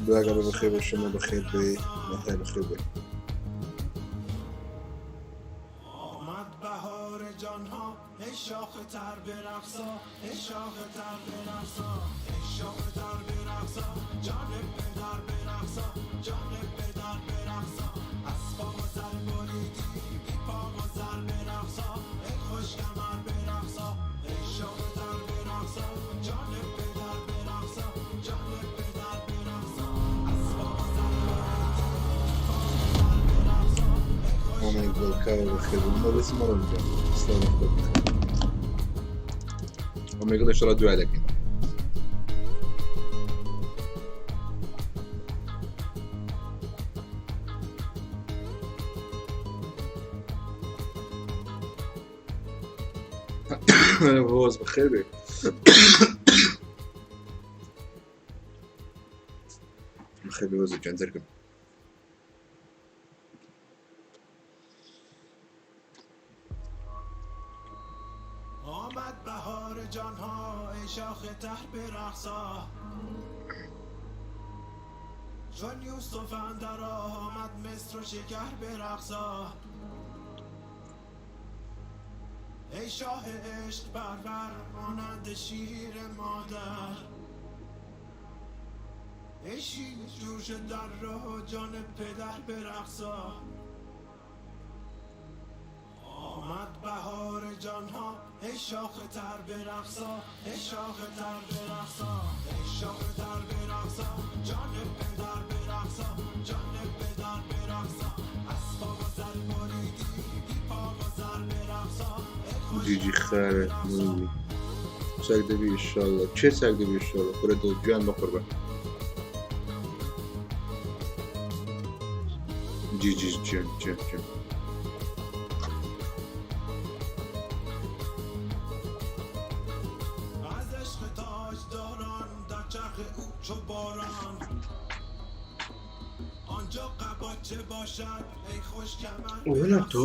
براگەڕە بەخێر بە شەمە بەخێر بێ مەهای بەخێر بێ. ئۆمێگڵ کاوە بەخێر بێ مەبەستی مەڕۆن گیان سڵاو لە خۆت بکە. ئۆمێگڵ ئینشەڵا دوای دەکەین. هۆز بەخێر بێ. بەخێر بێ هۆزە گیان دەرکم. جیجی خارە مووی چاک دەبی ئینشاڵڵا کێ چاک دەبی ئینشاڵڵا کورە دڵ گیان بەقوربان جیجی گیان گیان گیان وەلا تۆ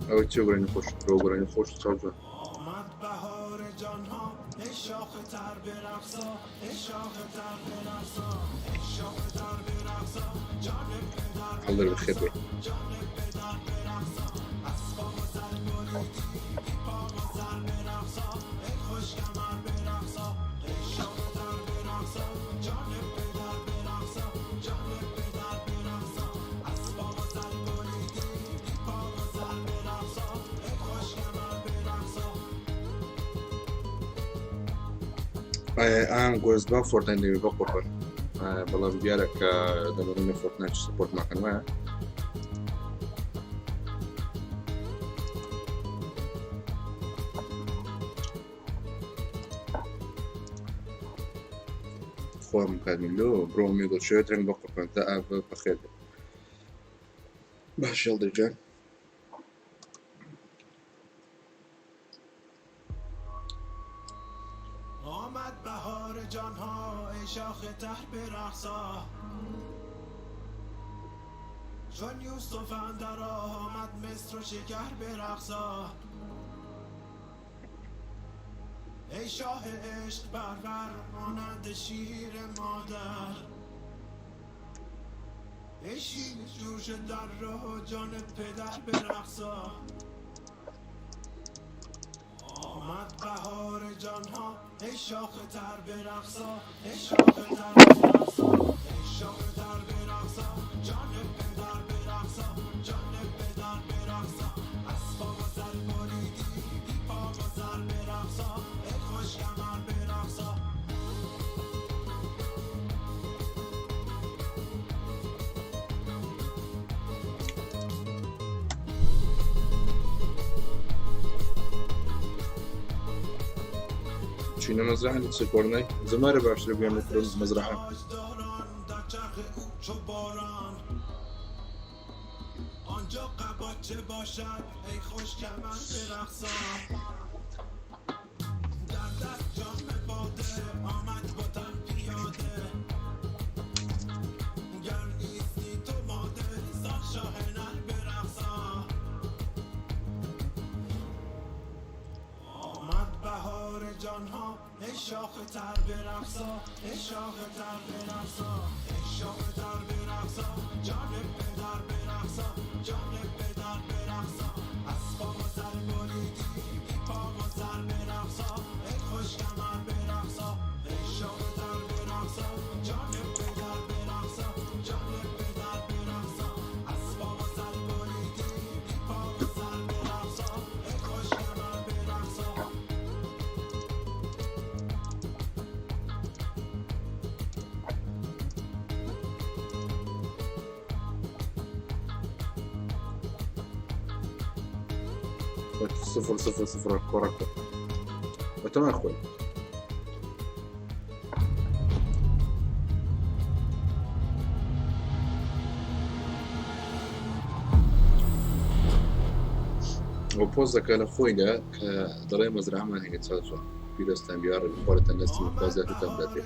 ئەوە چێ گۆرانی خۆش ترۆ گۆرانی خۆش چاو جوان. هەڵدەر بەخێر بێ. ئام گۆزبا فۆرتنایت دەوێ بە قوربان بەڵام دیارە کە دەبڕینە فۆرتنایت سپۆرت ناکەن وایە خۆم کارمی لۆ برۆ مێگڵ شێ درەنگ بە قوربان تا بەخێر بێ باش هێڵدر گیان. چینە مەزرعە لە چ کۆرنای زمارە باشتر بگەم لە مەزرعە. 0 0 0 کۆڕەکە بەتەما خۆی. و پۆزەکە لە خۆیدا کە دەڵێ مەزرامان هەیە چاچۆن پیرۆستان بیاڕێ بخۆرەتەن دەستی خوازیاتتان بداتێ.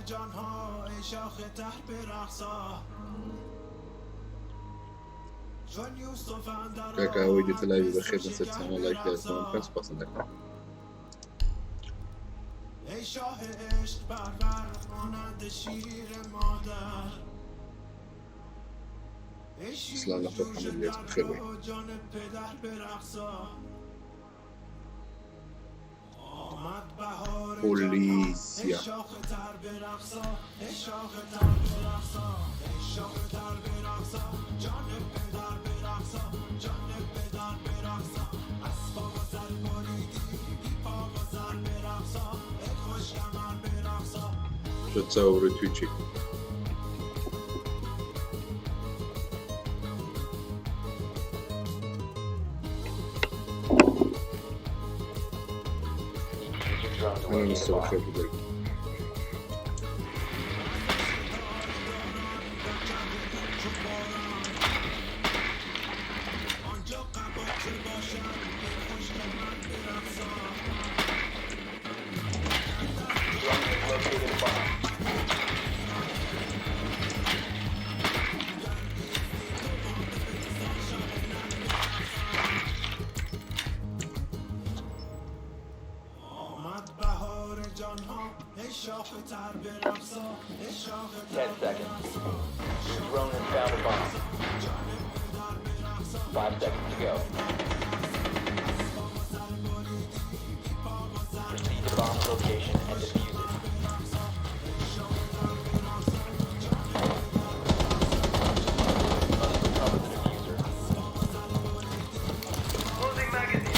کاکە ئەوەی دێتە live ی بەخێر بن سەر چاوان لایک لازمان بکەن سوپاستان دەکەم. سلاو لە خۆت حەمد لێت بەخێر بێی. پۆلیسیا. تۆ چاوەڕێی توی چی؟ Need to use your drone to ئەمە locate a مستەوە bomb. خێر بدەی. Drone has located a bomb. 10 seconds. Your drone has found a bomb. 5 seconds to go. Proceed to bomb's location and defuse it. Must recover the defuser. Closing magazine.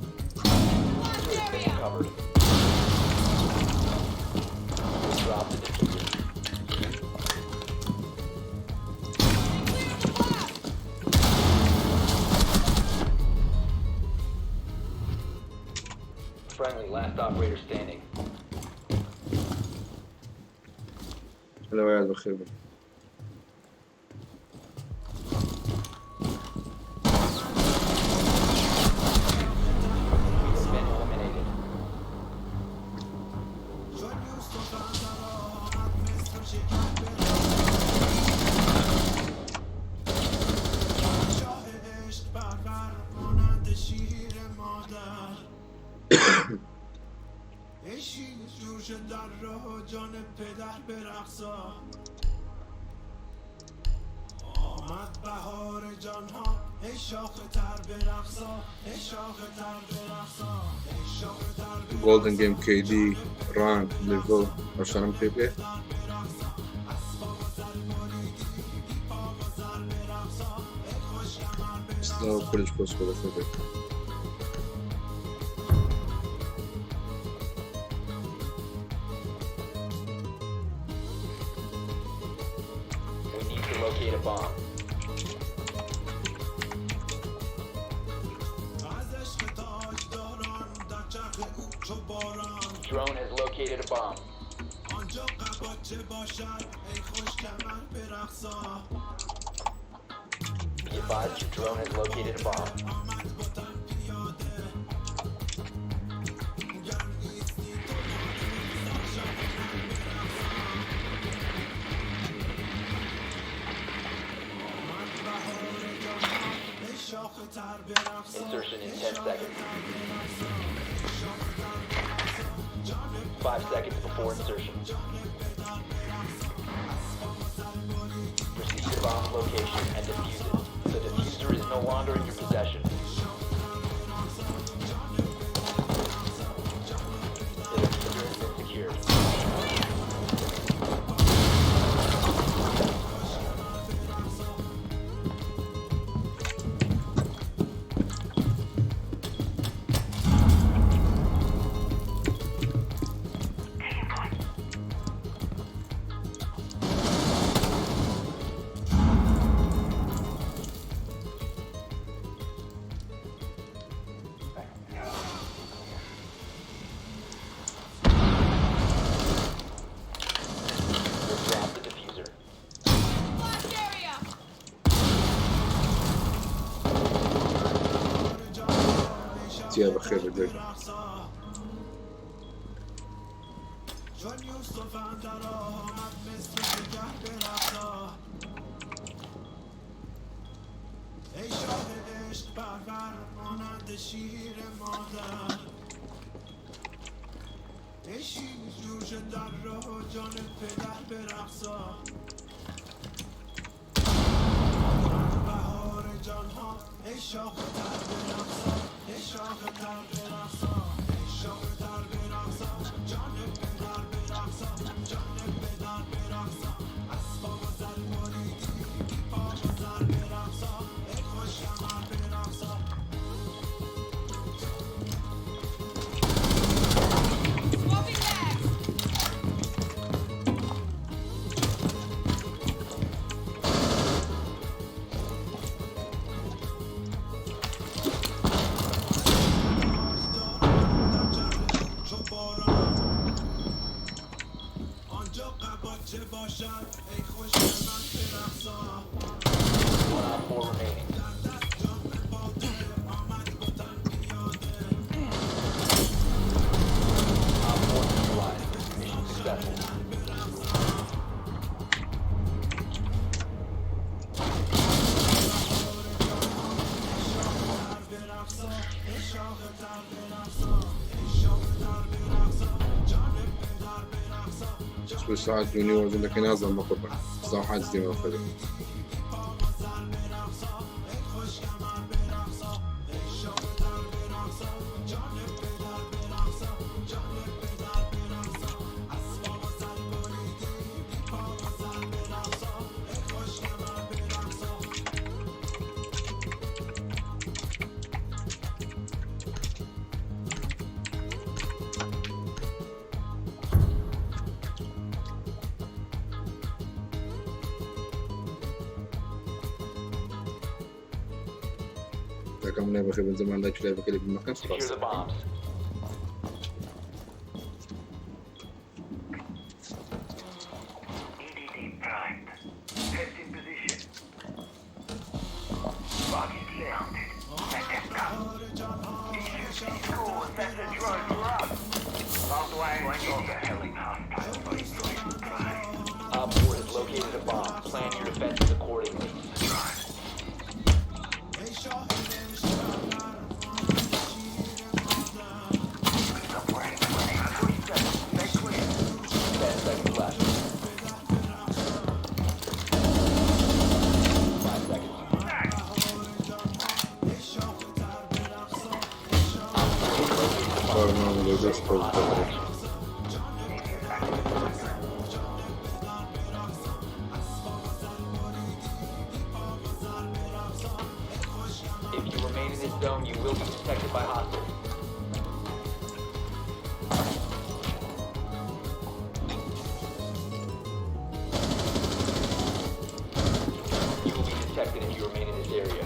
Defuser has been recovered. Drop the defuser. Friendly, last operator standing. لەوەیان بەخێر بن. We have been eliminated. Golden Game KD rank level ئەو شتانەم پێ بکەی. سلاو کوردش پۆست بەخێر بێی. We need to locate a bomb. Drone has located a bomb. Be advised your drone has located a bomb. Insertion in 10 seconds. 5 seconds before insertion. Proceed to bomb's location and defuse it. The defuser is no longer in your possession. The defuser has been secured. You have dropped the defuser. Blast area! تیا بەخێر بێ. Swapping mags! One OpFor remaining. OpFor neutralized. Mission successful. ساعات جونیۆر لەکە نازانم بەقوربان ساحات دیمە فەرێ. دەکەم لای بەخێر بن زەمان لایکی لای بەکە لێ بمەکەن Secure سوپاس. the bombs. EDD primed. Heads in position. Target mounted. Let them come. Score. That's a drone for us. OpFor has located a bomb. Plan your defenses accordingly. 10 seconds left. 5 seconds. OpFor has located a bomb. فارمان لە دەست خۆش دەبێت. If you remain in this zone, you will be detected by hostiles. You will be detected if you remain in this area.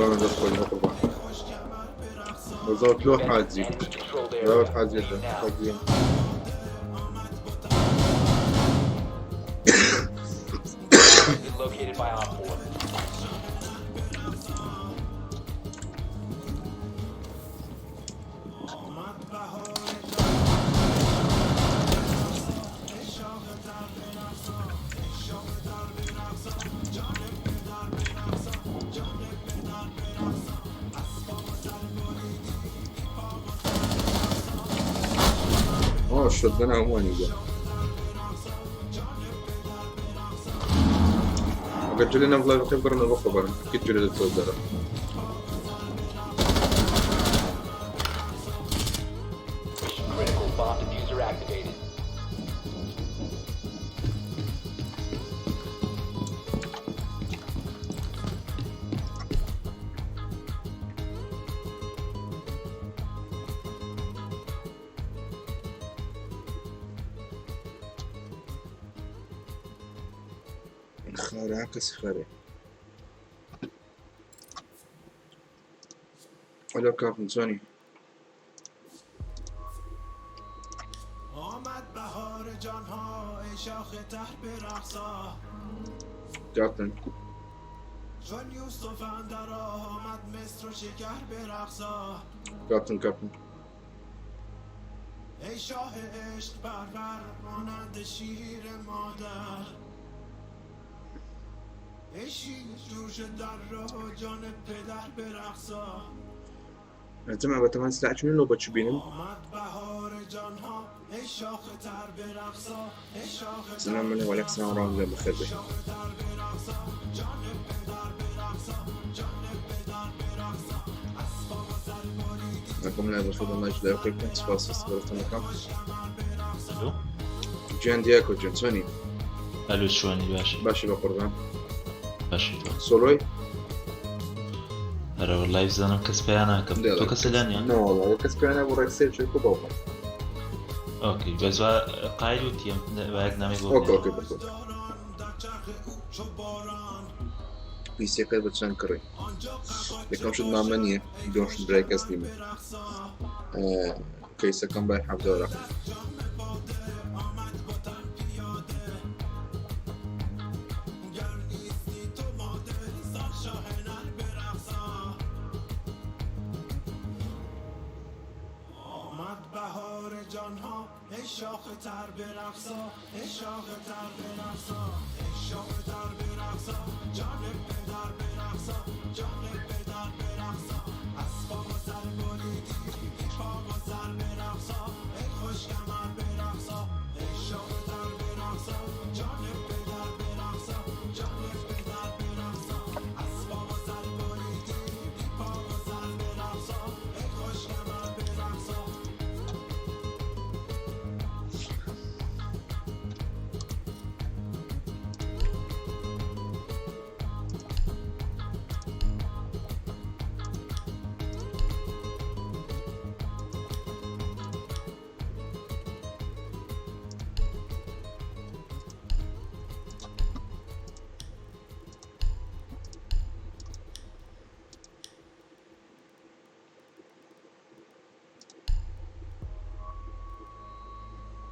وەڵا دەست خۆش بە قوربان. بالضبط لۆ Defend حاجی. enemy controlled لۆ area. حاجی Leave now. حاجی. Bomb has been located by Op 4. ئۆ شۆتگەن هەمووانی بووە. ئەگەر جلێ نەم لایڤەکە بگەڕنەوە بۆ خۆبەرم ئەکید جلێ لە تۆ دەرە. Mission critical. Bomb diffuser activated. خارە کەسی خارێ. ئەلۆ کاکم چۆنی؟ آمد بهار جانها ای شاخ تر برقصا کاپتن چون یوسف اندر آمد مصر و شکر برقصا کاپتن کاپتن. ای شاه عشق پرور مانند شیر مادر ای شیر جوش در راه جان پدر برقصا جەماع بەتەمان سلاح چونین لۆ بەچ بینن. آمد بهار جانها ای شاخ تر برقصا ای شاخ تر سلام علیکم وعلیکم سلام ورحمة الله بەخێر بێ. شاخ تر برقصا جان پدر برقصا جان پدر برقصا اسباب سر بریدی لەکەم لای بەخێر بێن لایک لای بکەن سپاس بەرەتەنەکەم. ئەلۆ. گیان دیاکۆ گیان چۆنی؟ ئەلۆ چۆنی باشی؟ باشی بە قوربان. باشی تۆ؟ سۆلۆی؟ ئەرە وەڵای بزانم کەس پیا ناکەم دێڵێ. تۆ کەسە لانیە؟ نەوەڵا کەس پێیان نەبوو ڕێک سێ چێک و باوکم. ئۆکەی بەس وا قایل وتی ئەم با یەک نامەی بۆ ئۆکە بنێرم. ئۆکە بەخۆ. پیسیەکەت بە چەند کڕی؟ یەکەم شت مامە نییە دووەم شت برای کەس نیمە. کەیسەکەم بای حەڤدە وەرەقە. آمد بهار جانها ای شاخ تر برقصا ای شاخ تر برقصا ای شاخ تر برقصا جان پدر برقصا جان پدر برقصا اسباب سر بریدی پا سر برقصا ای خوش کمر برقصا ای شاخ تر برقصا جان پدر برقصا جان پدر برقصا اسباب سر بریدی پا سر برقصا ای خوش کمر برقصا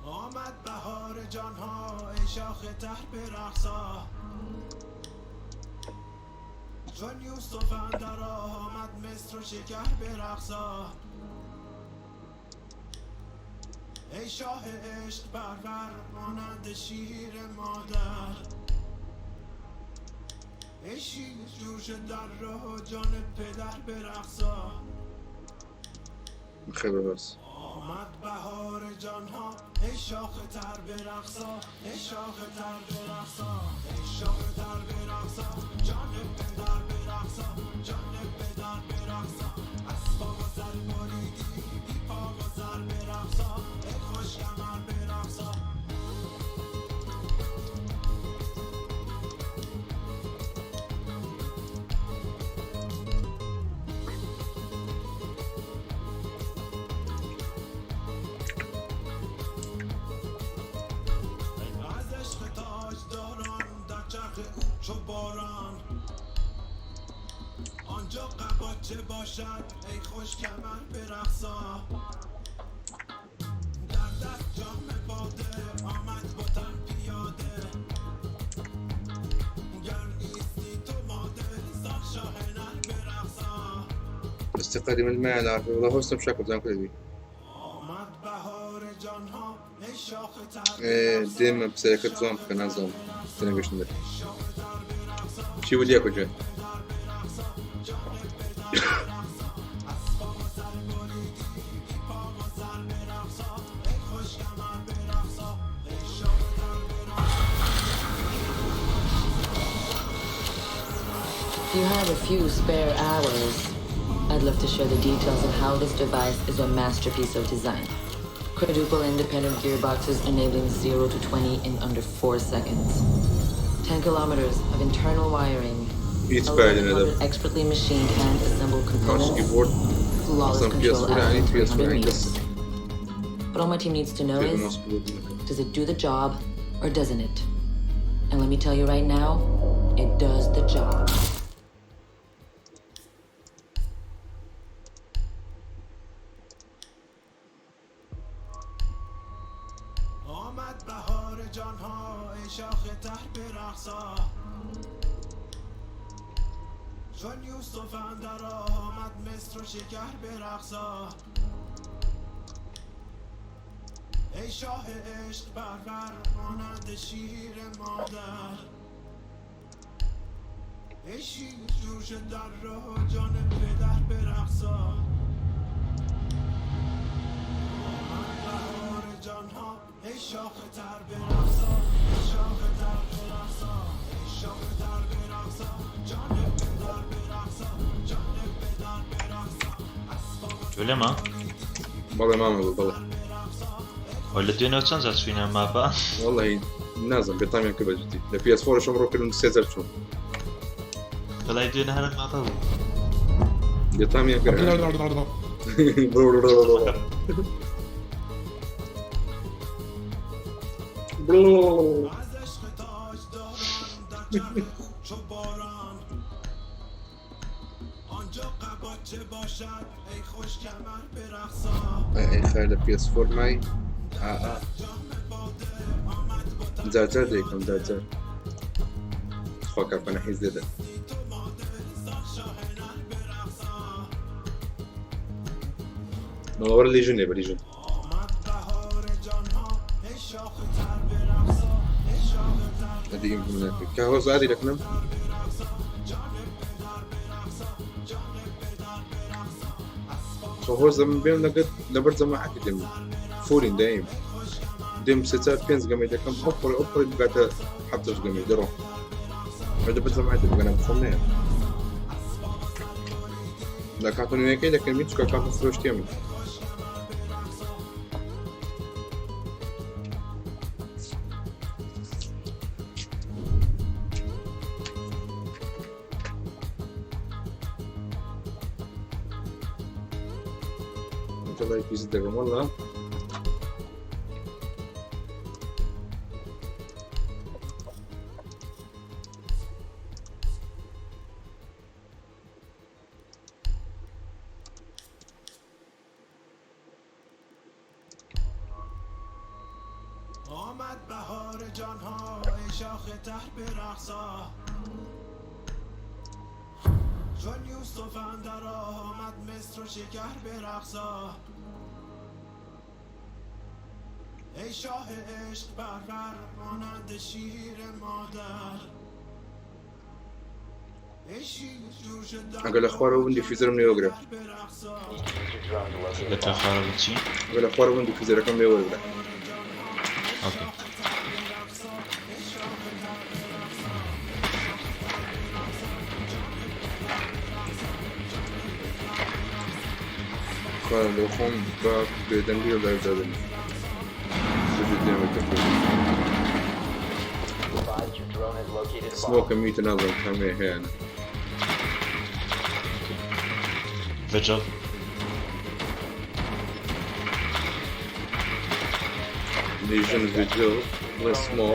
آمد بهار جانها ای شاخ تر برقصا چون یوسف اندر آمد مصر و شکر برقصا ای شاه عشق پرور مانند شیر مادر ای شیر جوش در راه جان پدر برقصا بەخێر بێ بەس. آمد بهار جانها ای شاخ تر برقصا ای شاخ تر برقصا ای شاخ تر برقصا جان پدر برقصا جان پدر برقصا اسباب سر بریدی پا سر برقصا ای خوش کمر برقصا از عشق تاجداران در چرخ او چو باران آنجا استقالي من ما العافية والله هو بشكل زي كل دي. ديما بسيكت زوم كان زوم تنقش ندر شي ولي ياكل جن. If you have a few spare hours, I'd love to share the details of how this device is a masterpiece of design. Quadruple independent gearboxes enabling 0 to 20 in under 4 seconds. 10 kilometers of internal wiring. It's bad, you know. 1100 expertly machined hand assembled ماوس components. كيبورد Flawless أصلا بي اس control 4 at يعني within بي اس 4 300 يعني meters. بس But all my team needs to know في is ماوس كيبورد. does it do the job or doesn't it? And let me tell you right now, it does the job. آمد بهار جانها ای شاخ تر برقصا چون یوسف اندر آمد مصر و شکر برقصا ای شاه عشق پرور مانند شیر مادر ای شیر جوش در راه جان پدر برقصا آمد بهار جانها ای شاخ تر برقصا ای شاخ تر برقصا ای شاخ تر برقصا جان پدر برقصا جان پدر برقصا جولێ ما بەڵێ مامە بوو بەڵێ. وە لە دوێنەوە چەند جار چووینە ماپە؟ والله نازم بێتامیان کرد بەجدی لە پی اس 4 شم ڕۆ کردم سێ جار چوون. بەڵای دوێنە هەرم ماپە بوو. بێتامیان کرد. از عشق تاج داران در جمع چو باران آنجا قبا چه باشد ای خوش کمر برقصا ئەی خیر لە پی اس 4 مای ئا جار جار دەیکەم جار جار خوا کاکەنە حیز دێدە. وەرە لیژن لێ بە لیژن. ئەدی کە هۆز ئادی دەکنم. خۆ هۆزم بێم لەگەت لەبەر جەماعەتی دێم فولین دایم دێم سێ چار پێنج گەمەی دەکەم ئەو پڕی بگاتە حەفتەش گەمەی دەڕۆم لەبەر جەماعەتی بگەنە بخۆم نەیە لە کاتە نوێیەکەی دەکەم هیچ کە کاتە فرۆشتیە من. الله يزيدكم والله. آمد بهار جانها ای شاخ تر برقصا چون یوسف اندر آمد مصر و شکر برقصا ای شاه عشق پرور مانند شیر مادر ای شیر جوش در ئەگەر لە خوارەوە بوون دیفیزەرم لێ وەگرە. برقصا Need to use your drone to locate لە a bomb. خوارەوە چی؟ ئەگەر لە خوارەوە بوون دیفیزەرەکەم لێ وەرگرە. ئۆکەی. خوارە لە خۆم بە بێدەنگی لە لایڤدا دەنیشم. بەجدی ئەمە کەفێ. Advised your drone has located a bomb. سمۆکە میتە نازانم کامەیە هەیەە. ڤجڵ لیژن ڤیدیۆ بڵێ سمۆک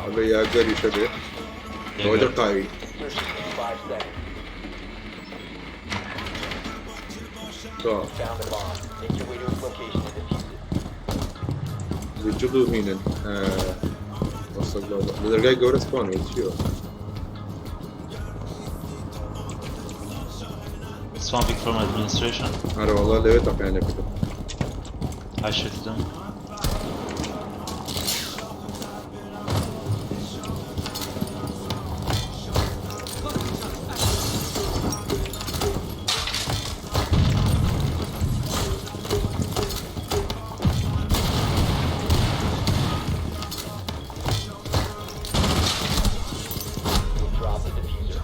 ئەبێ یاگەریش هەبێ ئەوە دەقاوی. Insertion in 5 seconds. تەواو. Found a bomb. Make your way to its location and defuse it. ڤیجڵ و هینن لە دەرگای گەورە سپان چیەوە. Spawn pick from administration. ئەرە وەڵا لەوێ تەقیان لێ کردم. I shot them. Drop the diffuser.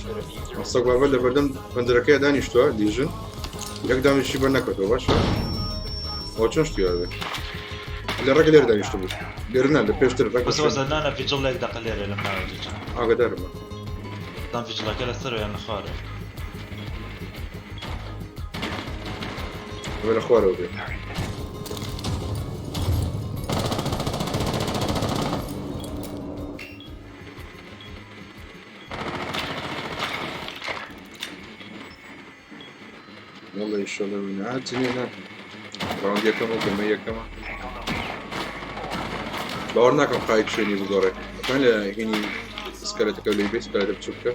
The diffuser is سەگ بابە لە بەردەم پەنجەرەکەی دانیشتووە لیژن یەک دامیشی بەر نەکەوتەوە باشە ئەوە چۆن شتی وابێ لە ڕێگە لێرە دانیشتوو بوو لێرە نا لە پێشتر ڕێگە بەس وەزە نانا ڤیجڵ لە یەک دەقە لێرە لەم ناوە جێ. ئاگادارمە. دام ڤیجڵەکە لەسەرەوە یان لە خوارەوە؟ ئەوە لە خوارەوە بێ. والله ئینشەڵڵا من عاجنێ ناکەم ڕاوند یەکەمە گەمە یەکەمە باوەڕ ناکەم قایت شوێنی بگۆڕێ ئەتوانێ لە هینی سکەلێتەکە لێی بێ سکەلێتە بچووکە.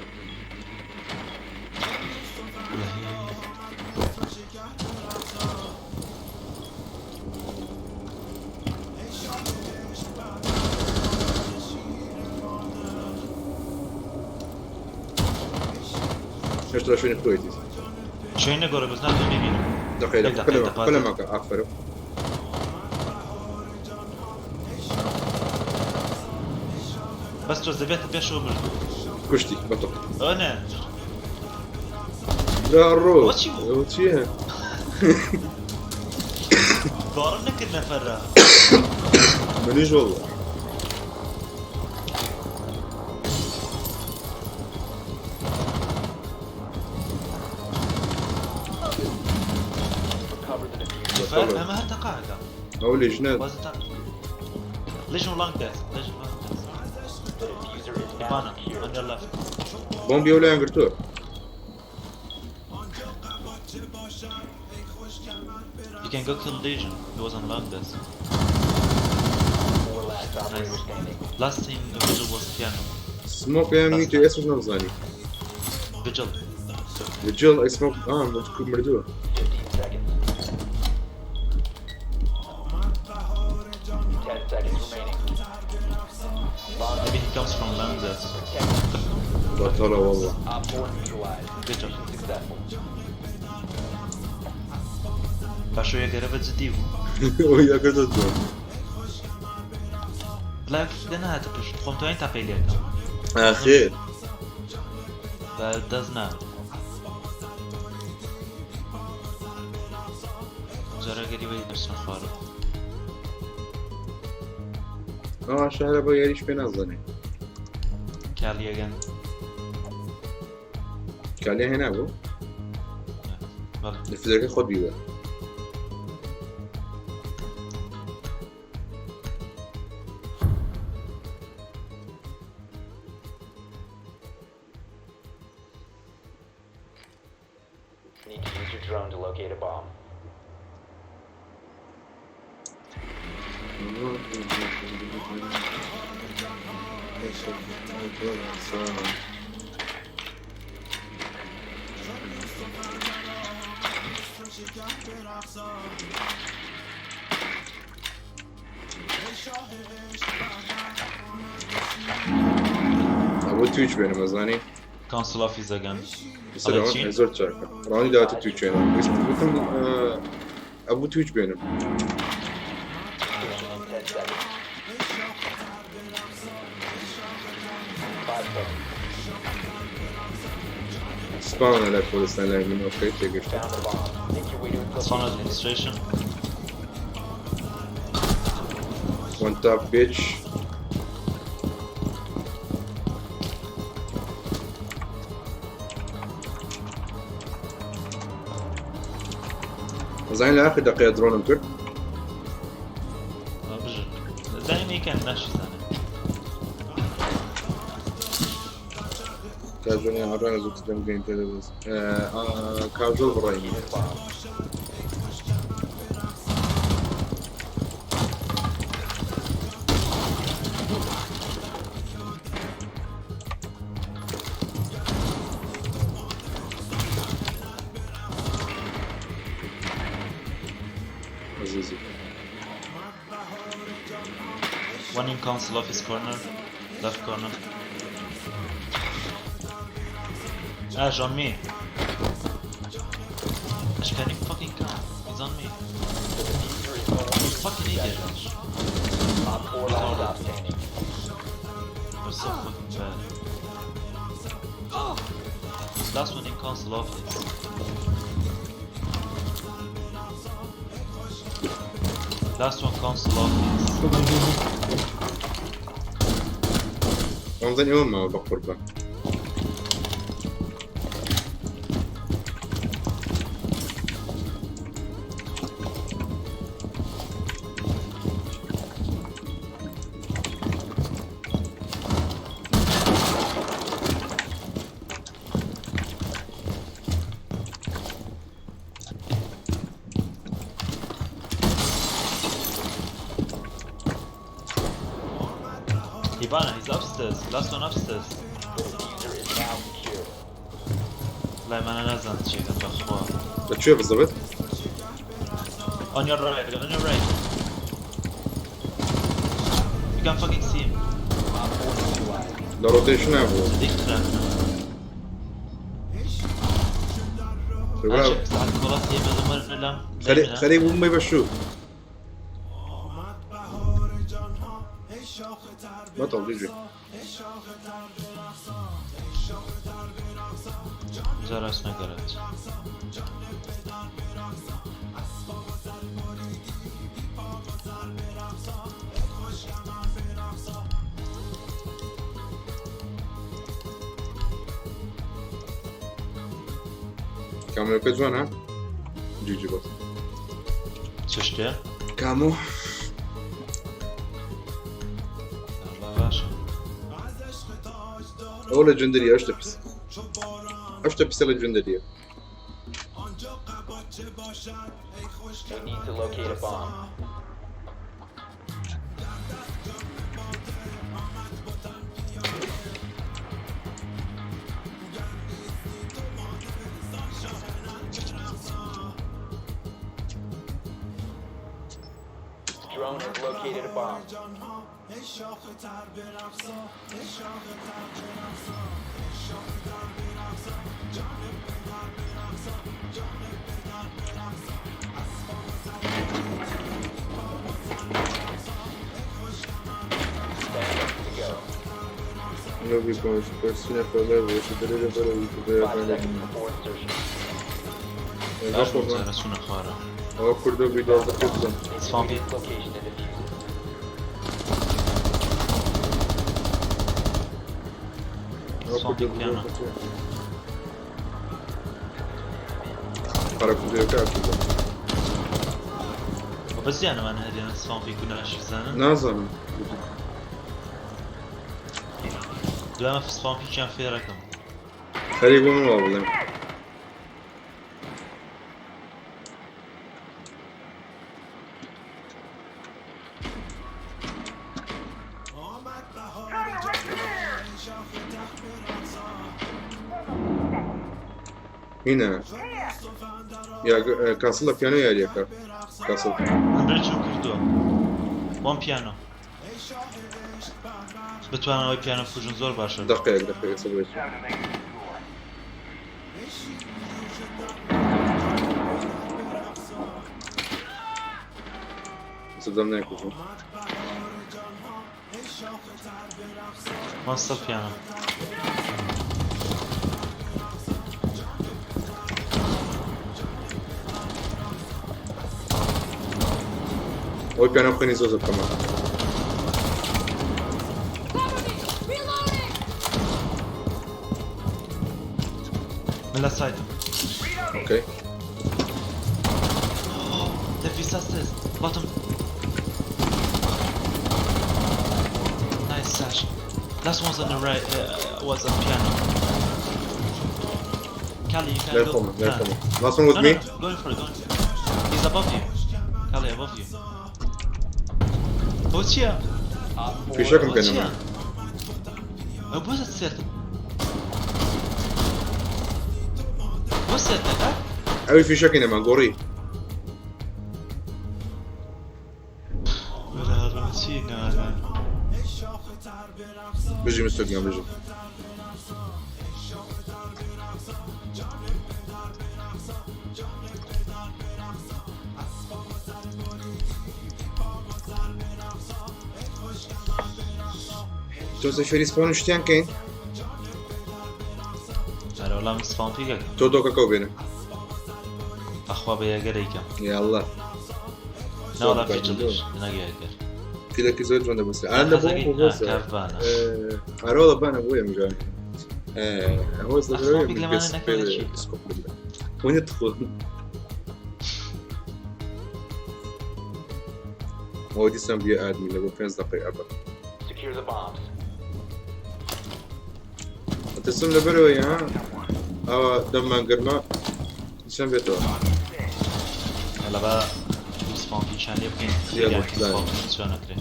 هێشتا شوێنی خۆیەتی. شوێن نەگۆڕێ بەس ناتوانم ببینم. دقیقە یەک دقیقە دقیقە. قلمەکە ئافەرم. بەس تۆ زەبێتە پێشەوە مردوو. کوشتی بەتۆ. ئەوە نە. لا ڕۆ. ئەوە چی بوو؟ ئەوە چییە؟ باوەڕم نەکرد نەفەرە. منیش والله. Recover the diffuser. فەر ئەمە هەر تەقاکە. ئەو لیژنە Was it Legion long death. Legion long death. The diffuser is now Hibana, secured. on your left. بۆمبی ئەو لایان گرتووە. You can go kill Legion. He was on long death. Four last operator standing. Last team Vigil was piano. سمۆک یان میتێ ئێستا نەمزانی. Vigil. ڤیجڵ ئەی سمۆک ئا مردووە. 15 seconds. 10 seconds remaining. Bomb Maybe he comes from long death. protected. بەتەڵە والله. Op 4 neutralized. Vigil. Mission successful. باشە یەکەرە بە جدی بوو. ئەو یاگەردە جوان. لا نەهاتە پشت خۆم توانین تاقی لێکەم. ئاخر. بە دەست نا. جارە گەری وەی دەچنە خوارەوە. ئەوە شەهرە بۆ یاریش پێ نازانێ. کالیەگەن. کالیا هێنا بوو؟ بەڵێ. لە فزەکە خۆت بیوە. Need to use your drone to locate a bomb. ئەوە تویچ بێنم ئەزانی. Council office again. لەسەر ئەڵێ ئەوە چی؟ زۆر چاکە. ڕانی داوەتە تویچ بێنم. وتم ئەبوو تویچ بێنم. Insertion in 10 seconds. 5 seconds. سپاونە لای پۆلیسان لای من ئۆکەی تێگەشتم. Found a bomb. Make your way to its Spawn location and administration. One tap bitch. زين لە آخر دقیقە درۆنم کرد. بژە. زانی نیکەن ناشی زانێ. کاژۆنیان ڕەنگە زووتر دەم گەین پێ دەبەست کاژۆ بڕۆین Located a bomb. عزیزی One in council office corner, left corner. Ash on me. Ash, can you fucking come? He's on me. The diffuser is no longer in Fucking idiot, possession. Ash. Op 4 last stop standing. You're so fucking bad. Last one in council office. Last one council office. وەمزان ئێوە ماوە بە قوربان Hibana, he's upstairs. Last one upstairs. The diffuser is now secure. لا ما انا نازل شيء اخوان. لەکوێ بزەبت On your right, on your right. You can fucking see him. Op 4 neutralized. لە ڕۆتێشن نابوو صديق خەری بووم بە شوو بەتەڵ دیجێ Zaraz na garage. کامەکە جوانە جیجی بۆت چ شتێ؟ کامۆ والله باشە. ئەوە لە جندریە ئەشتە پیس ئەشتە پیسە لە جندریە We need to locate a bomb. Drone has located a bomb. Ten seconds to go. 5 seconds before insertion. باش بوو جارە چوونە خوارە. ئەوە کوردۆ بی دوازدە پێ بزن Make your Spawn way to peek. its location and defuse it. ئەوە Spawn کوردۆ peek بی piano. دوازدە پێ. قەرە کوردیەکە کوردە بەس زیانەمان هەرێنە spawn peek و ناشی بزانن. نازانم دوایمە spawn peek یان فێرەکەم. خەریک بووم وا بڵێم هینە یا کاسڵ لە پیانۆ یاریەکە کاسڵ من برێچم کردووە. وان پیانۆ. بتوانەوەی پیانۆ بکوژن زۆر باشە. دقەیەک دقەیەک سەبرێت Time to make a score. سەبزەم نایکوژم One still piano. ئەوەی پیانۆ خوێنی زۆر زۆر بکەمە Cover me! Reloading! من لە سایتم. ئۆکەی Defuse upstairs. Bottom. Nice sash. Last one's on the right. Was on piano. Kali, you can لای go. خۆمە لای Ah. خۆمە Last one with No, me no, no, going for it, going for it. He's above you. Kali, above you. بۆ چییە؟ Op 4 فیشەکم بۆ پێ چییە؟ نەما ئەو بۆ سێت بۆ سێت دەکات؟ ئەوی فیشەکی نەما گۆڕی چی نانە بژی مستۆ گیان بژی تۆ فێری spawn و شتیان کەین ئەرە وەڵام spawn peek ەکەم تۆ دۆکەکەو بێنە ئەخوا بە یەگەرێکم یاڵڵا ناوەڵا فیجڵیش نەگەیەگەر فیلەکی زۆر جوان دەبەسێ ئەرە لە بۆ کافبانە ئەرۆڵە بانە بۆ ئەمجان هۆز ئەخوا peek لەمانە نەکەوێت چی؟ وندخل هو دیسان بیا ئادمی لە بۆ پێنج دقیقە ئەبە Secure the bombs. ئەترسم لەبەرەوەی ها ئەوە دەممان گەرمە چەند بێتەوە لە با spawn peek یان لێ بکەین یاڵڵا، یان spawn peek چۆن ئەکرێ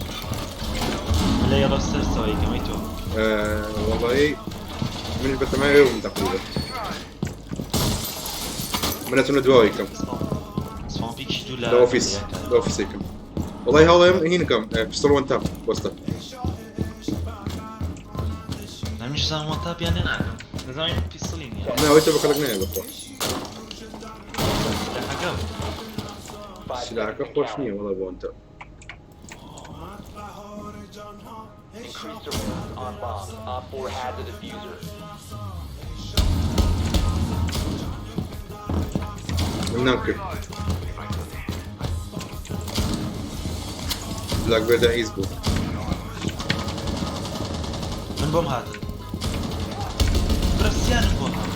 لە یەڵە سەر سەوەیکەمەی تۆ وەڵی منیش بەتەمای ئێوەم تقریبا من ئەچم لە دواوەیکەم spawn peek ی دوو لە لە office لە office ێکم وەڵی هەوڵێم هینکەم pistol one tap وەستە نەمیش زان one tap یان ناکەم دەزانین pistol ی نییە ناوەی تۆ بەکەڵک نایە بەخوا سلاحەکە 5 سلاحەکە seconds and خۆش counting. نییە وەڵا بۆ one tap Increase surveillance on bombs. Op 4 has a defuser. من نام کرد بلاک بێردە ئیز بوو من بۆم هاتن برسیانم بۆ هات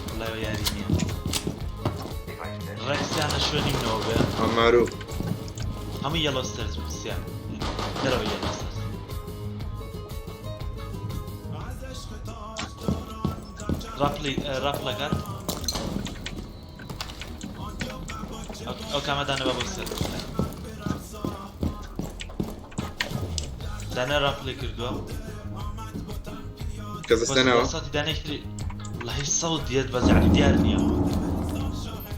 وڵای یاری نییە ڕێکسیانە شوێنی منەوە بێ ئەمارو هەموو yellow stairs بوو سیان دەرەوە yellow stairs rappel ی rappel ەکات ئەو کامە دانە بە بۆ سەر دانە rappel ی کردووە کەس دەستێنەوە ساتی دانێکی وڵی سەوت دێت بەس یعنی دیار نییە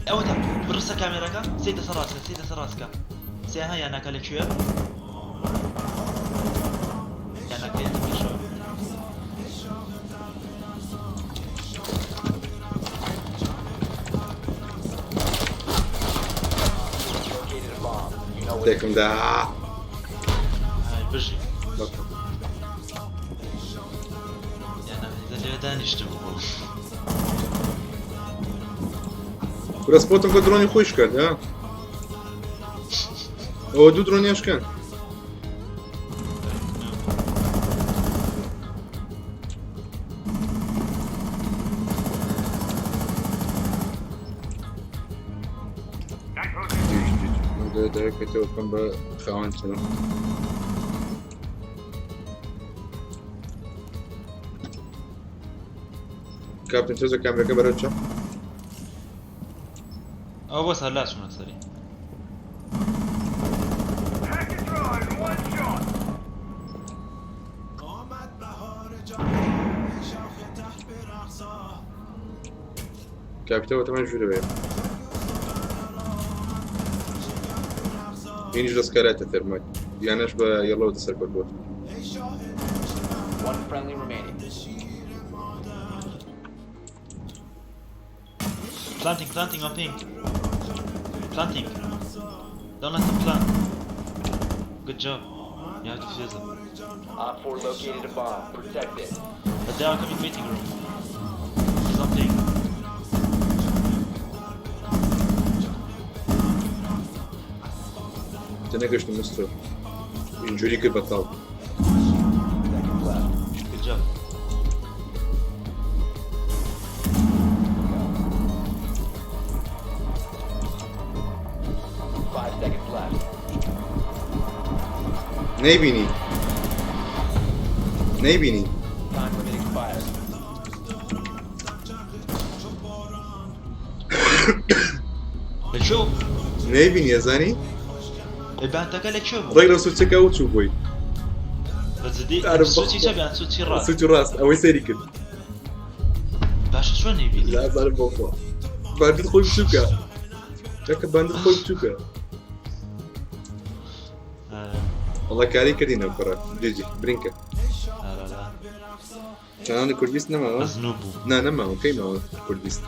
ئەوە تا بڕسە کامێراکە سەیتە سەر ڕاستکە سەیتە سەر ڕاستکە سێ ها یانەکە لەکوێ یانەکە یەتە پێشەوە Located a bomb. You know what to do. تێکمدا های بژی یانە لێ دانیشتم بوو کورە spot م کە درۆنی خۆیش کرد ها ئەوە دوو درۆنیان شکان دایکەتەوە بکەم بە خاوەن چنم کاپتن تۆزە کامێرەکە بەرەو چە ئەوە بۆ سەر لاچمە سەری Hack and drive, one shot. کاپیتەوە تەمان ژوورە بێ هینیش دەستکاراتە تەرمای یانەش بە یەڵەوە دەسەر کەوت One friendly remaining. Planting, planting on pink. Planting. Don't let them plant. Good job. You have to defuse them. Op 4 located a bomb. Protect it. But they are coming waiting room. He's on pink. تێنەگەشتم مستۆ ئینجوری کرد بەتاڵ Seconds left. Good job. 5 seconds left. نەیبینی نەیبینی Time limit expired. نەیبینی ئەزانی؟ ئەی باندەکە لە کوێ بوو؟ ڕێک لە سوچەکە ئەو چوو بۆی. بە جدی ئەرە سوچی بەخوا. چەپ یان سوچی ڕاست؟ سوچ ڕاست ئەوەی سەیری کرد. باشە چۆن نەیبینی؟ نازانم بەخوا. باندت خۆی بچووکە. کاکە باندت خۆی بچووکە. وەڵا کاری کردینە کوڕە جێجی برینکە. ئارەلا. چەناڵی کوردیست نەماوە؟ بەس نوو بوو. نا نەماوە کەی ماوە کوردیست؟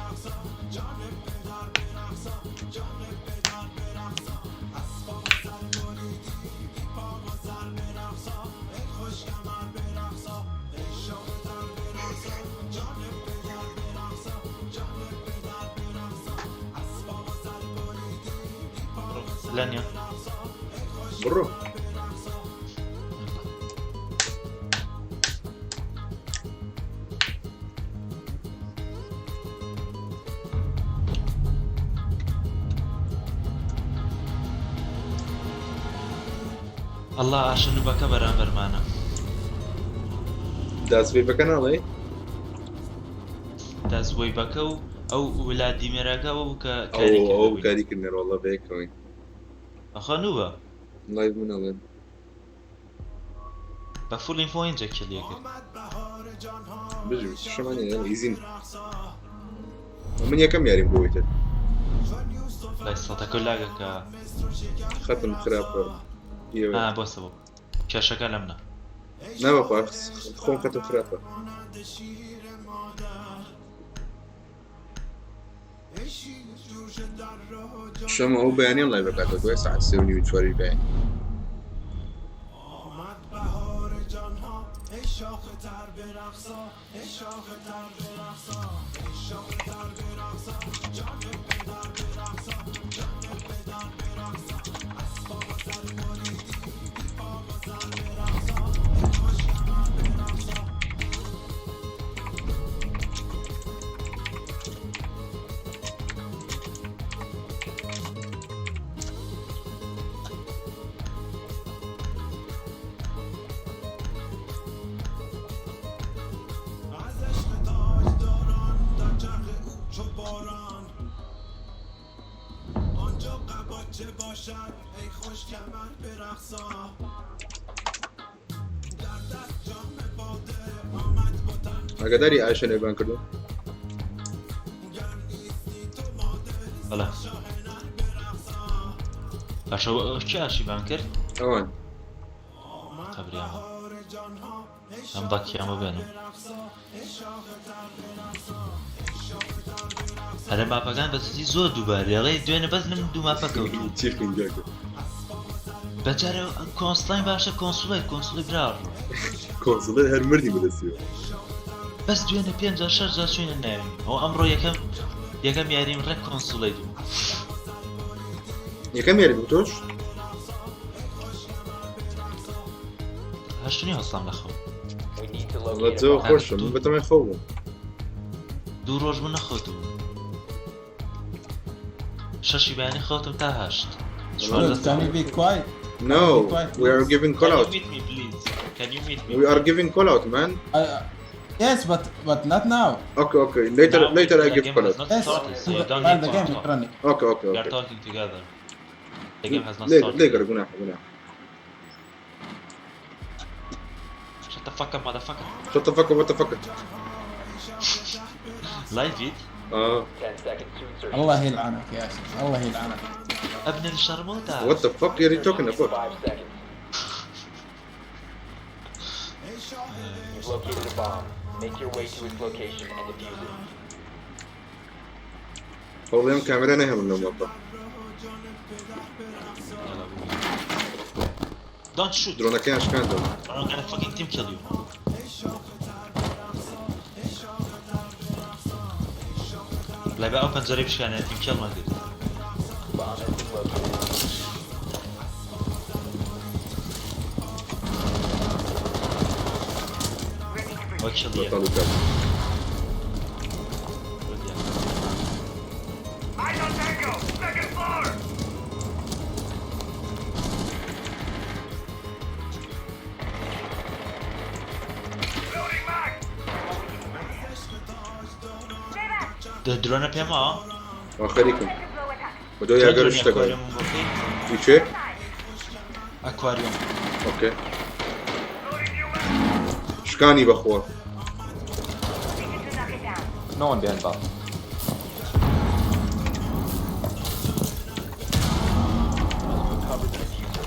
لەنیە. بڕۆ. ئەڵا ئاشە نوبەکە بەرامبەرمانە. داس وەیبەکە ناڵێ؟ داس وەیبەکە و ئەو ولادیمێرەکە ئەوە بوو کە ئەو کاری ئەو کردبووین. کاری کردنە ڕۆڵە بەیەکەوەین. ئەخوا نوبە. لایڤ من ئەڵێن. بە فول ئینفۆ ئینجا کێلیە کرد. بژی شەمانە ئیزین. من یەکەم یاریم بۆ ئیتر. لای سەتەکە لاگەکە. خەتم خراپە. ئا بۆ سەبەب. کێشەکە لەمنە. نا بەخوا خۆم خەتم خراپە. شەمە ئەو بەیانیان لای بکاتەوە دوای سەعات سێ و نیو چواری بەیانی. ئاگاداری ئایشە نێبان کردو؟ بەڵێ. باشە کێ ئاشیبان کرد؟ ئەوان. قەبریانە. ئەم بەکیامە بێنم. هەرە ماپەکان بە جدی زۆر دووبارەی ئەڵێ دوێنێ بەس لەم دوو ماپە کەوتوو. چی خوێندیاکە؟ بەجارێ کۆنسڵین باشە کۆنسڵێ کۆنسڵی برا کۆنسڵێ هەر مردی بەدەستیەوە. بەس دوێنێ پێنج جار شەش جار چوینە ناوی ئەو ئەمڕۆ یەکەم یەکەم یاریم ڕێک کۆنسڵەی دوو. یەکەم یاری بوو تۆش؟ هەشتنی هەستام لە خەو. We need to وەڵا locate a جەوە bomb. خۆشە من بەتەمای خەو بووم. دوو ڕۆژ بوو نەخەوتبووم. شەشی بەیانی خەوتم تا هەشت. Dude, can you be quiet? No, Be quiet, we are please. giving call Can you out. meet me please? Can you meet me? We are giving call out, man. Yes, but not now. Okay, okay. Later, Now later I the give game call has out. not Yes, started, so you don't while need the to game is talk. running. Okay, okay, We are okay. talking together. The game has not Later, started. later, گناح گناح. Shut the fuck up, motherfucker. Shut the fuck up, what the fuck. Live it. اه 10 seconds to insertion. الله يلعنك يا شيخ الله يلعنك. ابن الشرموطة. What the fuck are you talking about? 5 seconds. You've located a bomb. Make your way to its location and defuse it. والله يوم كاميرا نهر لو مابا. يلا بوي. Don't shoot. درونەکەیان شکاندەوە. Or I'm gonna fucking team kill you. لای بە ئەو پەنجەرەی بشکانە تیم کێڵمان کرد. Bomb has been located. ئەوە کێڵیە. بەتاڵ و کات. Eyes on Tango! Second floor! Loading mag! درۆنە پێمەوە؟ وا خەریکم. Blow attack. بە دوای چۆن ئەگەر درۆنی شتەکە ئەکواریۆمم بۆ بکەی؟ چێ؟ ئەکواریۆم. ئۆکەی. شکانی بەخوا. No one behind box. Recover the diffuser.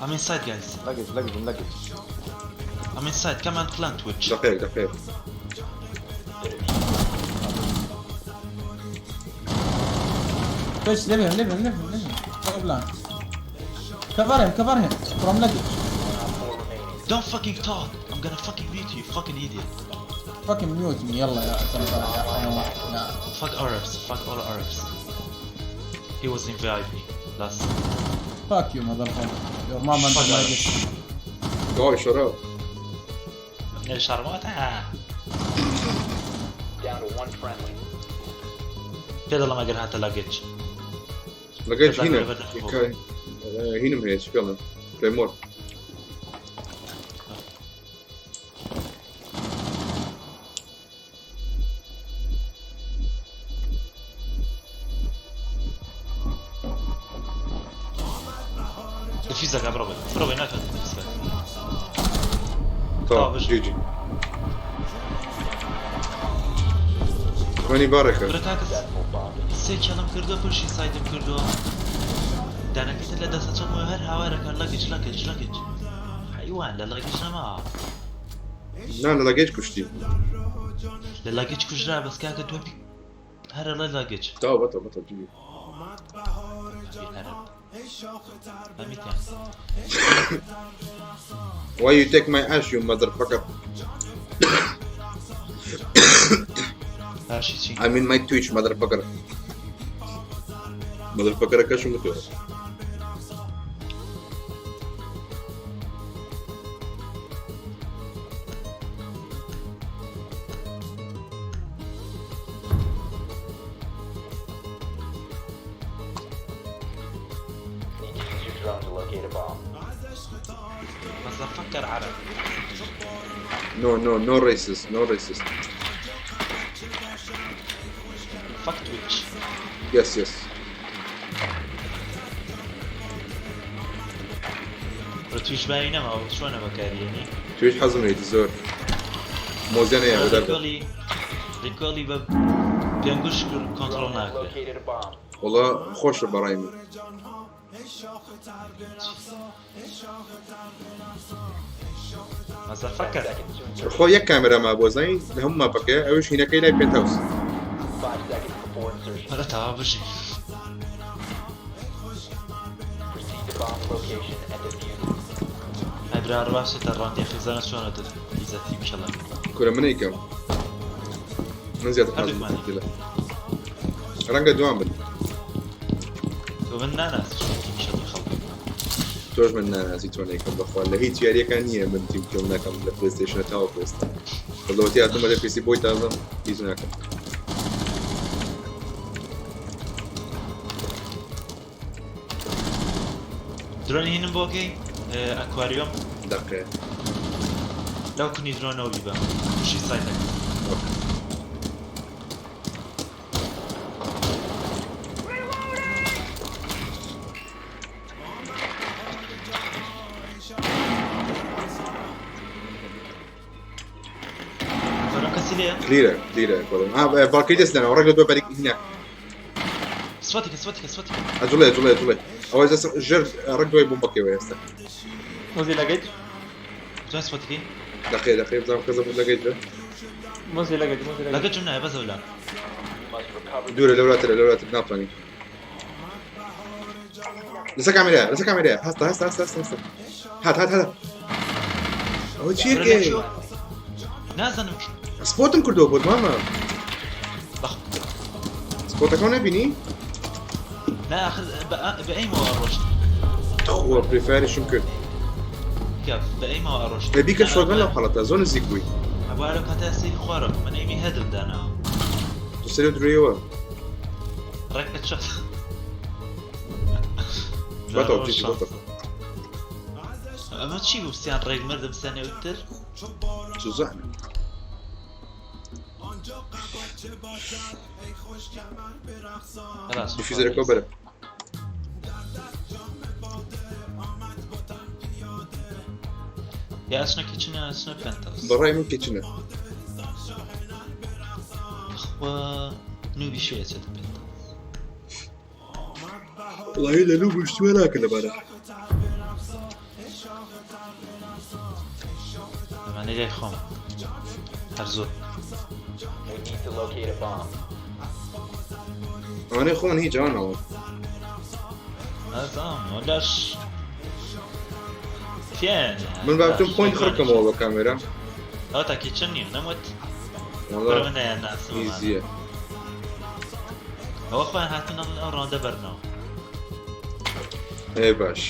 I'm inside guys. Luggage, luggage, luggage. I'm inside. Come and plant witch. دقيق دقيق. Twitch, leave him, leave him, leave him, leave him. Go blind. Cover him, cover him. From luggage. Don't fucking talk. I'm gonna fucking beat you, fucking idiot. Fucking mute me يلا يا زلمة يا حيوان يا Fuck Arabs. Fuck all Arabs. He was in VIP last. Fuck you motherfucker. Your mom and Fuck luggage. Go shut up. شرموطة. Down to one friendly. پێ دەڵێم ئەگەر هاتە luggage. لەگەڵ بەزانم هینە لەبەردەم خۆ. هینم هەیە چی پێڵێن claymore. defuse ەکە بڕۆ بێ بڕۆ بێ ناتوانێت defuse کات. تەواو بژی. GG. خوێنی بارێکە. برا کاکە سێ kill م کردووە push ی site م کردووە دانەکەی تر لە دەستە چەمەوە هەر هاوارەکە luggage luggage luggage حیوان لە luggage نەماوە. نا لە luggage کوشتی. لە luggage کوژرا بەس کاکە دوای هەرە لە luggage. تەواو بەتە بەتە GG. عەرەب فهمیتیان. Why you take my ash you motherfucker? باشی چی؟ I'm in my Twitch motherfucker. Motherfucker کەشم وتووە. Need to use your drone to locate a bomb. Motherfucker عەرەب. No no no racist no racist. Fuck Twitch. Yes yes. بە Twitch باوی نەماوە چۆنە بەکاریێنی؟ Twitch حەزم لێیەتی زۆر. مۆزیانە یا بەدەردە. recall ی recall ی بە پێنگوش کۆنتڕۆڵ Drone has ناکرێ. located a bomb. وەڵا خۆشە بەڕای من. 10 Motherfucker. seconds to insertion. خۆ یەک کامێرا مابووە زانی لە هەموو ماپەکەیە ئەویش هینەکەی لای penthouse. 5 seconds before insertion. بەرە تەواو بژی. Proceed to bomb location and defuse it. ئەی برا ڕواشێتە ڕاندی خێزانە چۆنە ئیزە team kill ە. کورە من ئەیکەم. من زیاتر حەزم هەردووکمان. لە ڕەنگە دوان بن. تۆ من ناناسی چۆن team kill ی خەڵک. تۆش من ناناسی چۆن ئەیکەم بەخوا لە هیچ یاریەکان نییە من team kill نەکەم لە PlayStation تاوەکو ئێستا. بەڵەوەتی هاتوومە لە PC بۆی تازەم هیچ ناکەم. درۆنی هینم بۆکەی ئەکواریۆم. دقێ. لەو کونی درۆنەوە بیبە push ی site ەکە. ئەکواریۆم کەسی لێیە؟ clear ە clear ە ئەکواریۆم. باڵکەی دەست دەنەوە ڕێک لە دوای بەریک هینا. سواتێکە سواتێکە سواتێکە. ئەجوڵێ ئەجوڵێ ئەجوڵێ. ئەوە دەست ژێر ڕێک دوای بۆمبەکەیەوە ئێستا. موزي luggage. جوان سواتێکی؟ دقێ دقێ بزانم کەس بوو luggage بێ. موزي luggage موزي luggage. luggage م نایە بەس ئەولا. You must recover the دوورە لەولاترە لەولاتر ناتوانین. لەسەر کامێرەیە لەسەر کامێرەیە هەستە هەستە هەستە هەستە هەستە. هات هات هات. ئەوە چییە برا کێ؟ لەکوێ؟ نازانم spot م کردووە بۆت مامە. بەخ spot ەکەم نەبینی؟ نا ئاخر بە aim ەوە ئەڕۆشت. خوا prefire یشم کرد. کە بە aim ەوە ئەڕۆشت. لە بیکە shotgun لەو حاڵەتە زۆر نزیک بووی. ئەبوایە لەو کاتە سەیری خوارەوە من aim ی head م داناوە. تۆ سەری و درێیەوە. ڕێک shot. بەتەوە GG بەتەوە. ئەمە چی بوو سیان ڕێک مردم سیان ئەوتر؟ چوزانم. diffuser ەکەوە بەرە. یا ئەچنە kitchen یا ئەچنە penthouse. بەڕای من kitchen ە. بەخوا noob ی شێ ئەچێتە penthouse. وڵی لە noob شتوە ناکە لەبارە. ئەمانەی لای خۆم هەر زۆر. We need to locate a bomb. ئەوانەی خۆن هیچ ئەوانەوە. ئەزام وەلاش تیان. من بابتم point خڕکەمەوە بە کامێرا. ئەوە تا kitchen نییە نەموت. وەڵا من نایان ناسم. easy یە. ئەوە خۆیان هاتن ئەو round ە بەرنەوە. ئێ باش.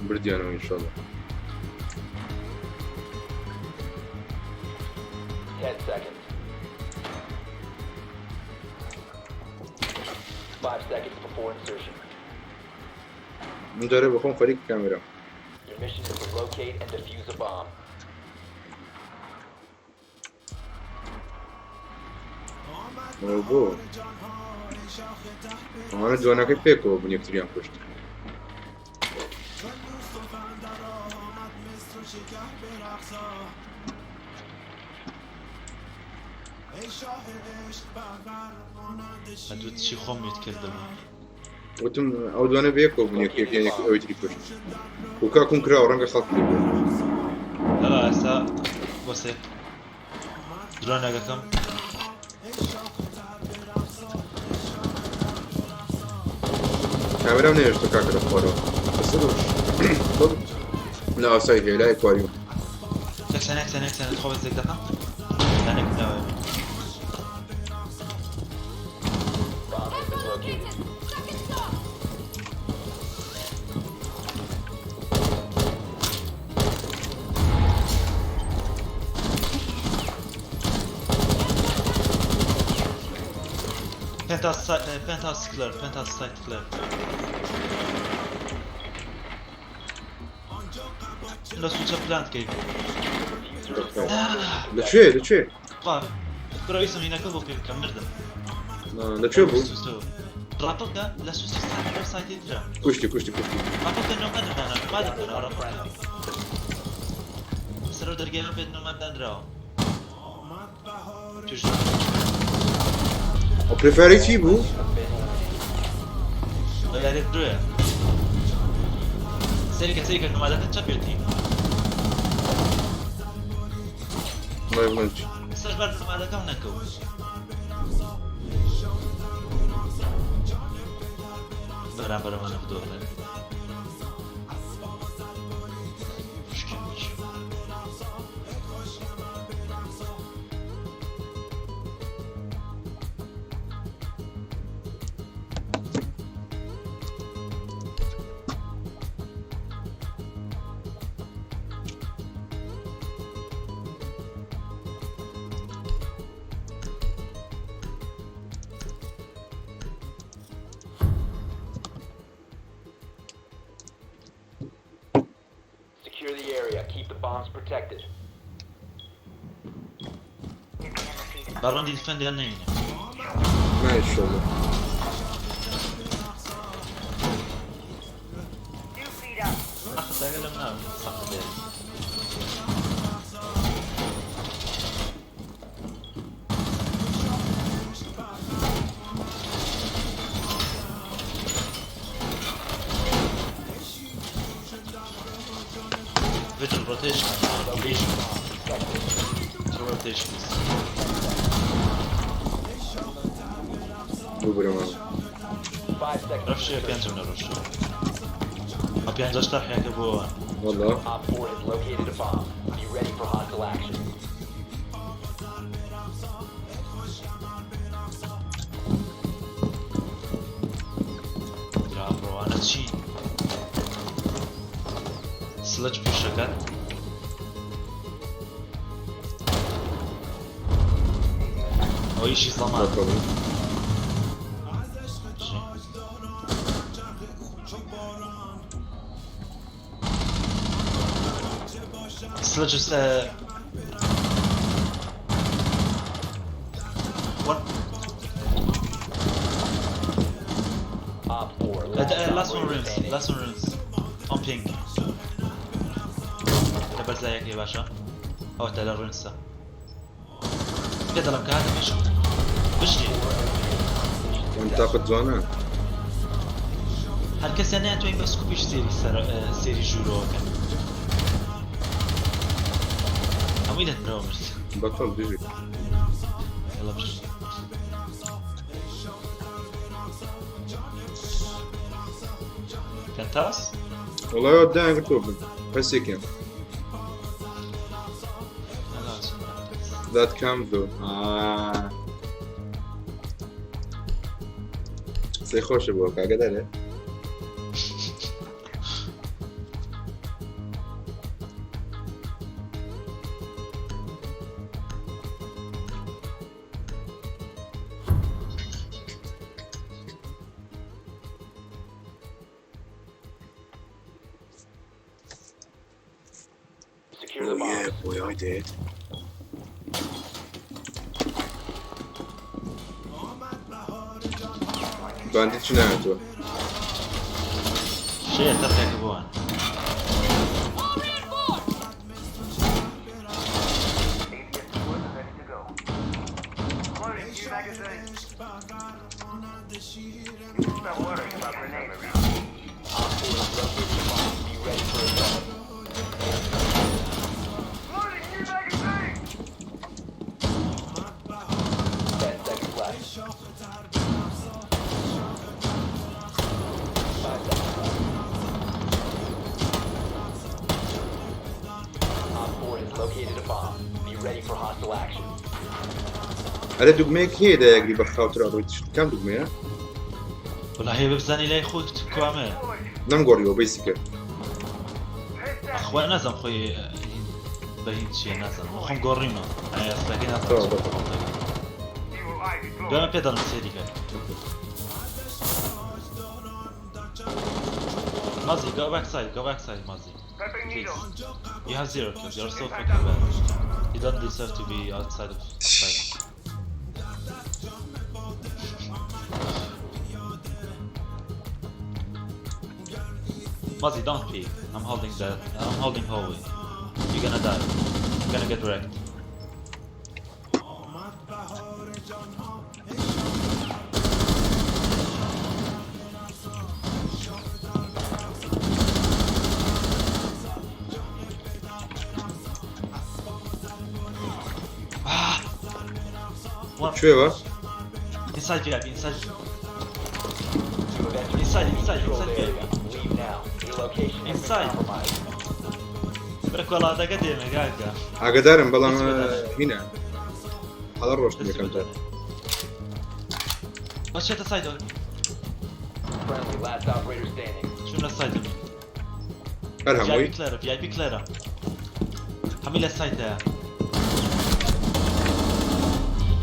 بردیانەوە ئینشاڵڵا. 10 seconds. 5 seconds before insertion. من جارێ بەخۆم خەریک کامێرام. Your mission is to locate and defuse a bomb. ئەوە بۆ ئەوانە دوانەکەی پێکەوە بوون یەکتریان کوشت. ئەدوت چی خۆم mute کردبوو. وتم ئەو دوانە بەیەکەوە بوون یەکێکیان یەک ئەوی تری کوشت. و کاکون کراوە ڕەنگە خەڵک لێ بێت. هەڵا ئێستا بۆسێ درۆنەکەم. کامێرام نەهێشتە کاکە لە خوارەوە. لە ئاسای هەیە لای ئەکواریوم. یەکسانە یەکسانە یەکسانە تخوا بەس یەک دەقە. دانێک ناوێ. Bomb has been Tempo located. located! Second floor! Penthouse clear, penthouse site clear. لە سوچە plant کەی. Defuser is no longer لەکوێ لەکوێ؟ خوا برا ویستم هینەکە بۆ پێ بکەم مردم. لەکوێ بوو؟ rappel کە لە سوچی site لەو site ی ترە. کوشتی کوشتی کوشتی. rappel کە nomad دانا nomad دانا rappel کە. سەرەو دەرگای بێت nomad دانراوە. توش ئەو prefire ی چی بوو؟ یاری درۆیە. سەیرکە سەیرکە nomad ەکە چەپێتی. وڵای بڵێم چی؟ سەر بەر nomad ەکەم نەکەوت. بەرامبەرەمانە بدۆڕێت. شکێنیش. Secure the area. Keep the bombs protected. با round ی defend یان نەوینە. نا ئینشاڵڵا. ئەخ لەم ناو سەخت دێت. Vigil rotation. Rotation. Two rotations. ببورە ماوە. 5 seconds. ڕەفشەیە پێنجم نەڕۆشت. ئەو پێنجەش تەرحێکە بۆ وەڵا OpFor has located a bomb. Be ready for hostile action. ڕۆوانە چی؟ Sledge push ەکات. ئەوە ئیشی زەمان. No problem. چی؟ Sledge is one. Op 4, last last one operator rooms. standing. Last one rooms. On ping. لە بەرزایەکەی باشە ئەوەتا لە ڕوونسە پێ دەڵم کە هاتە پێش بژی. تاقت جوانە. هەر کەسیان نەیانتوانی بە سکوپیش سێری سەر سێری ژوورەوەکەن. هەمووی لە درەوە مرد. بەتەڵ بژی. يلا بژی. پێنتاس؟ والله دایان گرتووە بن پەسێکیان. That cam though. آه. سێ خۆشە بۆ کاگەدارێ. Secure the bomb. boy, I did. باندی چی نایەتەوە؟ شەیە تەقێکە بۆوان. All reinforced! ADS-2 is ready to go. Loading new magazine. You can stop worrying about grenades now. Op 4 has located a bomb. Be ready for assault. Loading new magazine! 10 seconds left. 5 seconds left. Op 4 has located a bomb. Be ready for hostile action. ئەرێ دوگمەیەک هەیە دایەگری بە خاوتر ئەڕۆیت کام دوگمەیە؟ وەڵا هەیە بزانی لای خۆت کوامەیە. نەمگۆڕیەوە بەیسیکە. خوا نازم خۆی بە هین چییە نازم خۆم گۆڕیمە ئەسلەکەی نازم. تەواو، بەڵێ. EOI deployed. دوامە پێ دەڵم سێری کە. Mozzie, go backside, go backside, Mozzie. Prepping Please. needle. You have 0 kills, you're so fucking bad. You don't deserve to be outside of fight. Mozzie, don't peek. I'm holding that. I'm holding hallway. You're gonna die. You're gonna get wrecked. Ah! One کوێوە؟ inside VIP, inside. You have entered Inside, the inside, controlled inside. area. Leave now. Your location has been Inside. compromised. بەرە کۆڵادەکە دێمە گاکە. ئاگدارم بەڵام دەست بەدەرێ. هینە حەڵە ڕۆشتن دەستی یەکەم جار. بەدەرێ. بەچێتە سایدەوە. Friendly, last operator standing. چون لە سایدەوە. هەر VIP هەمووی کلێرە، VIP کلێرە. هەمووی لە سایتەیە.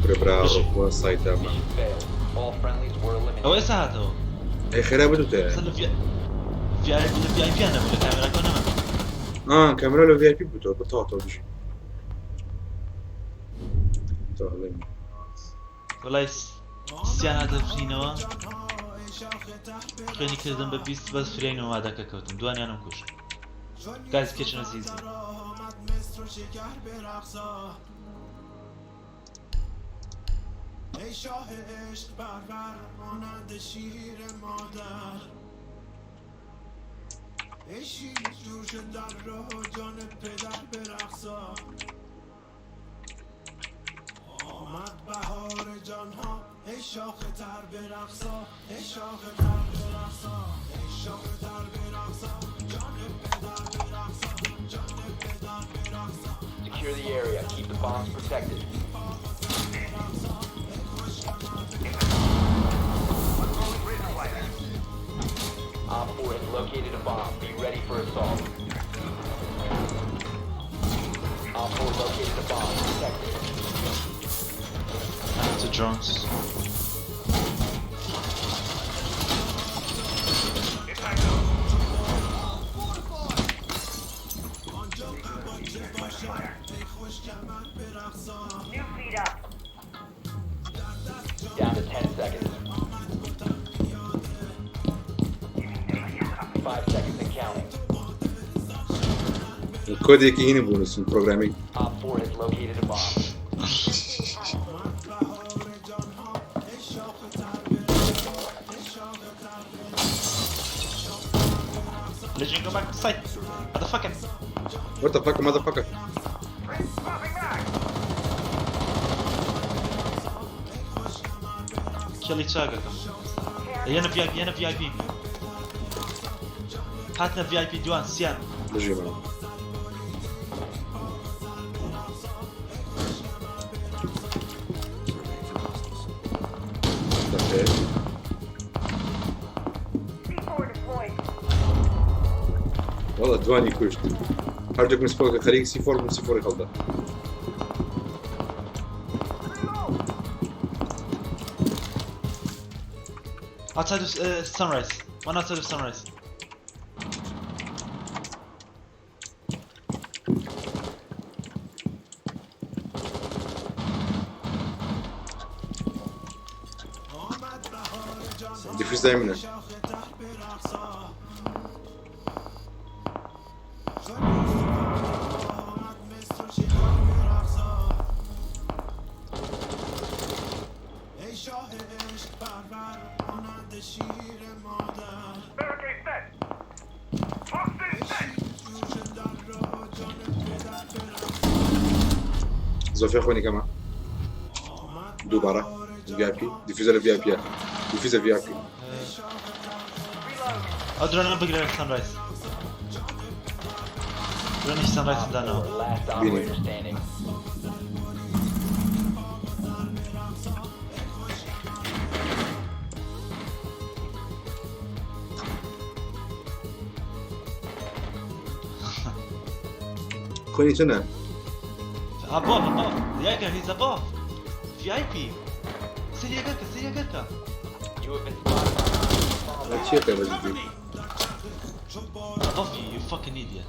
برە برا بژی. ڕۆ سایتامە. Mission failed. All friendlies were ئەوە eliminated. ئێستا هاتەوە. ئەی خێرا بدوتە. ئەسڵ لە VIP لە VIP نەبوو لە کامێراکە نەما. ئا کامێرا لە VIP بووتەوە بەتەواو بژی. تەواو. وەڵای سیان هاتە فرینەوە. خوێنی کردم بە 20 بەس فریای نۆمادەکە کەوتم. دوانیانم کوشت. Guys, kitchen is easy. ای شاه عشق پرور مانند شیر مادر ای شیر جوش در راه جان پدر برقصا آمد بهار جانها ای شاخ تر برقصا ای شاخ تر برقصا ای شاخ تر برقصا جان پدر برقصا جان پدر برقصا Secure the area. Keep the bombs protected. Rolling razor wire. Op 4 has located a bomb. Be ready for assault. Op 4 located a bomb. Protect it. I have two drones. Impact zone. New feed up. Down to 10 seconds. 5 seconds and counting. کۆدێکی هینە بوو نووسن پرۆگرامی Op 4 has located a bomb. Legion, go back to site. Motherfucker. What the fuck motherfucker. کێڵی چاکەکەم. یەنە VIP یەنە VIP. هاتنە VIP دوان سیان. بژی بەڵام. دەخێر. C4 deployed. وەڵا دوانی کوشت هەردووکم سپۆکە خەریک سی فۆر بووم سی فۆری هەڵدا. Outside of sunrise. One outside of sunrise. دیفیوز دای منە. Barricade set. Toxin set. زۆفیا خۆنی کەمە دووبارە VIP دیفیوزە لە VIP دیفیوزە VIP. ئەو درۆنە بگرە لە sunrise. درۆنێکی sunrise Op داناوە. 4, last بینی. operator standing. خۆنی چەنە؟ Above, above. Jäger, he's above. VIP. سەری یەکەکە سەری یەکەکە. You have been spotted by چیەکە بە جدی؟ Above you, you fucking idiot.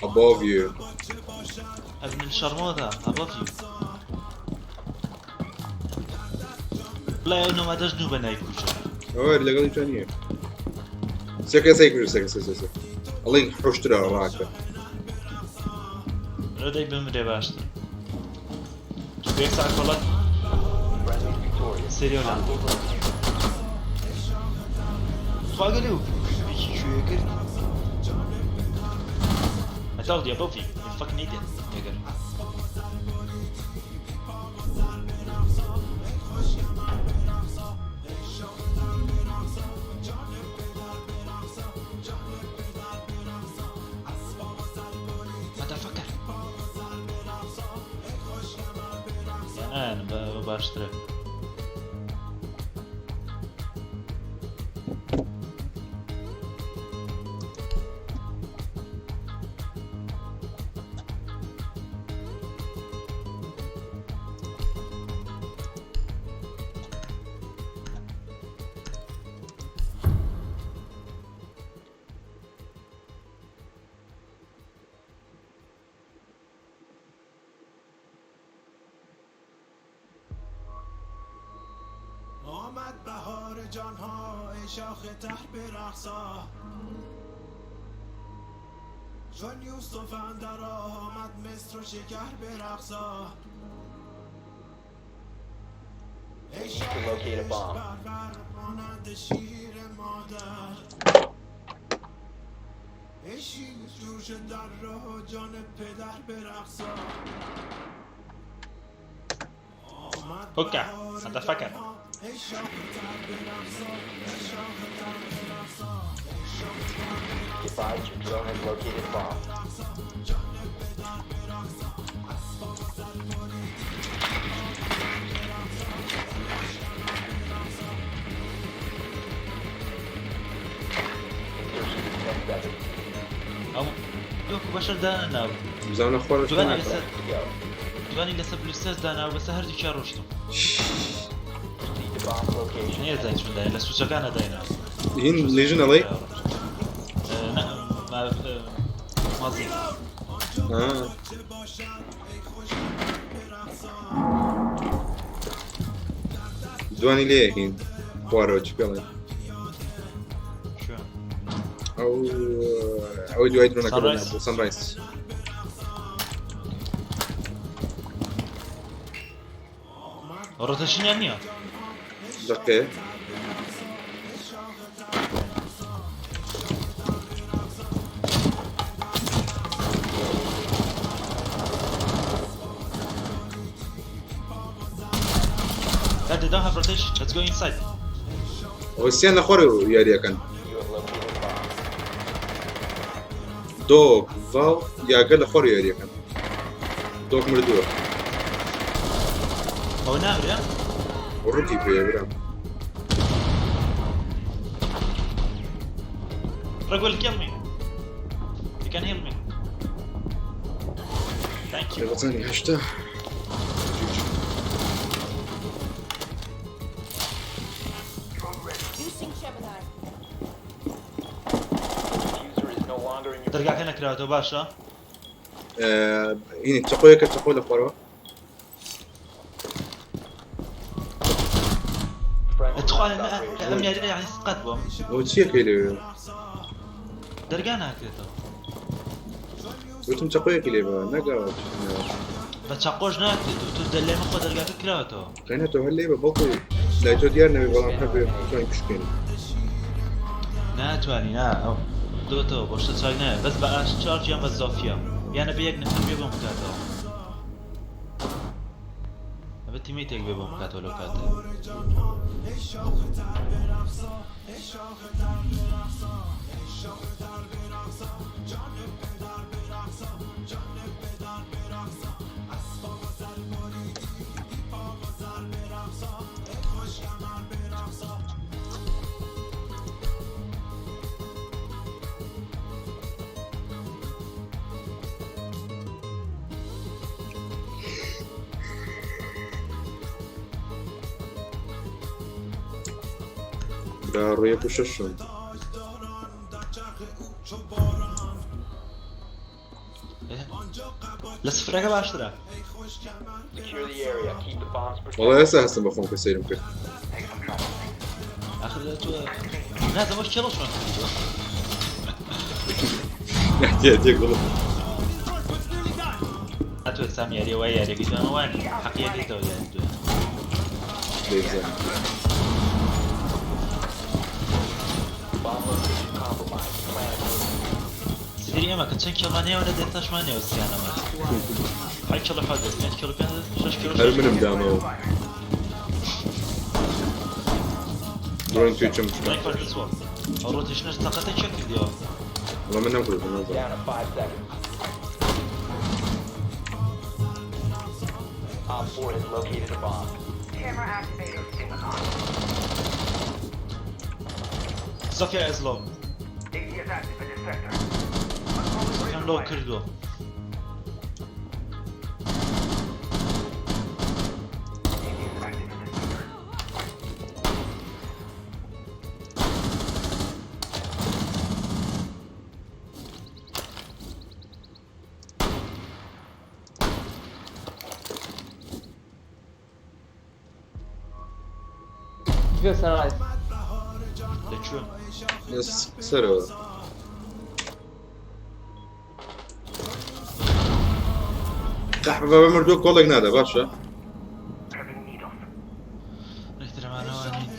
Above you. ابن الشرموطة above you. بڵێ ئەو نۆمادەش نوو بە نایکوژە. ئەوە لەگەڵی چۆن نییە. سێکە سێ کوژ سێکە سێ سێ سێ. ئەڵێ حوشترە ڕاکە. لەو دای بمرێ باشتر. چونکە یەک ساعت کۆڵەت Friendly's victorious. سریۆلا. Hostiles eliminated. خواگە لێو بیکی کوێ کرد؟ I told you above you, you fucking idiot, nigger. Motherfucker. یان باشترە. آمد بهار جانها ای شاخ تر برقصا چون یوسف اندر آمد مصر و شکر برقصا ای You need to locate a bomb. پرور مانند شیر مادر ای شیر جوش در راه جان پدر برقصا آمد Hookah, بهار motherfucker. جانها، ای شاخ تر برقصا ای شاخ تر برقصا ای شاخ Be advised your drone has located a bomb. Insertion in 10 seconds. ئەو دووەکو بەشەر دانەناو. بزانە خۆرە دوانی لەسەر To go. دوانی لەسەر بلوستەر داناو بەسە هەردووکیان ڕۆشتم. Proceed to bomb's location. نێزای چۆن دایە لە سوچەکانە دایناو. هین لیژن ئەڵێ؟ مازی. آه. دوانی لێ هین خوارەوە چی پێڵێن ئەو ئەوەی دوای درۆنەکە بۆ سەنڕایس ڕۆتەشنیان نییە دقێ Dad, they don't have rotation. Let's go inside. ئەوە سیان لە خوارەوە یاریەکەن دۆک ڤاڵ یاگە لە خوارەوە یاریەکەن دۆک مردووە ئەوە نامرێ ڕکی پێ برام Ragul, kill me. You can heal me. Thank you. وطني هشتا Using Gemini. Diffuser is no longer in your دەرگاکە نەکراوەتەوە باشە هینی چەقۆیەکە چەقۆ لە خوارەوە friendly تخوا last operator ئەم یاریە یعنی سقەت بووم ئەوە چیەکەی لەوێ دەرگا ناکرێتەوە وتم چەقۆیەکی لێ بە نەگاوە بە چەقۆش ناکرێتەوە تۆ دەلێ من خۆ دەرگاکە کراوەتەوە قەینەتەوە هەر لێ بە بەڵکو لای تۆ دیار نەبێ بەڵام هەبێ بتوانین بشکێنی ناتوانی نا ئەو دۆتەوە بۆ شتە چاک نایە بەس بە ئاش چارج یان بە زۆفیا یانە بە یەک نەفەر بێ بۆم بکاتەوە ئەبێ تیمیتێک بێ بۆم بکاتەوە لەو کاتە برا ڕوویەک و شەشم لە سفرەکە باشترە Secure the area. Keep the bombs وەڵا protected. ئێستا هەستم بە خۆم کە سەیرم کرد ئاخر تۆ نازم وەش کێڵە چۆن کردووە احتیاطیە گوڵم ئەتۆ سام یاریە وای یاریەکەی جوانە وان حەقیەکەیتەوە یاری دوێ لێ بزانم Bomb location compromised. Plan accordingly. سدری ئێمە کە چەند کێڵمان هەیە وەرە دێتاشمان هەیە سیانەمە حەوت کێڵ حەوت دەست پێنج کێڵ پێنج دەست شەش کێڵ هەر شەش منم دامەوە درۆن توی چم ڕای فەرق سوە ئەو ڕۆتیشنەش تەقەتە چێ کردیەوە وەڵا من نەمکردووە نازانم Down to 5 seconds. Op 4 has located a bomb. Camera activated. Zofia is low. ATS active in this sector. Zofiam low کردووە ATS active in this sector. گوێ سەرڕایز لەکوێ سەرەوە قەحبە بابە مردووە کۆڵێک نادا باشە Prepping needles. نەکترەمانەوە نین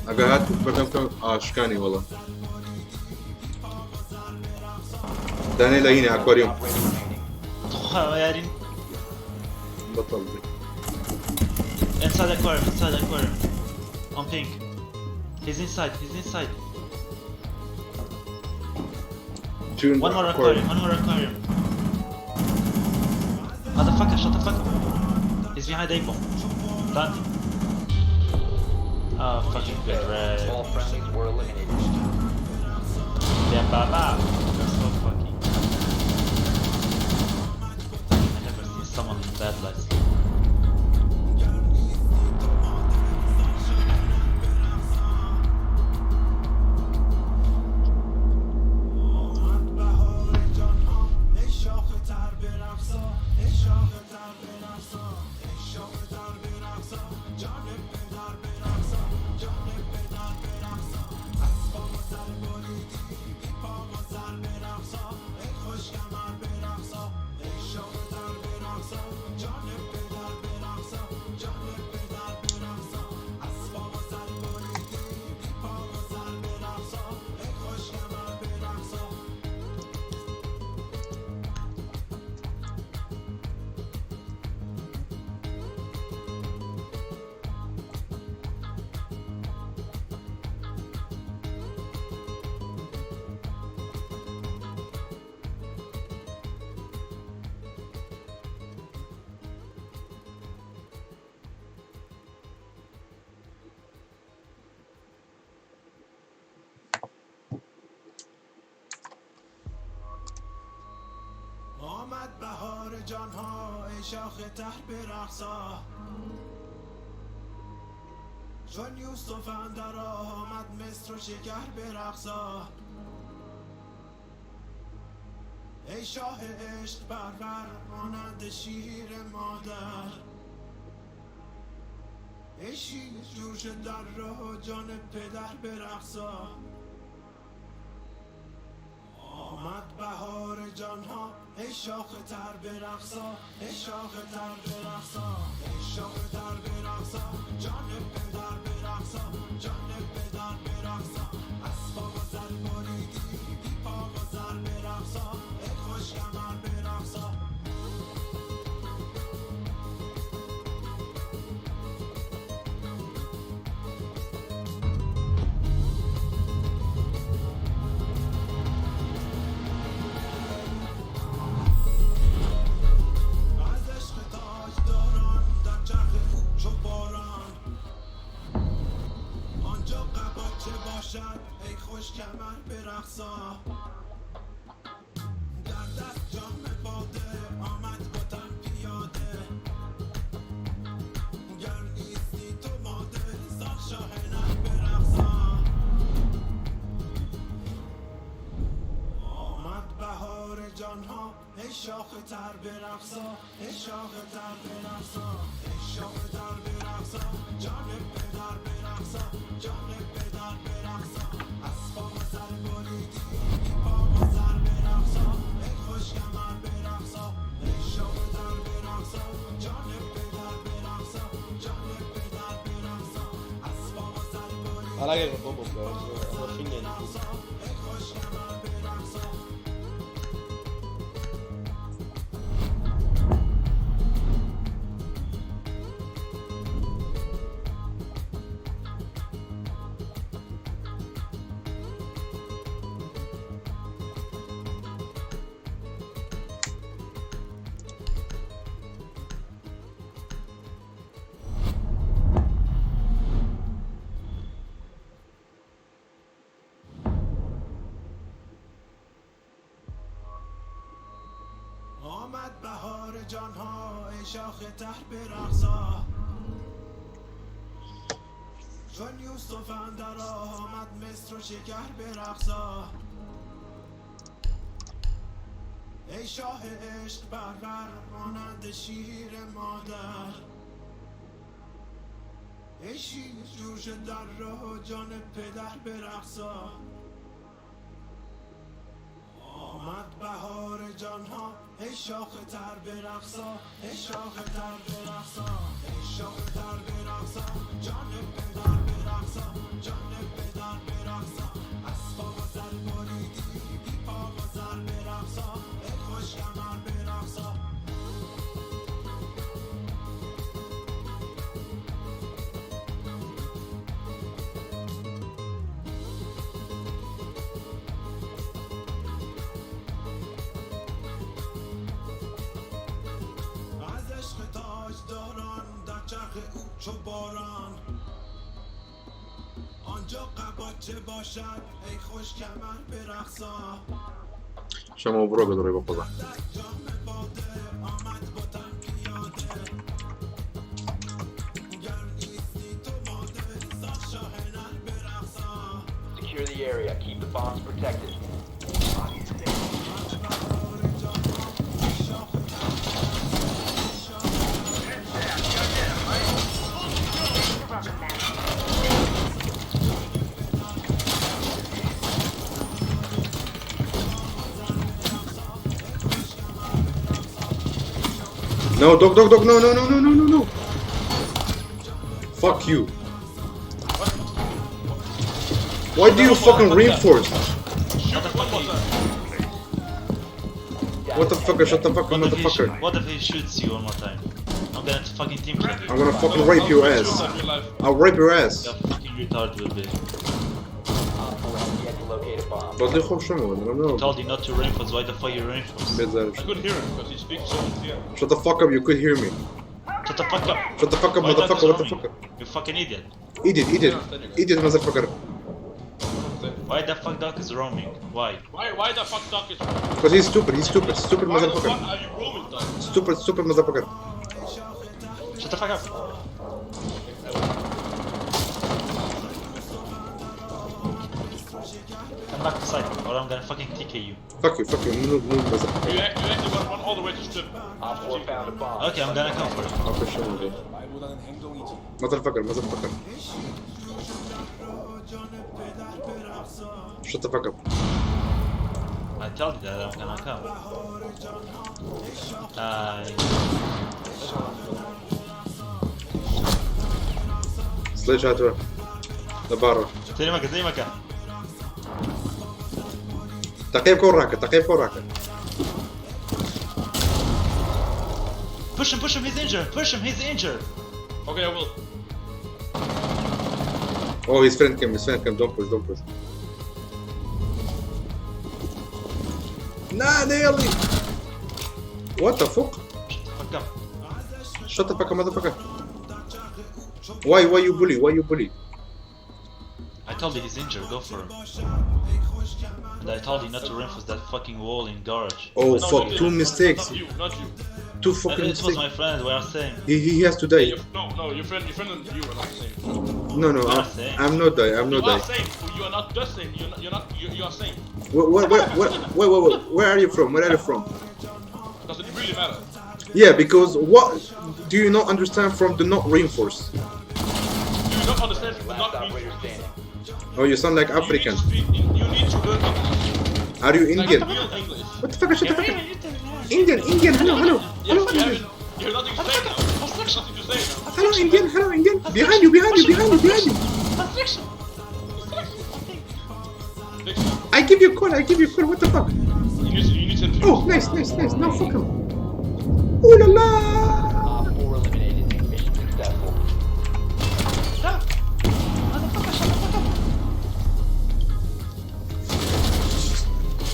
ئەگە هات بەردەم کەم ئاشکانی وەڵا دانێ لە هینە ئەکواریۆم Operator remaining. تخوا یارین بەتەڵ بێ Inside aquarium, inside aquarium. On pink. He's inside, he's inside. Tune One more aquarium, one more aquarium. Motherfucker, shut the fuck up. He's behind A bomb. Planting. Oh, fucking good red. All friendlies were eliminated. Yeah, baba. You're so fucking. I never seen someone in bad light. آمد بهار جانها ای شاخ تر برقصا ای شاخ تر برقصا ای شاخ تر برقصا جان پدر برقصا جان پدر برقصا اسباب و سر بریدی بی پا و سر برقصا ای خوش کمر برقصا ای شاخ تر برقصا جان پدر برقصا جان پدر برقصا اسباب و سر بریدی بی پا و سر برقصا ای خوش کمر برقصا. آمد بهار جانها ای شاخ تر برقصا چون یوسف اندر آمد مصر و شکر برقصا ای شاه عشق پرور مانند شیر مادر ای شیر جوش در راه جان پدر برقصا آمد بهار جانها ای شاخ تر برقصا ای شاخ تر برقصا ای شاخ تر برقصا جان پدر برقصا جان پدر برقصا اسباب و سر بریدی بی پا و سر برقصا ای خوش کمر برقصا. از عشق تاجداران در چرخ او چو باران آنجا قبا چه باشد ای خوش کمر برقصا در دست جام باده آمد با تن پیاده گر نیستی تو ماده زان شاه نر برقصا آمد بهار جانها ای شاخ تر برقصا ای شاخ تر برقصا ای شاخ تر برقصا جان پدر برقصا جان پدر برقصا اسباب و سر بریدی بی پا و سر برقصا ای خوش کمر برقصا ای شاخ تر برقصا جان پدر برقصا جان پدر برقصا اسباب و سر بریدی I like it for bubble guys. I'm a finger. ای خوش کمر برقصا. آمد بهار جانها ای شاخ تر برقصا چون یوسف اندر آمد مصر و شکر برقصا ای شاه عشق پرور مانند شیر مادر ای شیر جوش در راه جان پدر برقصا آمد بهار جانها ای شاخ تر برقصا ای شاخ تر برقصا ای شاخ تر برقصا جان پدر برقصا جان پدر برقصا اسباب و سر بریدی بی پا و سر برقصا ای خوش کمر برقصا. از عشق تاجداران در چرخ او چو باران شەمەوە بڕۆ بە دڕۆی بە قوزە. Secure the area. Keep the bombs protected. No, dog, dog, dog, no, no, no, no, no, no, no. Fuck you. Why do you fucking reinforce? Shoot one more time. What the fucker? Shut the fuck up, What if, he motherfucker. what if he shoots you one more time? I'm gonna fucking team kill you. I'm gonna fucking rape your ass. In real life. I'll rape your ass. You fucking retard will be. Op 4 has yet to locate a bomb. بەڵێ خۆم شەمەوە no. Told you not to reinforce, why the fuck you reinforce? بێزار I couldn't hear him because he speaks so clear. Shut the fuck up, you could hear me. Shut the fuck up! Shut the fuck up, Why dog motherfucker, is what the roaming? fuck? You fucking idiot. Idiot, idiot, idiot, motherfucker. Why the fuck dog is roaming? Why? Why the fuck dog is Because he's stupid, he's stupid, stupid Why the motherfucker. fuck are you roaming, dog? Stupid, stupid motherfucker. Shut the fuck up! Come back to site or I'm gonna fucking TK you. Fuck you, fuck you, move, move, motherfucker. You actually want to run all the way to strip. Op 4 found a bomb. Okay, I'm gonna come for you. Okay, شو Motherfucker, motherfucker. Shut the fuck up. I told you that I'm gonna come. Hi. Sledge هاتوا لبرا. زي مكان زي مكان. تقيب كوراك تقيب كوراك. Push him, push him, he's injured! Push him, he's injured! Okay, I will. Oh, his friend came, his friend came. Don't push, don't push. Nah, nearly. What the fuck? Shut the fuck up. Shut the fuck up, motherfucker. Why you bully? Why you bully? I told you he's injured, go for him. And I told you not to reinforce that fucking wall in garage. Oh No, fuck, you two didn't. mistakes. Not you, not you. Two fucking It was mistakes. my friend, we are same. He has to die. Your, no, your friend and you are not the same. No, no, We are I'm, same. I'm not die. I'm You not are die. same. You are not the same. You're not. You're not. You are same. Where, where, where, where are you from? Where are you from? Does it really matter? Yeah, because what do you not understand from the not reinforce? Do you not understand from the Last not operator reinforce? standing. Oh, you sound like You need African. to speak. You need to learn English. Are you Like Indian? real English. What the fuck? Shut the fuck up. Indian, Indian, hello, hello, Yes, hello, you Indian. have, you have nothing to say now. You have nothing to say now. Hello, Indian, hello, Indian. Behind you, behind you, behind you, behind you. Next time. I give you a call, I give you a call. What the fuck? You need to Oh, nice, nice, nice. Now fuck him. Oh la la. Op 4 eliminated. Mission successful. Motherfucker, shut the fuck up!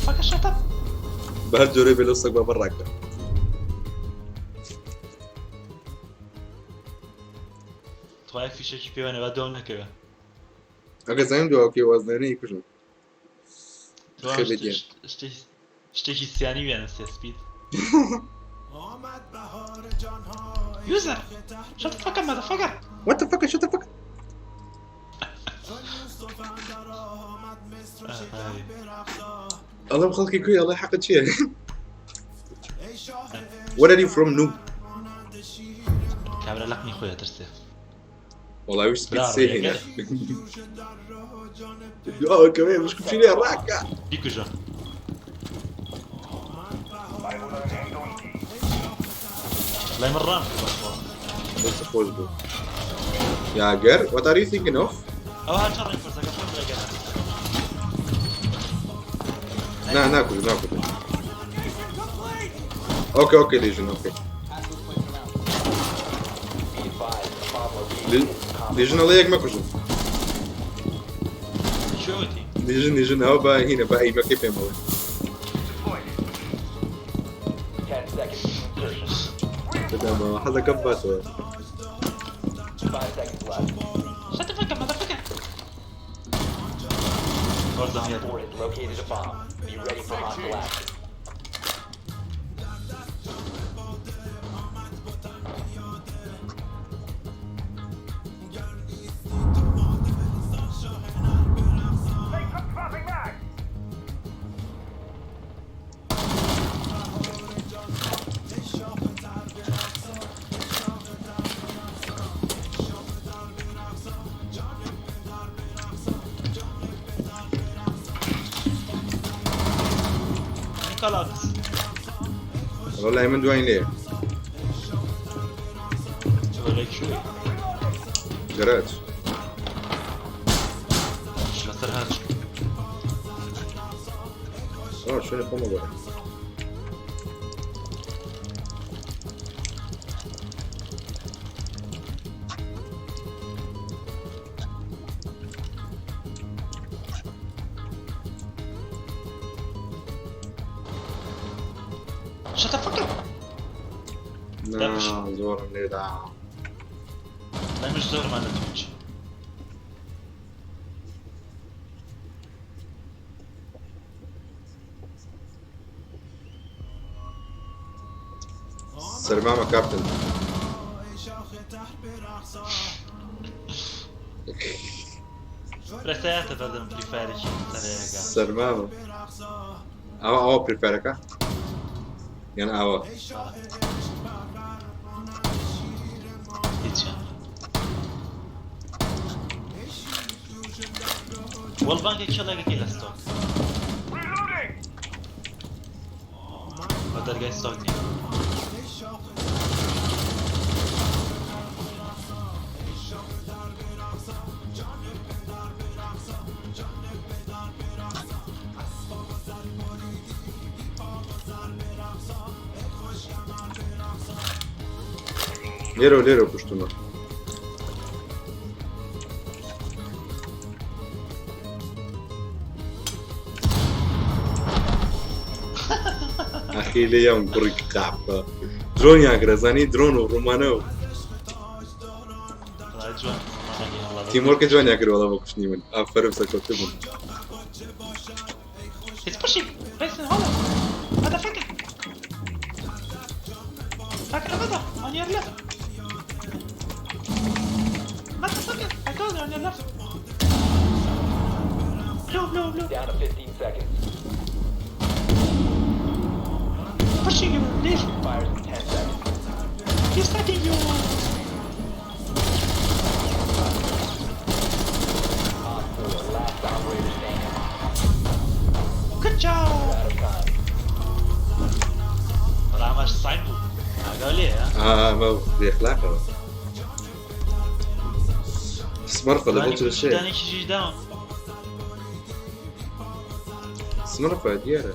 Fucker, shut up! بهر جوري بلصق باب الراكب. توای فیشێکی پێوەنە با دۆم نەکەوێ. ئەگەر زانیم دواکەی وازنێنەی کوژم. خیلی دیە. شتێکی سیانی وێنە سێ سپید. User! Shut the fuck up, motherfucker! What the fuck? Shut the fuck up. ئەڵێم خەڵکی کوێ ئەڵێ حەقت چییە؟ Where are you from noob? کابرا لەقمی خۆی ئەترسێ. والله وش لا، سي هنا. اه كمان مش كل شيء راكع. بیکوژە. لای من ڕام کردەوە. بس خوش بو. يا جر what are you thinking of? ئەوە هەر چەند ڕێنفۆرسەکە خۆم لەگەڵ. نا ناكل ناكل. okay okay Lesion okay. Be advised, a bomb location is compromised. Lesion الله ياك ماكوجن. شوتی؟ Lesion Lesion هاو با هنا با اي ما كيف يموت. 10 seconds to insertion. حدا كباته. 5 seconds left. Shut the fuck up, motherfucker! زەمیێت. 4 has located a bomb. Be ready for hostile action. Swapping mag! کالاکس. وەڵای من دواین لێ. لە کوێ؟ گەراج. لەسەر هەرچ. ئەوە شوێنی خۆمە بۆ. Shut the fuck up. نا زۆرم لێدا. لای مش زۆرمان لە تویچ. سەرمامە کاپتن. ڕێستایاتە بەردەم فری فایرێکی سەرەیەکە. سەرمامە. ئەوە ئەوە پریفەرەکە یان ئاوە؟ هیچیان. وەڵبانکە کێڵێکەکەی لە ستۆک. Reloading! بە دەرگای ستۆک نییە. لێرە و لێرە کوشتمە. ئەخی لێیان کوڕی قاپە درۆنیان کرد زانی درۆن و ڕوومانە و وەڵای جوان ڕۆمانەکەی هەڵە. تیمۆرکە جوانیان کرد وەڵا بۆ کوشتنی من ئافەرم سەرکەوتن بوون. He's pushing! Basement hollow! Motherfucker! Fucker mother! On your left! Motherfucker! I told you on your left! Blue, blue, blue! Down to 15 seconds. Pushing you! Leave! Fires in 10 seconds. He's fighting you! Op 4, last operator standing. Good job! Out of time. وەڵا ئەمەش ساین بوو. ئاگا لێیە؟ ئەمە بێخلاقەوە سمەرفە لە بۆ شێ. دانێکی ژیش داوم. سمەرفە دیارە.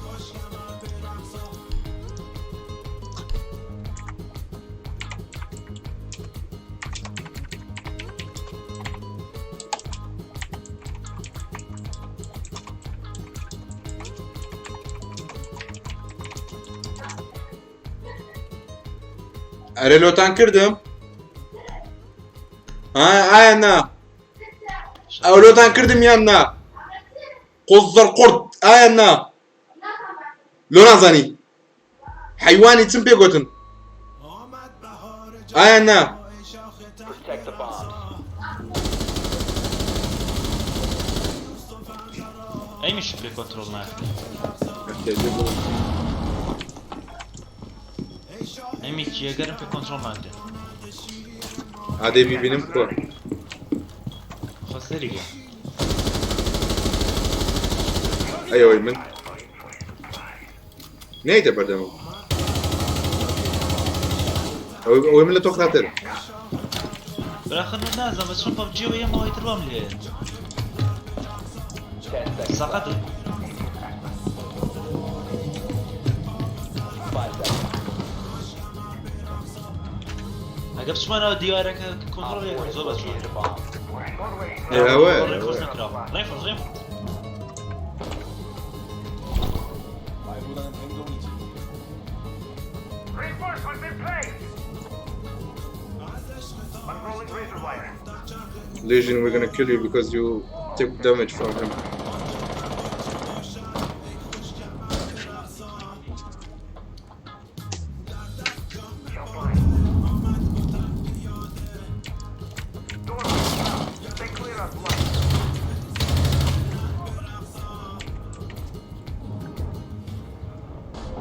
ئەرێ لۆتان کردم؟ ئایا نا؟ ئەو لۆتان کردم یان نا؟ قۆزەر قورت ئایا نا؟ لۆ نازانی؟ حیوانی چم پێ گوتن؟ ئایا نا؟ Protect the bombs. ئەی میشی پێ کۆنترۆڵ ناکرێت. ئەی میکی ئەگەرم پێ کۆنترۆڵ ناکرێت. ئادەی بیبینم خۆ. خۆ سەری بێ. ئەی من نەیتە بەردەمم. ئەوەی من لە تۆ خراپتر. براخر من نازانم بەس چۆن پەبجیەوە ئێمەوە ئیتر وام لێ. 10 seconds. سەقەتم. 5 seconds. ئەگە بچمە ناو دیوارەکە Op کۆنترۆڵ 4 یەکەم has زۆر بە چۆن. located a bomb. ئەوە ڕێنفۆرس نەکراوە. ڕێنفۆرس ڕێنفۆرس. Reinforcements in place! Unrolling razor wire. Legion, we're gonna kill you because you took damage from him.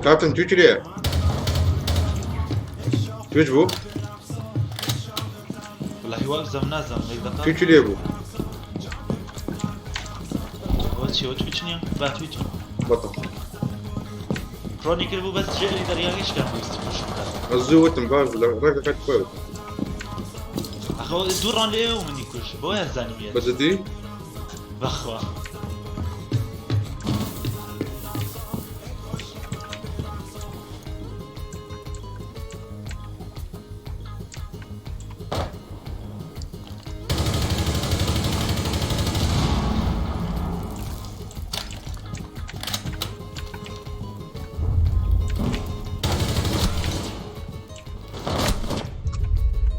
کاپتن توی چی لێیە؟ تویش بوو؟ وەڵاهی وابزانم نازانم یەک دەقە. توی چی لێ بوو؟ ئەوە چیە ئەوە تویچ نییە با تویچ بەتە ڕۆنی کرد بوو بەس ژێری دەریاکەی شکان بوو ویستی کوشت بکات. ئەس زوو وتم باش بوو لە ڕێک لە کاتی خۆی وتم. ئەخۆ دوو ڕان لێ و منی کوش بۆیە زانیم یەت. بە جدی؟ بەخوا.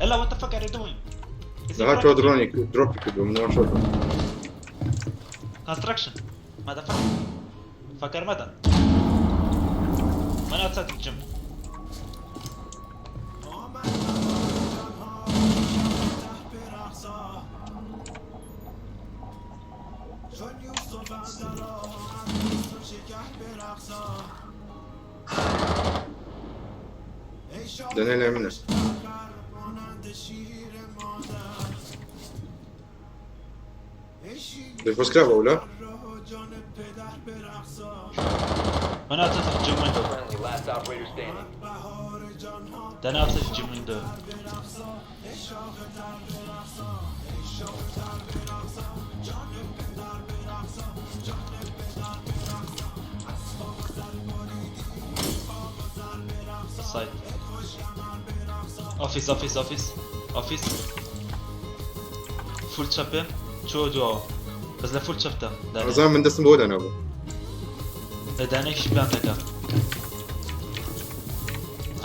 Ella, what the fuck are you doing? Is he لە هاتووە dropping you? درۆنی درۆپی کردووە من واشۆ Construction. Motherfucker. Fucker mother. Man outside the gym. دەنێ لای منە دەرفۆس کرا بەولا Man outside the gym window. Friendly, last operator standing. Then outside the gym window. Side. Office, office, office, office. Full chapê چۆ دواوە بەس لە فول چەپتە دانێ ئەزان من دەستم بۆ دانابوو لە دانێکیش پلان دەکا.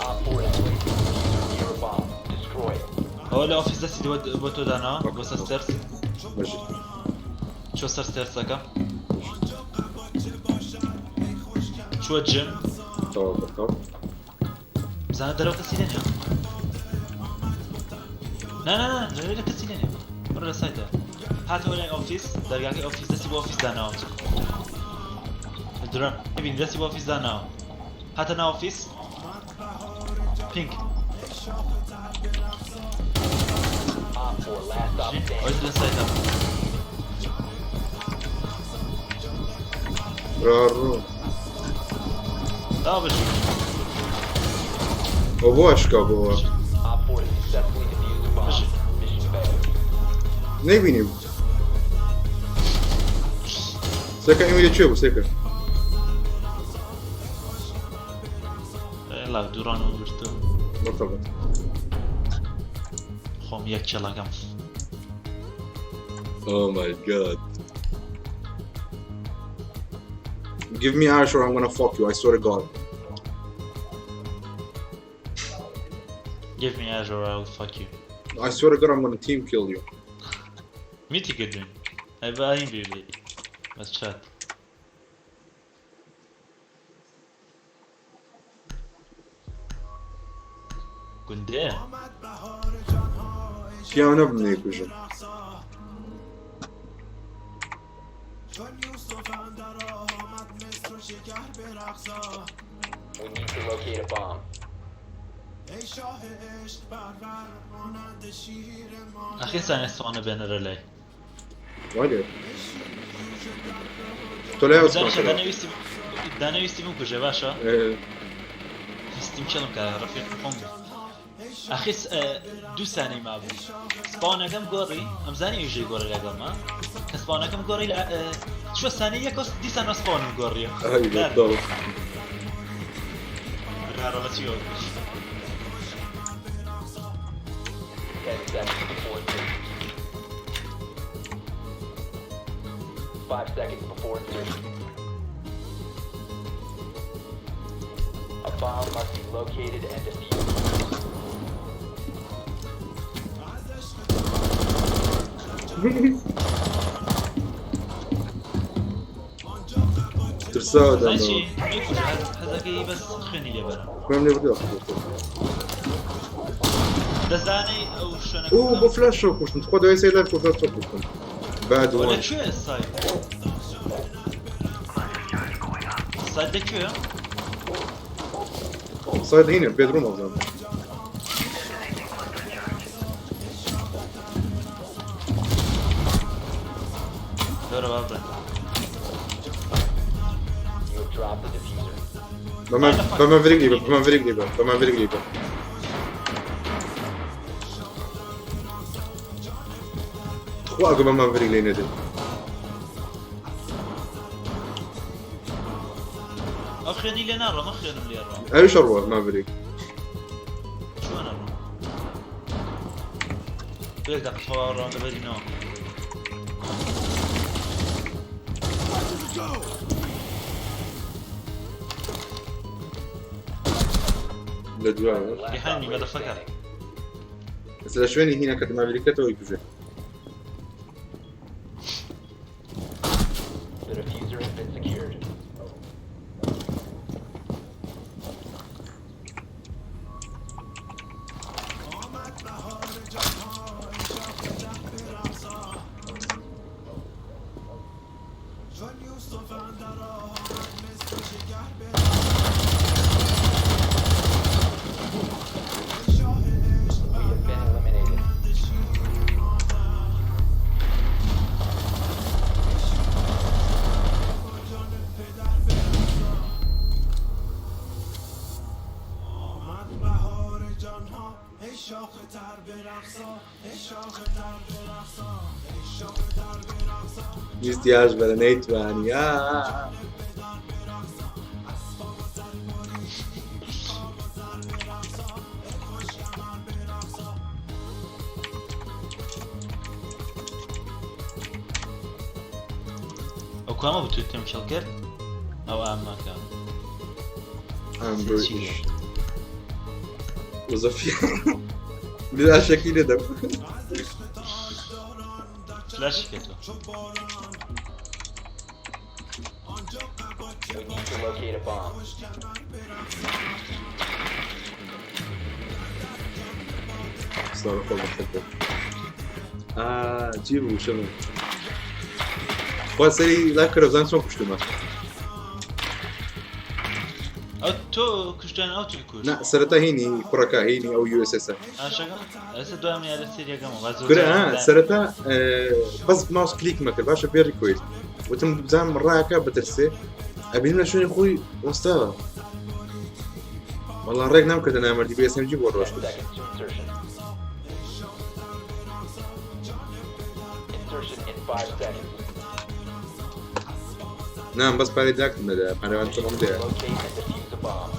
Op 4 has placed a diffuser near a bomb. Destroy it. ئەوە لە ئۆفیس دەستی بۆ تۆ داناوە بۆ سەر ستێرس بەژی چوە سەر ستێرسەکە چوە جم تەواو بەتاو بزانە دەرەوە کەسی لێ نییە نا نا نا لەوێ لە کەسی لێ نییە بڕۆ لە سایتە هاتەوە لای ئۆفیس دەرگاکەی ئۆفیس دەستی بۆ ئۆفیس داناوە درۆن ببین دەستی بۆ ئۆفیس داناوە هاتە ناو ئۆفیس پینک Op 4, last stop standing. ئەوەی لە سایتە ڕاڕۆ دا بژی ئەو بۆ ئەشکا بۆوە Op 4 has successfully defused a bomb. Mission failed. نەیبینی بوو سێکە ئێمە لەکوێ بوو سێکە لا دووران و گرتو مرتبط خۆم یەک کێڵەکەم Oh my god. Give me Ash or I'm gonna fuck you, I swear to God. Give me Ash or I'll fuck you. I swear to God I'm gonna team kill you. میتی کردوین ئەی با هین بی بەس چات گوندێ پیاو نەبم نەیکوژم. We need to locate a bomb. ئەخی سانێ سۆنە بێنەرە لای وای لێ تۆ لای ئەو زانیشە سپانسەرە. دانەویستی دانەویستی بمکوژێ باشە ئێ، ویستیم کێڵم کە ڕەفیق خۆم بوو ئەخی دوو سانەی مابوو سپاونەکەم گۆڕی ئەمزانی ئیژەی گۆڕی لەگەڵما کە سپاونەکەم گۆڕی لە چوە سانەی یەکەوە دیسان سپاونم گۆڕیە ئای بەدڵ. برارە لە چیەوە 10 seconds before insertion. 5 seconds before insertion. A bomb must be located and defused. ترساوە زانی دانەوە. چی میکوژە حەزەکەی بەس خوێنی لێبەرە خوێم لێ بردووە. دەزانەی ئەو شوێنە ئۆ بۆ فلاشەوە کوشتم تخوا دوای سەی لایف بۆ فلاشەوە کوشتم. باد وە وان. لەکوێ سایت سایت لەکوێ؟ ساید هینە بێدروم ئەوزان. دۆرە با بڕێن. You have dropped the diffuser. بە ماڤریک لیبە، بە ماڤریک لیبە، بە ماڤریک لیبە. تخوا ئەگە بە ماڤریک لێ نەدەی. ئەو خوێنی لێ ناڕۆ، من خوێنم لێ ڕۆ. ئەویش ئەڕوا ماڤریک. چۆن ئەڕۆ؟ یەک دەقە تخوا با ڕاوندە بەرینەوە. لە دوایە. Last Behind me, operator motherfucker. standing. ئێستا لە شوێنی هینە کە ماڤریکەتەوە ئەیکوژێ. The diffuser has been secured. We have been eliminated. ویستی ئاش بەرە نەیتوانی. ئا ئەو کوامە بوو توی تێم شەڵ کرد؟ ئەو ئاماکە. ئەم چی لێ؟ وزەفی ئاشەکی لێ دەم. فلاشی کردووە. We need to locate a bomb. سڵاو خۆ بەخێر بێت. ئا چی بوو شەمە؟ خوا سەری لای کەرە بزان چۆن کوشتمە. ئەو تۆ کوشتیان ئەو توی کوشت. نا سەرەتا هینی کوڕەکە هینی ئەو USS ە. ئاشەکە ئێستا دوام یارە سەریەکەمەوە با زۆر کورە جار ها دان. سەرەتا بەس ماوس کلیک مەکرد باشە بێ ڕیکۆیل. وتم بزانم ڕاکە بترسێ ئەبینم لە شوێنی خۆی وەستاوە. وەڵا ڕێک نامکردە نامەردی بە SMG بۆ 10 ڕۆشت. seconds to insertion. Insertion in 5 seconds. نام بەس پارەی داکتم نەدا پارەوان چۆن Mission دەیە. to locate and defuse a bomb.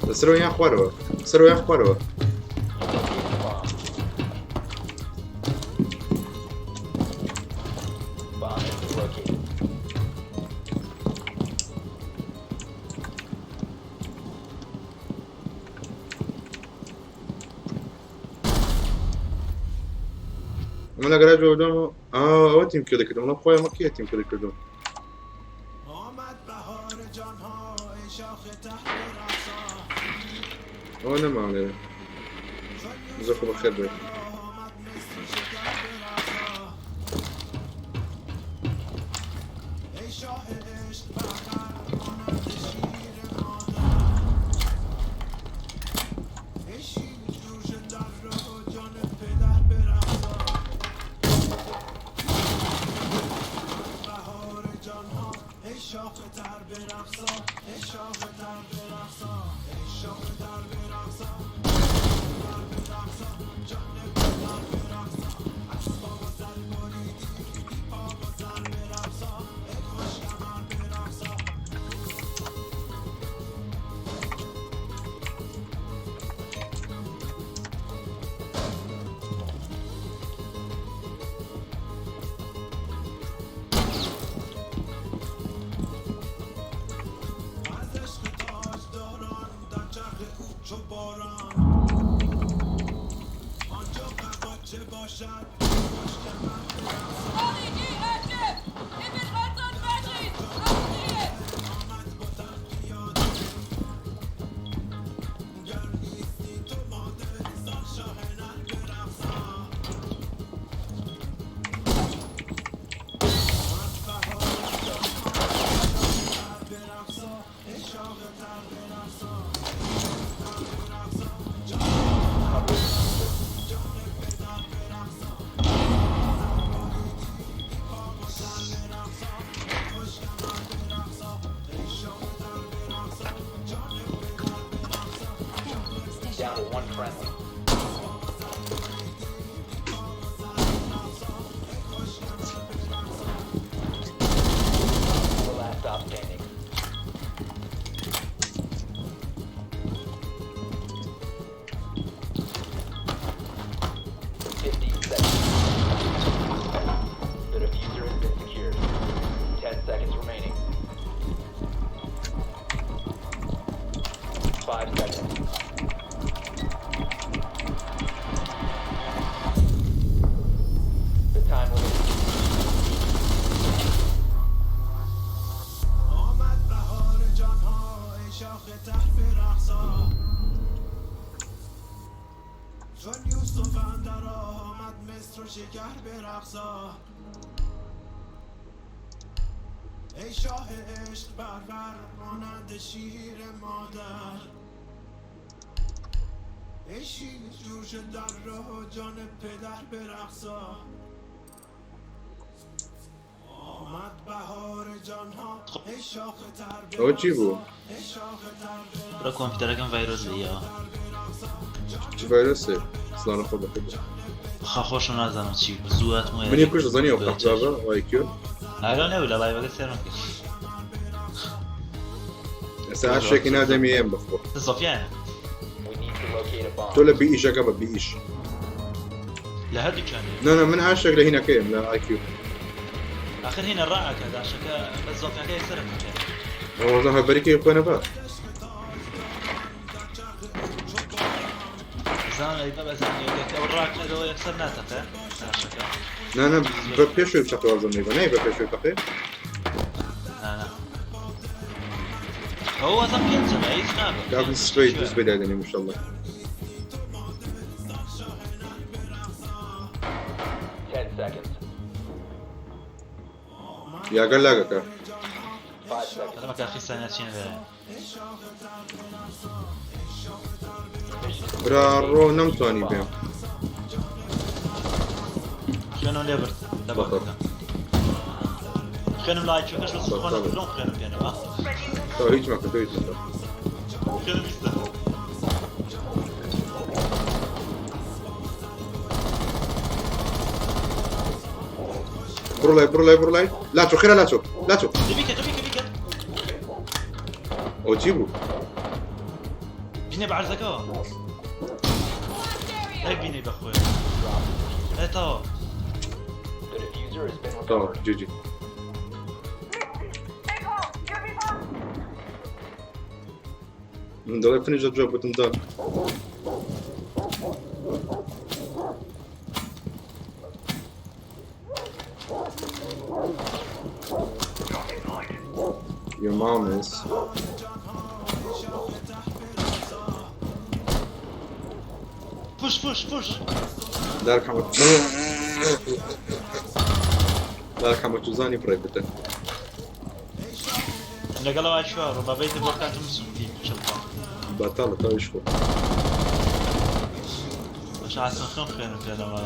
لەسەرەوە یان خوارەوە؟ سەرەوە یان خوارەوە؟ You located a bomb. Bomb has been located. ئەمە لە گەراجەوە بدەمەوە. ئا ئەوە تیم کێ دەکردم وەڵا خۆی ئەمە کێ تیم کێ دەکردم؟ ئەوە نەماوە لێرە. زۆر خۆ بەخێر بێت. LEG active! If it runs on batteries, I'll see it! ئەوە چی بوو؟ برا کۆمپیوتەرەکەم ڤایرۆس لێیەوە. چ ڤایرۆسێ؟ سڵاو خۆ بەخێر. خا خۆشم نازانم چی بوو زوو هاتمەوە منی یاریەکە کوشت زانی ئەو بۆیە قەحبابە ئایکیۆ. ئاگام نەبوو لە ڵایڤەکە سێرم کرد. ئێستا عەشێکی نادەمی ئێم بخۆ. زۆفیایە. We need to locate a تۆ bomb. لە بی ئیشەکە بە بی ئیش. لە هەردووکیان نا نا من عاشێک لە هینەکەیم لە ئایکیو. آخر هینە ڕائەکە داشەکە بەس زۆفیاکە یەکسەرە تەقێ. ئەوە هەبەریکەی خۆ نەبا. زان ئەی بە بەزان یەکێک ئەو ڕاکەدەوە یەکسەر ناتەقێ داشەکە. نا نا بە پێشوی بچەقێ وازم نەیبە نەی بە پێشوی تەقێ. نا نا. ئەوە وازم پێنجە بە هیچ نابێ. کاکم سبەی دوو سبەی دادەنێم ئینشەڵڵا. 10 seconds. یاگەر لاگەکە. 5 seconds. ئەمە کاخی سانیا چینە لێ. Mission is برا to ڕۆ locate نەمتوانی the بێم. bomb. خوێنم لێ برد لە باکەکە. خوێنم لە ئایکیۆکەش بەس خۆ نەکردم خوێنم پێنەوە. تۆ هیچ مەکە تۆ هیچ مەکە. خوێنم ئیستا. بڕۆ لای بڕۆ لای بڕۆ لای لاچۆ خێرا لاچۆ لاچۆ. بیکە بیکە بیکە. ئەوە چی بوو؟ بینێ بە عەرزەکەوە. Blast area! ئەی بینێ بە خۆی. ئێ تەواو. The diffuser has been تەواو recovered. جیجی. من دەڵێ finish the job وتم done. Your mom is. پوش پوش پوش. دارك حمد دارك حمد چوزانی پرایڤتە. لەگەڵەوە ئایکیۆ ڕۆ بابەیتە بۆ کاتم سووتی چڵپا. بەتاڵە تاویش خۆ. باش عاسم خوێن خوێنم پێنەوە.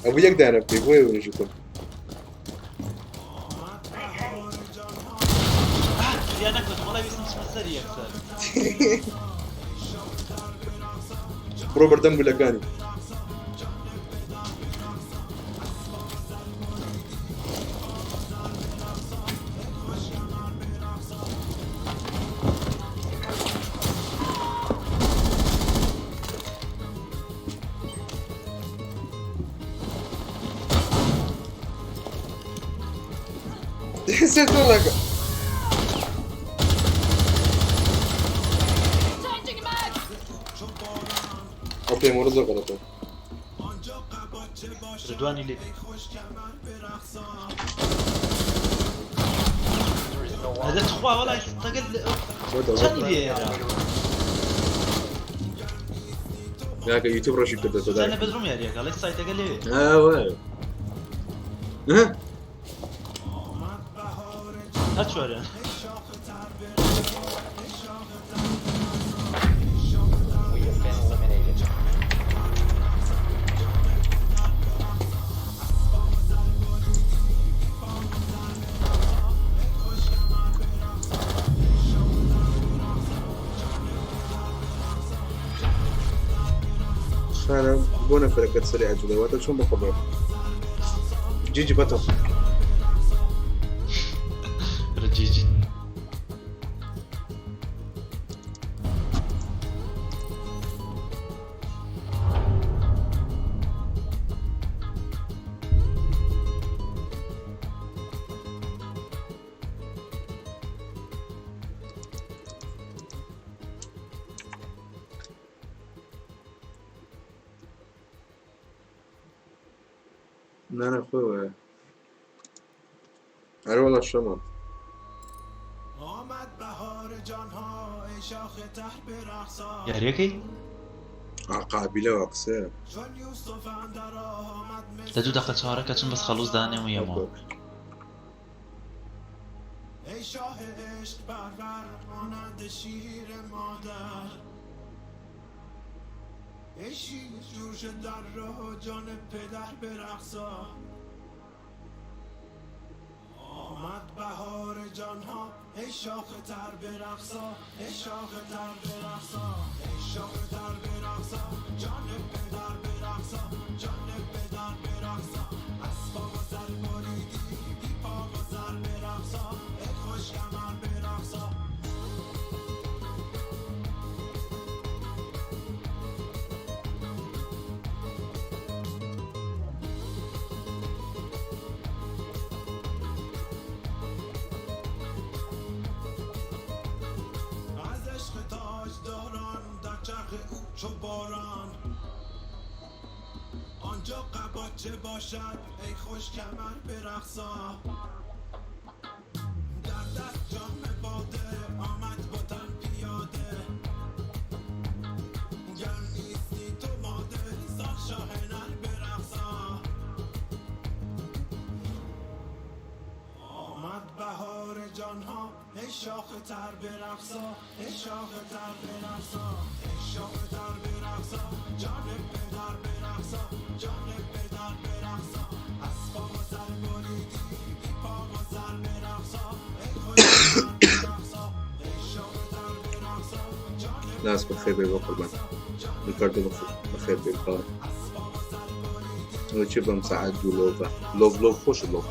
ئەبوو یەک دانە بکەی بۆیە ونیژتم. فریا نەکەوتم وەڵای ویستم بچمە سەری یەکسەر. بڕۆ بەردەم گولەکانی. سێ تۆڵەکە. Changing mag! ئەو پێم وەرە زۆر غەڵەتە. ردوانی لێ. Diffuser is no longer هەدە تخوا وەڵای تەگەل بۆ دەڵێ. چەندی لێیە؟ یاکە یوتیوب ڕەشی کردێتەوە چەندە دارک. بەدروم یاریەکە ئەڵێ سایتەکە لێوێ. ئاوە. ها؟ هەر چوارە. We have been eliminated. خانە بۆ نەفەرەکەت سەری عجلە واتە چۆن بەخۆبەر. جیجی بەتە. جیجی. نا نا خۆی وایە. ئەرێ وەڵا شەمە. یاریەکەی؟ قابیلەوە قسەیە. لە دوو دەقە چاوەڕێ کە چم بەس خەڵوز دانێم و یەمەوە. ناس بەخێر بێ بۆ قوربان ریکاردۆ بەخێر بێ بەڵێ ئەوە چی بەم سەعات دوو لۆڤە لۆڤ لۆڤ خۆشە لۆڤ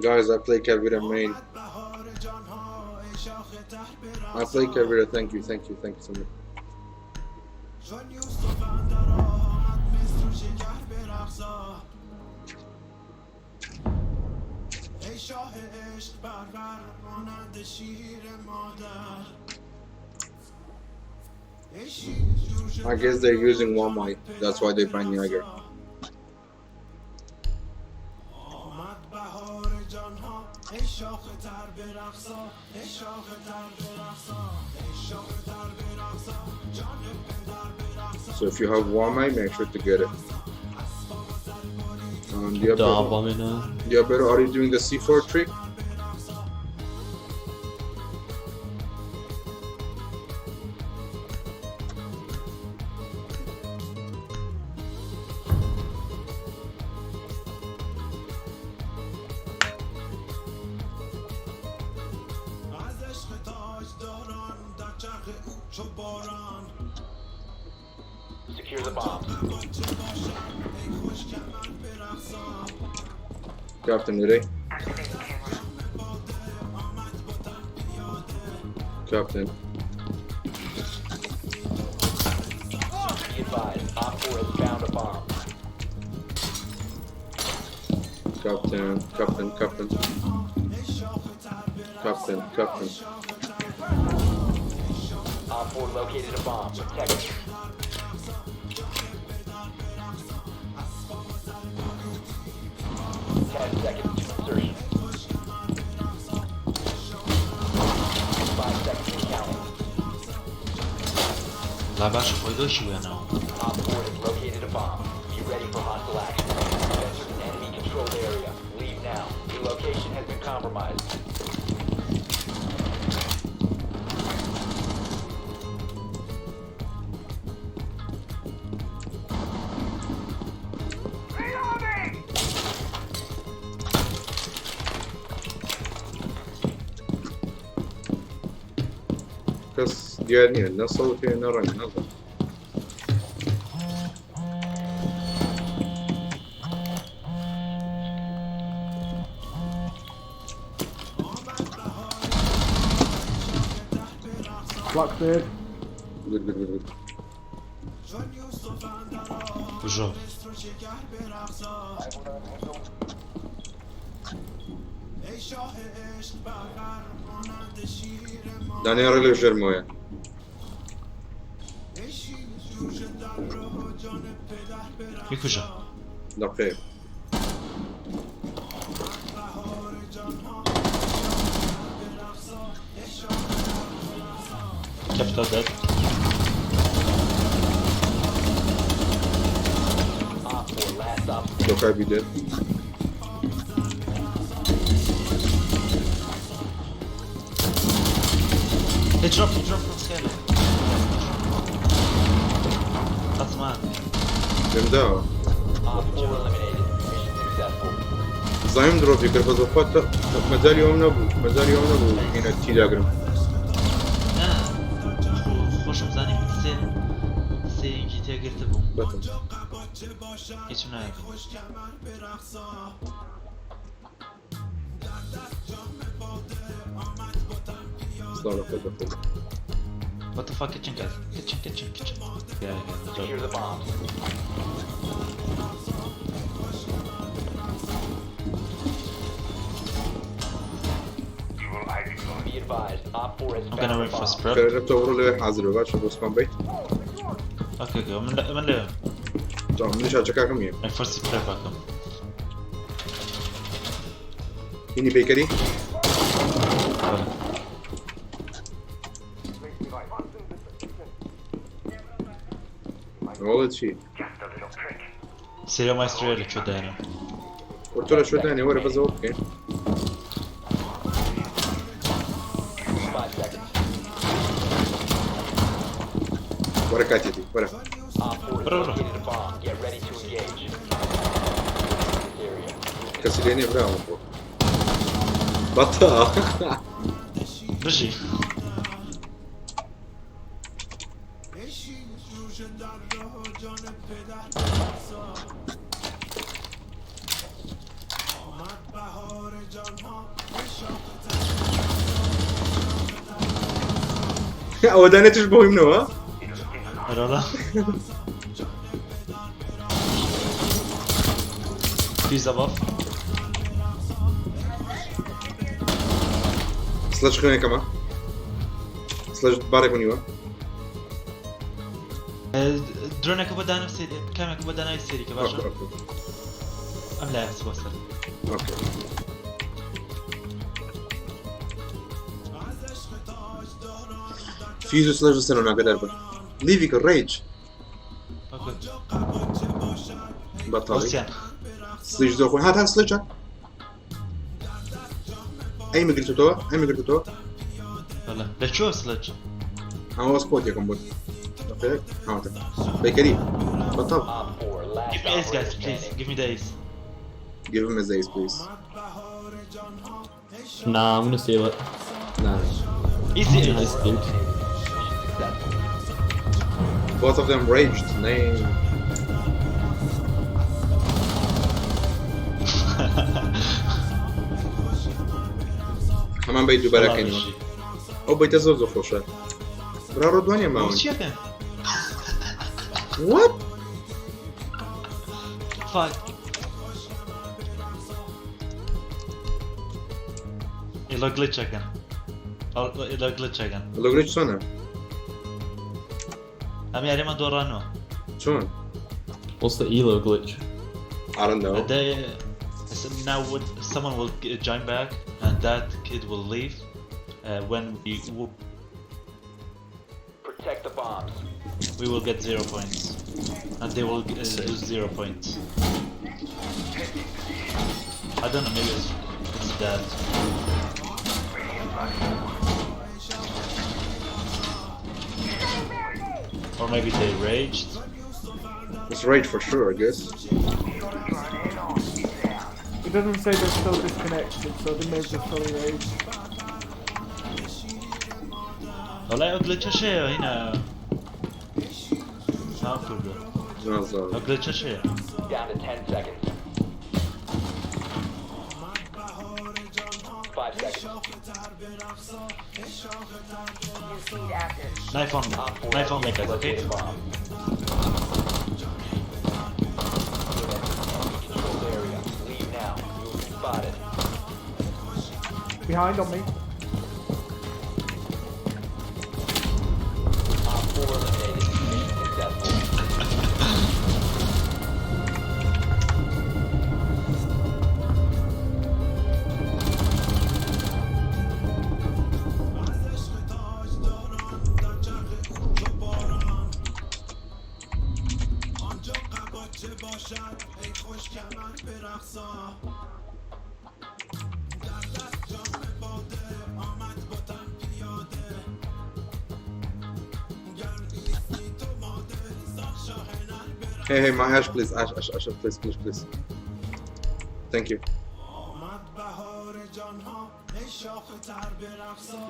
Guys, I play Caveira main. I play Caveira. Thank you, thank you, thank you so much. I guess they're using Wamai. That's why they banned Jäger. So if you have Wamai, make sure to get it. Diablo, Diablo, are you doing the C4 trick? Secure the bombs. Captain today. Captain. Be advised, Op 4 has found a bomb. Captain, Captain, Captain. Captain, Captain. Op 4 located a bomb. Protect it. 10 seconds to insertion. 5 seconds and counting. لا باشە خۆی دۆشی وێنەوە. Op 4 has located a bomb. Be ready for hostile action. You've entered an enemy controlled area. Leave now. Your location has been compromised. Reloading! کەس دیار نییە نە سەوت هەیە نە ڕەنگ نەزانم. Blackbeard. Good, good, good, good. بژۆ. دانیاڕێ لە ژێرمەوەیە. بیکوژە. دەقەیە. Capital dead. Op 4 last op Dokkaebi dead. He dropped, he dropped from skyline. That's mad. لێمداوە. Op 4 eliminated. Mission successful. زانیم drop ی کرد بەس بەخوا مەجالی ئەوم نەبوو مەجالی ئەوم نەبوو هینە تی داگرم. نا خۆشم زانی سێ سێیەکی تێگرتە بووم. بەتم. هیچم نایە. سڵاو لە خۆت بەخۆ. What the fuck, kitchen guys, kitchen, kitchen, kitchen. Yeah. Secure the bombs. Be advised, Op 4 has I'm gonna found a wait for bomb. spread. خێرە تۆ بڕۆ لەوێ حازر بە باشە بۆ سپام بیت. Okay, من لێ. جا منیش چەکاکەم نییە. Reinforce prep ئەکەم. هینی پەیکەری؟ بەڵێ. وەڵە چی؟ سێرە مایسترۆیە لە کوێ دایانم. وە تۆ لە شوێ دانێ وەرە بەس ئەوە بکەین. 5 seconds. وەرە کاتێتی وەرە. Op 4 has Bro, bro. located a bomb. Get ready to engage. This area. کەسی لێ نییە براوە بۆ. بەتە. بژی. ئەوە دانێتش بۆی منەوە؟ ئەرەڵا. He's above. سلەج خوێنەکەمە سلەج بارێک منیوە. درۆنەکە بۆ دانم سێری کامێکە بۆ دانای سێری کە باشە ئەم لایە بۆ سەر. ئۆکەی. فیز و سلەج لەسەر ناگەدار بن. لیڤی کە ڕێج. بەتاڵی. سلیج زۆر خۆ هات هات سلەجە. ئەی مگرتەوە ئەی مگرتەوە. لە کوێ سلەج؟ ئەوە سپۆتێکم بۆت. دقیق هاتە. بەیکەری. بەتاڵ. Op 4, last Give me ace guys, operator please. standing. Give me the ace. Give him his ace, please. Nah, I'm gonna steal it. Nah. Easy ace. Nice, dude. Mission successful. Both of them raged. Name. هەمان بەی دووبارەکەینەوە. ئەو بەیتە زۆر زۆر خۆشە. برا ڕۆ دوانیان ماون. چیەکەن؟ What? Fuck. ئێڵە گڵچەکەن. ئێڵە گڵچەکەن. لۆگرێج چۆنە؟ ئەم یاریمان دۆڕانەوە. چۆن؟ What's the elo glitch? I don't know. They, now what, someone will join back and that kid will leave when we Protect the bombs. we will get 0 points and they will lose 0 points. I don't know, maybe it's that. Or maybe they raged. It's rage for sure, I guess. It doesn't say they're still disconnected, so they may have just fully raged. والله ئەو گلچەش هەیە هینا ناو کردو. نازانم. ئەو گلچەش هەیە. Down to 10 seconds. 5 seconds. Knife on me. Op 4 Knife on me, guys, okay? located a bomb. You have entered an enemy controlled area. Leave now. You will be spotted. Behind on me. Op 4 eliminated. Mission successful. Hey, hey, my Ash, please. Ash, Ash, Ash, please, please, please. Thank you.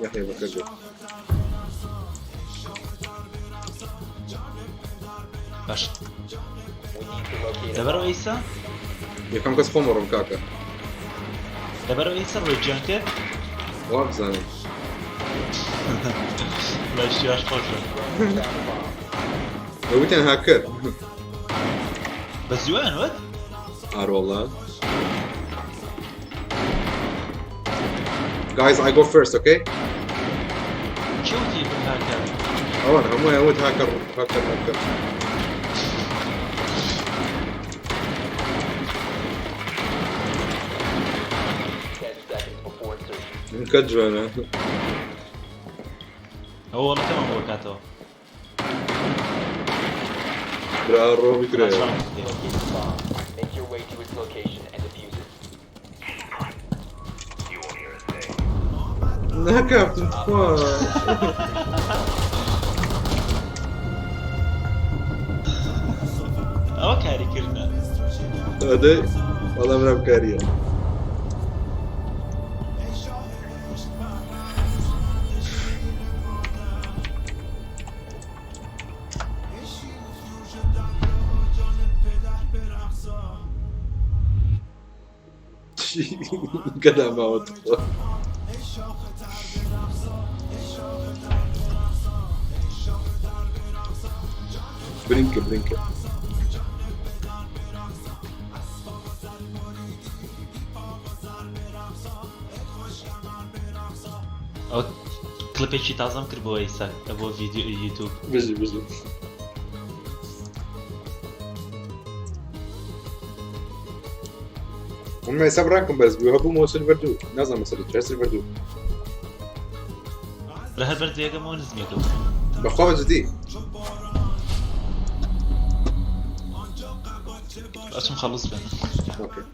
يحيى بكر. باش. We need to locate a لەبەرەوە bomb. ئیسا یەکەم کەس خۆم وەڕم کاکە. لەبەرەوە ئیسا ڕێجیان کرد. وا بزانم. لە شتیاش خۆشە. Found a bomb. وتیان هاکەر. بە زیوان وت؟ ئار والله. Guys, I go first, okay? چی وتی هاکەر؟ ئەوان هەموویان وت هاکەر هاکەر هاکەر. 10 seconds before insertion. کە جوانە. ئەوە وەڵا کەمان بۆ کاتەوە. برا ڕۆ بکرێ. Locate the bomb. Make your way to its location and defuse it. نا کاپتن تخوا. ئەوە کاریکردنە. ئەدەی وەڵا برام کاریە. گەدا ماوە تخوا. برینکە برینکە. ئەو کلیپێکی تازەم کرد بۆ ئەیسا بۆ ڤیدیۆ یوتیوب. بژی بژی. هم حساب ڕانکم بەرز بوو هەبوو سلڤەر دوو نازانم مەسەلە چیە سلڤەر دوو. لە هەر بەرزیەکەمەوە نزمیەکەم. بەخوا بە جدی. ئەچم خەڵوز بێنم. ئۆکەی.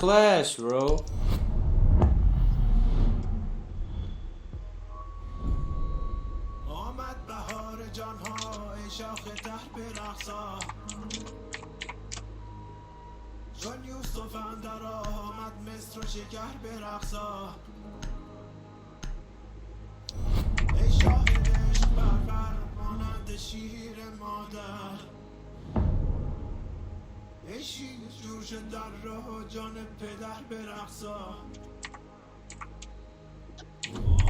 Clash, bro. آمد بهار جانها ای شاخ تر برقصا چون یوسف اندر آمد مصر و شکر برقصا ای شاه عشق پرور مانند شیر مادر ای شیر جوش در راه جان پدر برقصا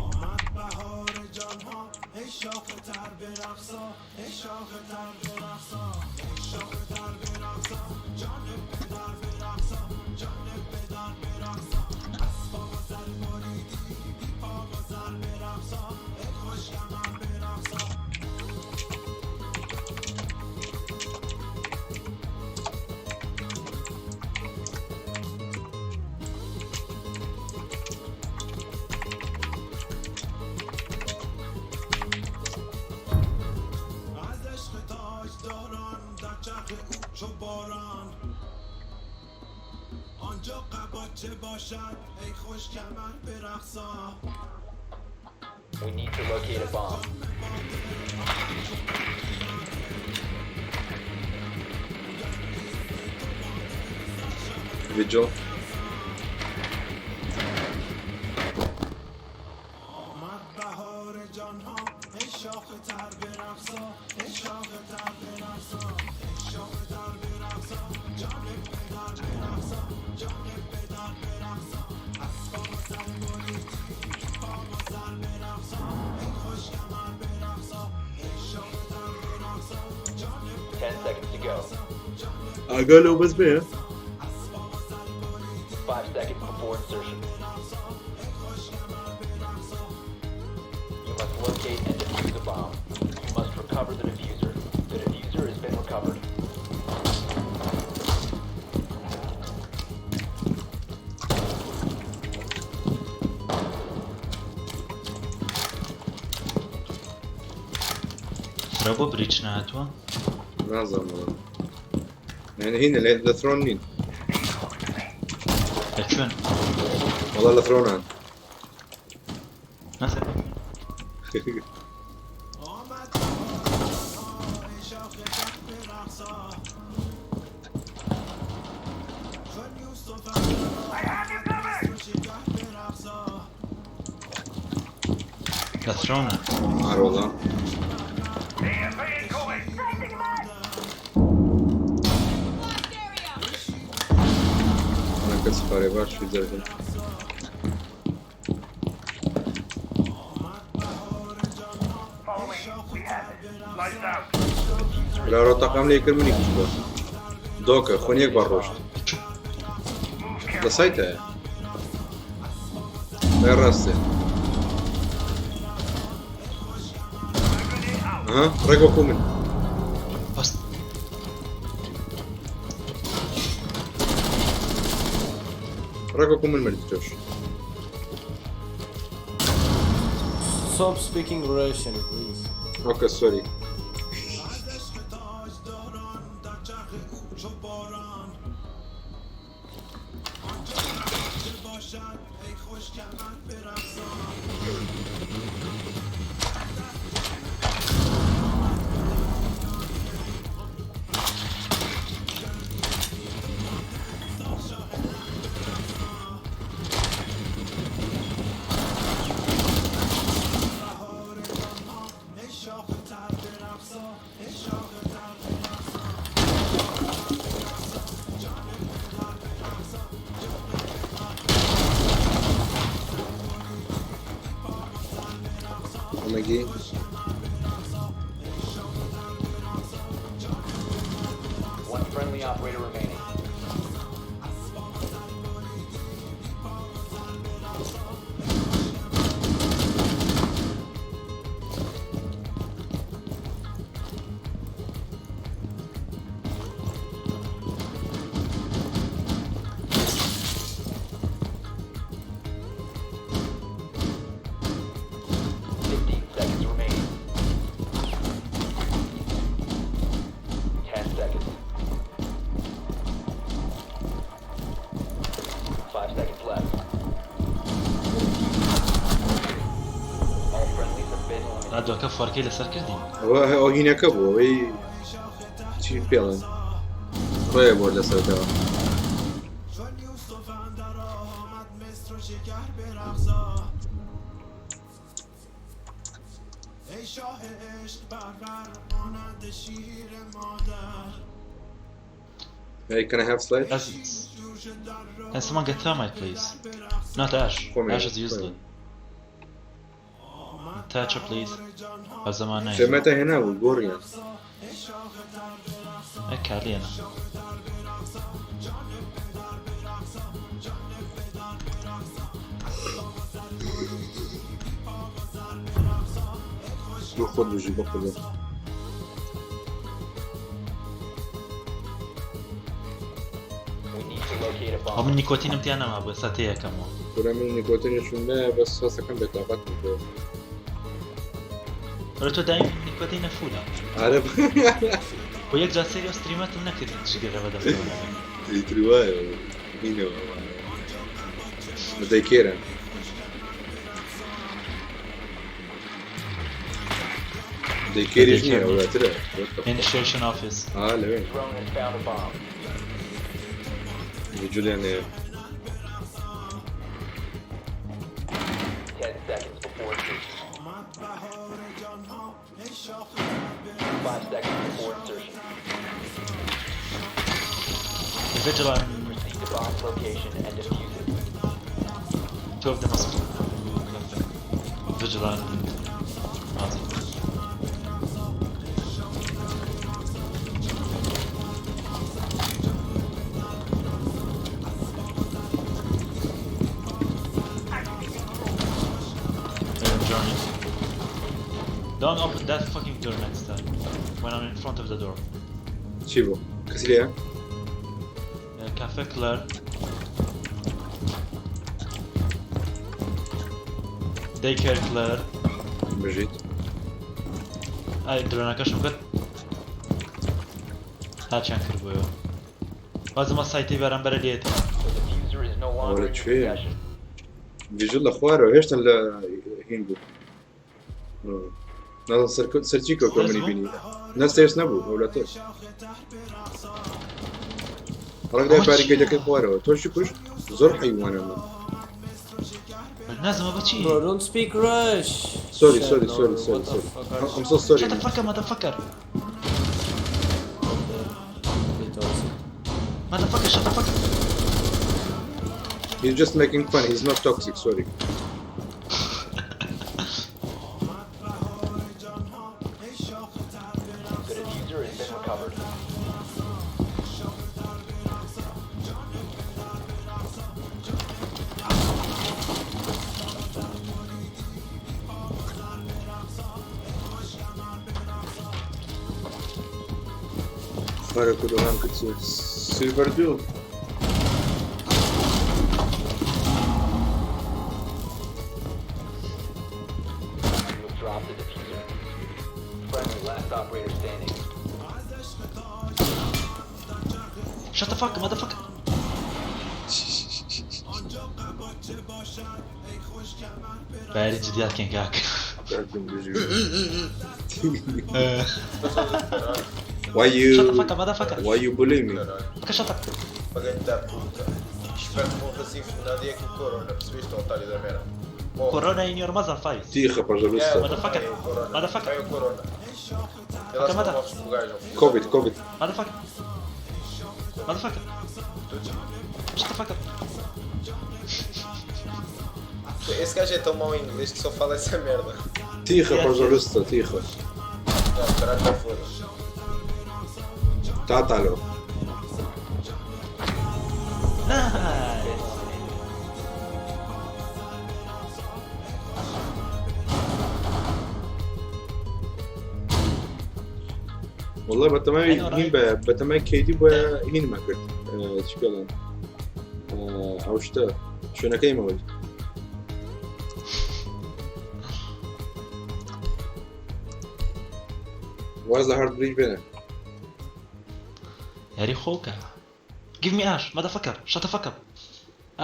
آمد بهار جانها ای شاخ تر برقصا ای شاخ تر برقصا ای شاخ تر برقصا جان پدر برقصا جان پدر برقصا اسباب سر بریدی بی پا و سر برقصا ای خوش کمر برقصا. از عشق تاجداران در چرخ او چو باران آنجا قبا چه باشد ای خوش کمر برقصا. We need to locate a bomb. Vigil. آمد بهار جانها ای شاخ تر برقصا ای شاخ تر برقصا ای شاخ تر برقصا جان پدر برقصا جان پدر برقصا اسباب سر بریدی بی پا و سر برقصا ای خوش کمر برقصا ای شاخ تر برقصا جان 10 seconds to go. ئاگا لەو بەس بێ. 5 seconds before insertion. You must locate and defuse a bomb. You must recover the defuser. The defuser has been recovered. برا بۆ breach نەهاتووە؟ نازانم وەڵا. یعنی هینە لە throne نین. لە کوێن؟ وەڵا لە throne ان. نازانم. آمد بهار جانها ای شاخ تر برقصا چون یوسف اندر آمد مصر و شکر برقصا. لە throne ە. ئارە وەڵا. EMP incoming. Blast area! ئەنا کەسی پارێ باش زەرگم. Follow me. We have it. Lights out. برا ڕۆ تەقام لێ کرد منی کوشتووە. دۆکە خۆن یەک بار ڕۆشت لە سایتە لای ڕاستێ ها ڕێک وەکو من ڕێک وەکو من مردی تۆش. Stop speaking Russian, please. Okay, sorry. Omegi. One friendly operator remaining. 15 seconds remaining. 10 seconds. 5 seconds left. All friendlies have been eliminated. دۆکە فۆرکەی لەسەر کردین. ئەوە ئەو هینەکە بوو ئەوەی چی پێڵێن ڕێ بۆ لەسەرتەوە. Hey, can I have Sledge? Can someone get thermite, please? Not Ash. For me, Ash is for useless. Thatcher, please. بە زەمانەیە. Thermite هێنا بوو گۆڕیان. ئە کالیەنە. بۆ خۆت بژی بۆ خودت. We need to locate a ئەو bomb. من نیکۆتینم تیا نەما بوو ئێستا تێیەکەمەوە. کورە من نیکۆتینێکم نایە بەس هەستەکەم بێتاقەت بوو. وەرە تۆ دایم نیکۆتینە فولە. ئارە بۆ یەک جار سەیری ئەو ستریمەتم نەکرد جگەرە بەدەستەوە. ئیتر وایە هینەوە دەیکێرە. دەیکێریش نییە ئەوەترە. Initiation office. ئا لەوێ. Drone has found a bomb. جولیان هەیە. 10 seconds before insertion. 5 seconds before insertion. Vigilant. Proceed to bomb's location and defuse it. Two of them are Vigilant and Nazi. Let him join. Don't open that fucking door next time. When I'm in front of the door. چی بوو؟ کەسی لێیە؟ Cafe clear. Daycare clear. بژیت. ئای درۆنەکەشم کرد هاچیان کردبووەوە بازمە سایتی بەرامبەرە لێتی. The defuser is no longer ئەوە in your کوێیە؟ possession. ڤیژل لە خوارەوە هێشتن لە هین بوو. نازم سەرچی کەوتەوە منی بینی. نە stairs نەبوو ئەولاتر. ڕێک دای بارگەکەی خوارەوە تۆشی کوشت زۆر حیوانە من. نازمە بەچی؟ Bro, don't speak Rush. Sorry, Shit, sorry, no, sorry, sorry, what the sorry. fuck are I'm so sorry. Shut the fuck up, motherfucker. Okay. They toxic. Motherfucker, shut the fuck up. He's just making fun. He's not toxic. Sorry. The defuser has been recovered. Barracuda rank silver 2. You have dropped the diffuser. Friendly, last operator standing. Shut the fuck up, motherfucker. باري جديات كان كاك. Why you Shut the fuck up, motherfucker. Why you bully me? Fuck shut up. Pagante da puta. Espero que morras envenenado e é com o corona, percebeste, otário da merda? Morre. Corona in your mother face. Тихо, пожалуйста. É, Motherfucker. vai o corona. Motherfucker. Vai o corona. Vê lá se não morres com o gajo, ó filho da Covid, puta. Covid. Motherfucker. Motherfucker. Shut the fuck up. Esse gajo é tão mau em inglês que só fala essa merda. Тихо, Yes, пожалуйста, тихо. Não, caralho, tá foda. Таталю. Nice. والله بەتەمای I know, هین right? بە بەتەمای کەیدی بۆ هینمان کرد چ پێڵێن ئەو شتە شوێنەکەی مەوەی واز لە هارد بریج بێنە یاری خۆکە. Give me Ash, motherfucker. Shut the fuck up.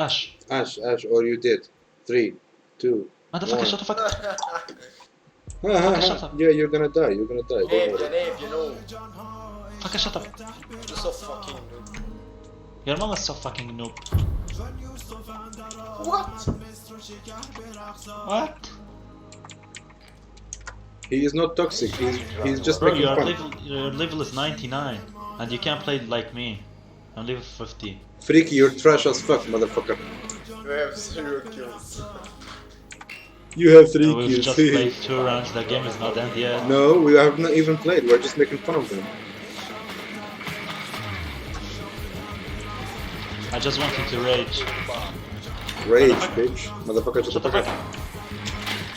Ash. ئاش ئاش or you dead 3 2 Motherfucker, 1 shut the fuck up. Ha, ha, Fucker, ha. shut up. Yeah, you're gonna die. You're gonna die. Don't Neve, worry. Neve, you know. Fucker, shut up. You're so fucking noob. Your mom is so fucking noob. What? What? He is not toxic. He's just Bro, making your fun. level your level is 99 and you can't play like me. I'm level 50. Freaky, you're trash as fuck, motherfucker. You have zero kills. You have 3 We've kills. just played 2 rounds, the game is not end yet. No, we have not even played. We're just making fun of them. I just want you to rage. Rage, bitch. Motherfucker, shut Shut the the fuck fuck up. up.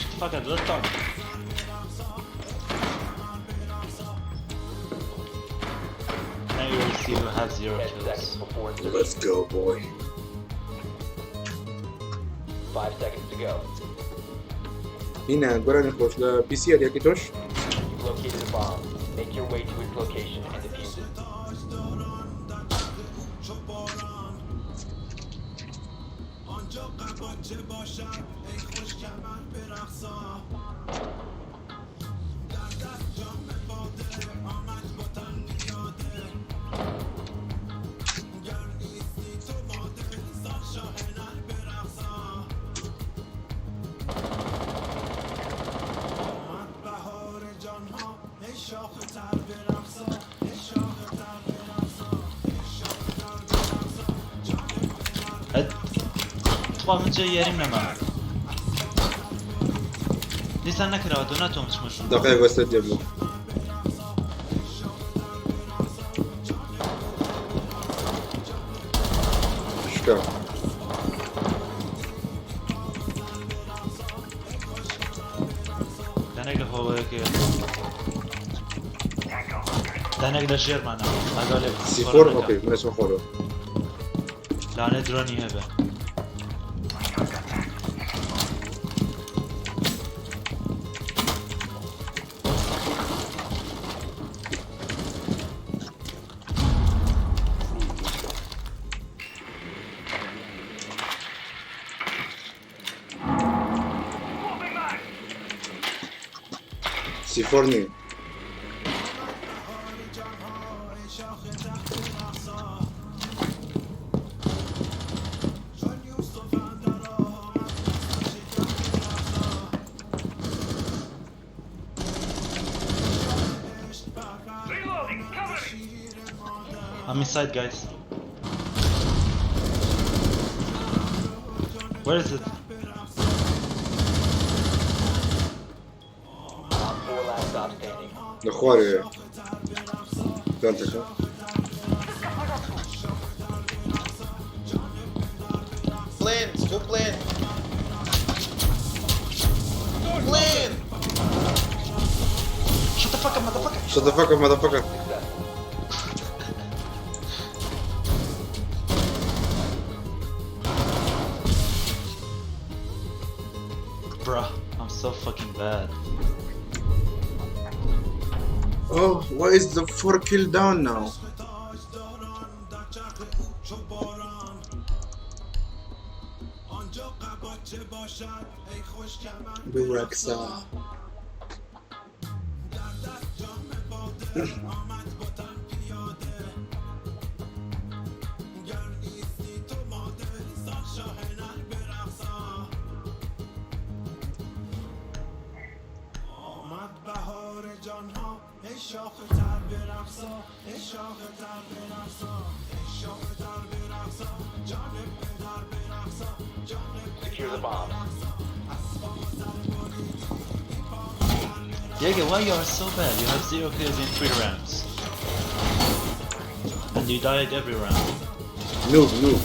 Shut the fuck up, let's talk. Now you will see who has 0 10 kills. seconds before insertion. Let's go, boy. 5 seconds to go. هنا گۆرانی خۆش لە PC یاریەکەی تۆش You've located a bomb. Make your way to its location and defuse it. تخوا من جێ یاریم نەما. دیسان نەکراوە تۆ ناتوانم بچمە ژوور. دقیق بەسەر دێبوو شکا دانێک لە هۆڵەیەکەیە. دانێک لە ژێرمانە. ئاگا لێ بن. C4 okay من اسمه خۆرەوە لەوانەیە درۆنی هەبێ. C4 نییە I'm inside, guys. Where is it? Op 4 last stop standing. لە خوارەوەیە پلانتەکە Plant, go plant. Plant! Shut the fuck up, motherfucker! Shut the fuck up, motherfucker. Successful. Bruh, I'm so fucking bad. Oh, why is the 4 kill down now? برەکسا. Secure the bombs. Diego, why you are so bad? You have zero kills in three rounds. And you died every round. Noob, noob.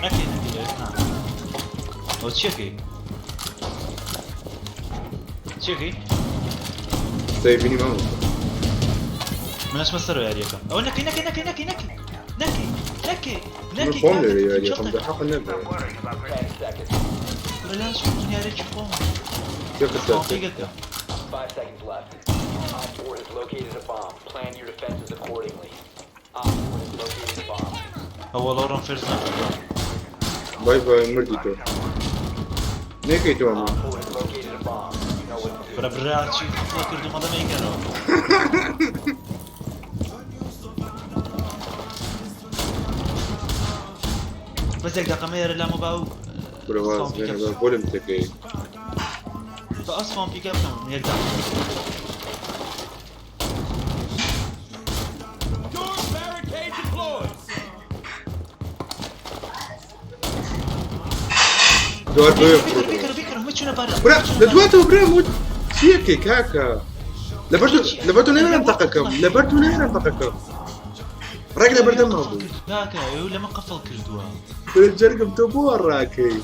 نەکەی نەکەی نا. ئەو چیەکەی؟ چیەکەی؟ سەیبینی مامۆستا. من ئەچمە سەرەوە یاریەکەم. ئەوە نەکەی نەکەی نەکەی نەکەی نەکەی نەکەی نەکەی من نەکەی خۆم کاکە لێرە یاریەکەم چۆتە دە حەق نەبێ. 10 seconds. کورە لاش یاریەکی خۆم. تێکت دا سپاون تێکت پیگەکە. 5 seconds left. Op 4 has located a bomb. Plan your defenses accordingly. Op 4 has located a bomb. ئەوە ڵۆڕم فێرز نەکردووە. بای بای مردی تۆ. نەکەی تۆ ئەمە. Op 4 has located a bomb. You know what to do. کورە برا چی خۆ کردومە دەمە ئیگەرەوە. بەس یەک دقە مەیەرە لامە باو برە واز سپاون بێنە پیکە بە بۆلم تێکەی. بە ئەو سپاون پیکە بکەم یەک دقە. Door barricade deployed. دوار بۆیە بیکەرە بڕۆ. بیکەرە بیکەرە هەموو چوونە بارە برا چوونە لە بارە. دواتەوە برا وت چیەکەی کاکە؟ لەبەر تۆ لەبەر تۆ نەوێرم تەقەکەم لەبەر تۆ نەوێرم تەقەکەم ڕێک لەبەر دەمما قفڵ بوو. کرد کاکە ئەو لەمە قفڵ کردووە. برا جەرگم تۆ بۆ ڕاکەی.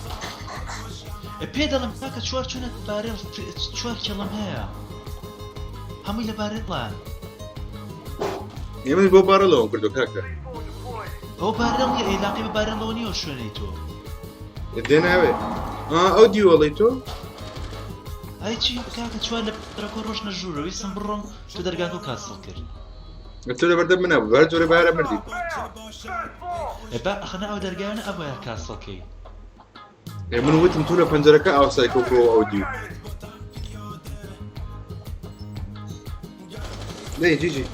پێ دەڵم کاکە چوار چوونە بارێڵ چوار کێڵم هەیە هەمووی لە بارێڵان. ئێمە بۆ بارەڵەوە کردو کاکە. ئەو بارێڵ نییە ئێلاقی بە بارێڵەوە نییە ئەو شوێنەی تۆ. دێناوێ ئا ئەو دیوەڵەی تۆ ئەی چی کاکە چوار لە پرەکۆ ڕۆژنە ژوورە ویستم بڕۆم تۆ دەرگاکە و کاسڵ کرد. تۆ لەبەردەم منە بوو هەر جۆرە بارە مردی. ئێ با ئەخە نە ئەو دەرگایانە ئەبوایە کاسڵکەی. ئێ من وتم تۆ لە پەنجەرەکە ئاوسای کۆ بڕۆ ئەو دیو. دەی جیجی.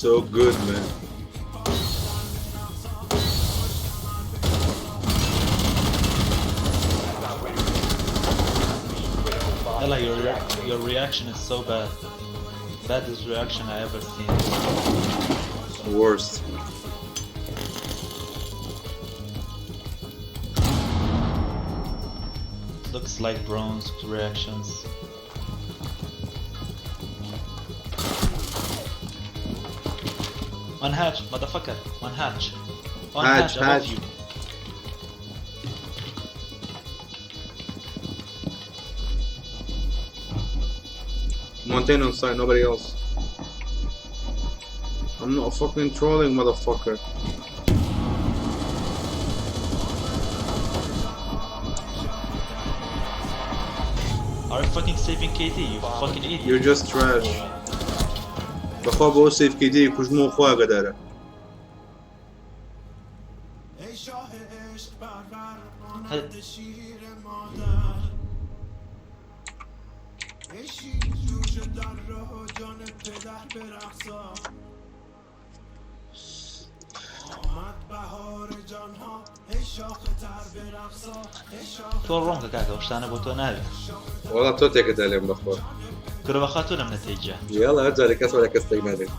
So good, man. Ella, your reaction is so bad. Baddest reaction I ever seen. Worst. Looks like bronze reactions. One hatch, motherfucker. One hatch. One Hatch, hatch, above hatch. you. Montaigne on site, nobody else. I'm not fucking trolling, motherfucker. Are you fucking saving KD, you fucking idiot? You're just trash. بەخوا بۆ سیف کیدی کوژم و خوا ئاگادارە. تۆ ڕۆنگە کاکە ئەو شتانە بۆ تۆ ناوێت. وەڵا تۆ تێکەدا لێم بەخوا. کورە بەخوا تۆ لەم نەتەیجە. یاڵا هەر جارێک کەس وەلا کەس تێک نادەین.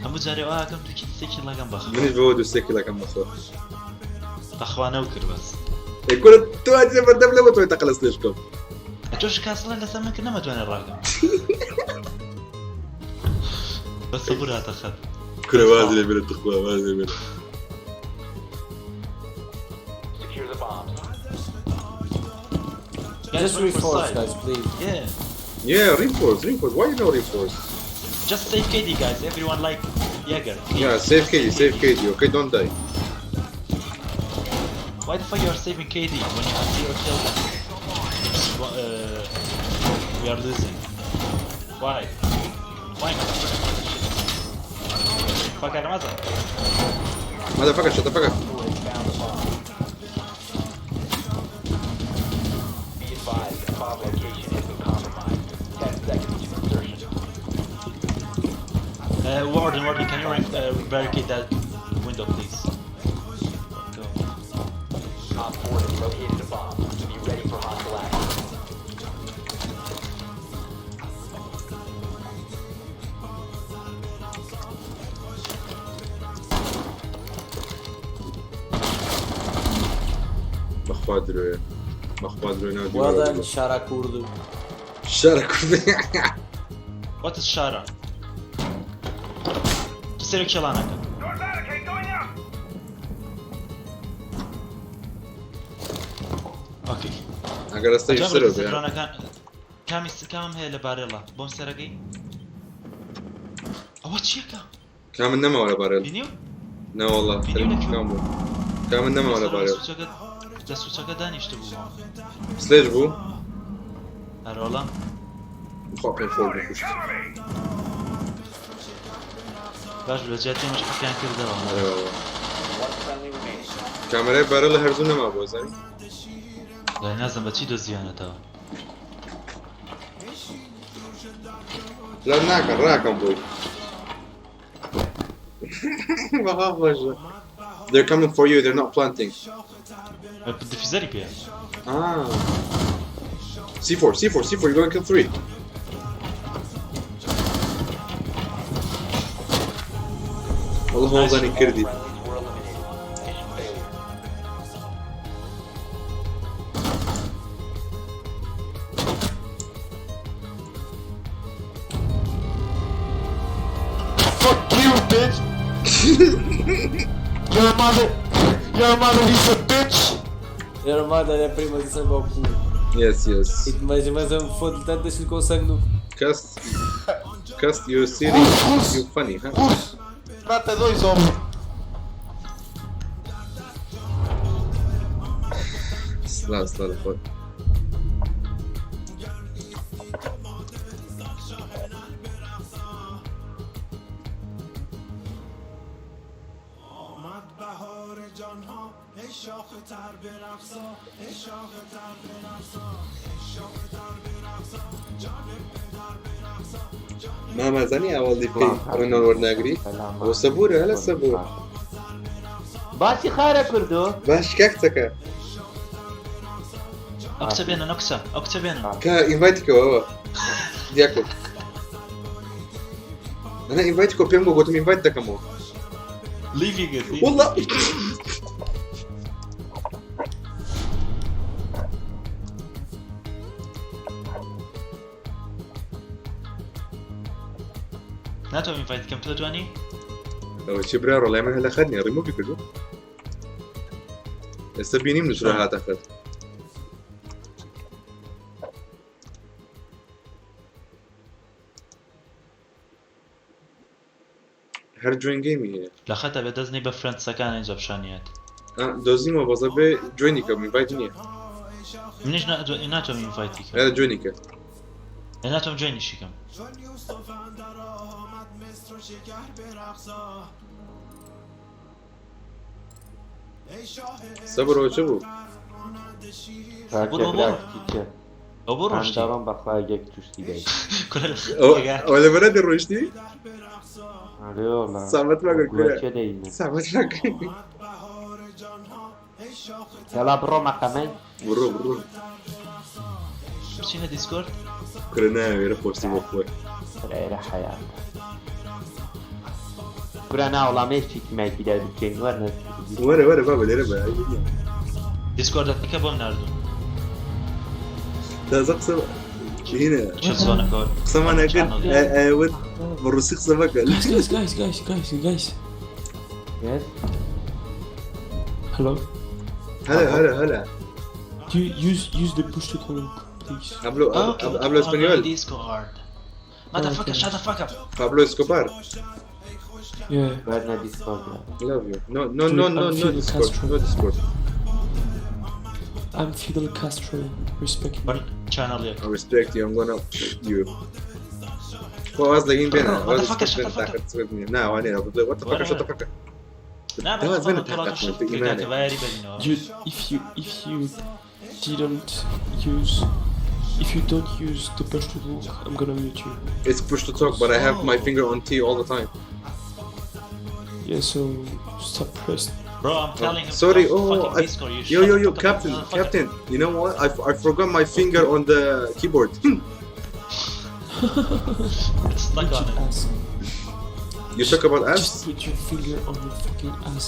هەموو جارێ وا ئەکەم دوو کیل سێ کیڵەکەم بەخوا. منیش بەوە دوو سێ کیڵەکەم بەخوا. بەخوا نەوکرد بەس. ئێ کورە تۆ هاتیتە بەردەم لەوە تۆی تەقە لە سلێش بکەم. تۆش کاسڵە لەسەر من کرد نەمەتوانێت ڕاکەم. بەس سەبور هاتە خەت. کورە واز لێ بێنە توخوا واز لێ بێنە. Secure the bombs. Guys, Just wait for reinforce, side. guys, please. Yeah. Yeah, reinforce, reinforce. Why you no reinforce? Just save KD guys. Everyone like Jaeger. Please. Yeah, save KD, save KD. Okay, don't die. Why the fuck you are saving KD when you have zero kills and we are losing? Why? Why man? Fuck Armaza. Motherfucker, shut the fuck up. Four has found the bomb. Be advised, the bomb location has been compromised. 10 seconds to insertion. Warden, Warden, can you barricade that window, please? Go. Op 4 has located a bomb. Be ready for hostile action. بەخوا درۆیە بەخوا درۆی ناو Well دیوارە done, بوو. Shara Kurdu. شارە کوردی What is Shara? تو سەرێک کێڵانەکە. Door barricade going up. Okay. ئەگەر ئەستەی ئەجا سەرەوە بڕۆ بێ. درۆنەکان کامی کامم هەیە لە بارێڵا بۆم سەرەکەی ئەوە چیەکە؟ کامن نەماوە لە بارێل بینیو؟ نەوەڵا بینیو لە کوێ؟ کام بوو کامن نەماوە لە بارێل لە سوچەکە دانیشتە بوو سلێج بوو هەرۆڵا خوا پێم خۆش بوو کوشت Cover me. باش لە جیاتی ئێمەش حەقیان کردەوە ئەرێ One friendly remaining. کامەرای بارێل هەرزوو نەما بوو زانی لای نازم بە چی دۆزیانەتەوە لا ناکەن ڕاکەم بۆی بەخوا خۆشە They're coming for you, they're not planting. دیفیزەری پێ Ah. C4, C4, C4, you're gonna kill three. والله ما ظني All كردي friendlies were eliminated. Mission failure. Fuck you, bitch! Your mother, your mother is a bitch! Your mother é prima de Son Goku. Yes, yes. E mas eu me fodo tanto, deixo-lhe com sangue no. Cast, cast you serious, you funny, huh? Russo! Prata 2, homem! سلا سلا خۆت مامەزانی ئەوەڵی پێی ڕنۆن وەرناگری بۆ سەبورە هەلە سەبور باسی خارە کردو باش کاکتەکە ئەو کچە بێنن ئەو کچە ئەو کچە بێنن کە ئینڤایتی کەوە دیاکۆ ئەنا ئینڤایتی کۆ پێم بۆ گوتم ئینڤایت دەکەمەوە لیڤی گرت والله ناتوانم ئینڤایت کەم تۆ توانی ئەوە چی برا ڕۆڵای من هەلە خەت نیە ڕیمۆڤی کردو ئێستا بینیم نووسرا هاتە خەت هەر جوێن گەیمی هەیە لە خەتە بێ دەستنی بە فرەنسەکان اینجا پیشانیات دۆزیمەوە بەزە بێ جوێنی کەم ئینڤایت نییە منیش ناتوانم ئینڤایتی کەم ئێرە جوێنی کە ناتوانم جوێنیشی کەم سەبرەوە چ بوو بڕۆ بڕۆ ئەو بۆ ڕۆشتی دەڕۆم بەخوا یەک توشتی دەی ئەوە لە بەرە ڕۆیشتی ئەرێ وەڵا سامەت مەکە کورە گوێ دەینە سامەت مەکە یاڵا بڕۆ مەقەمەی بڕۆ بڕۆ بچینە دیسکۆرد کورە ناوێرە پۆستی بۆ خۆی ئێرە حەیات کورە ناوەڵام یەکی تیمایکی دەربکەین وەرنە وەرە وەرە بابە لێرە بە دیسکۆردەکە بۆم ناردوو تازە قسە هینە چ زۆنەکە قسەمان ئەکرد ئەوت بە ڕوسی قسە مەکە. Guys, guys, guys, guys, guys, guys. Yes. Hello. هلا هلا هلا. Do you use the push to talk, please? Hablo Okay, hablo I'm español. on Discord. Motherfucker, shut the fuck up. Pablo Escobar. Yeah. Berna Discord. Love you. No no no no I'm no Fidel Discord. Castro. No Discord. I'm Fidel Castro. Respect me. Channel یەک. I respect you. I'm gonna you. خۆ واز لە هین بێنە. واز لە Motherfucker, Discord shut the بێنە fuck up. تاقەت سوێت نییە. نا وانەیە. What the fuck shut the fuck up. نا واز بەس بێنە تۆڵات تاقەت شت ئیمانێ. کاکە بایەری بەرینەوە. You, if you, if you didn't use, if you don't use the push to talk, I'm gonna mute you. It's push to talk, but I have my finger on T all the time. Yeah, so stop press. Bro, I'm telling him to Sorry, come oh, fucking I, Discord. You yo, shut yo, the yo, fuck up, captain, motherfucker. captain. You know what? I forgot my finger on the keyboard. It's stuck on it. Ass. You talk about ass? Just put your finger on your fucking ass.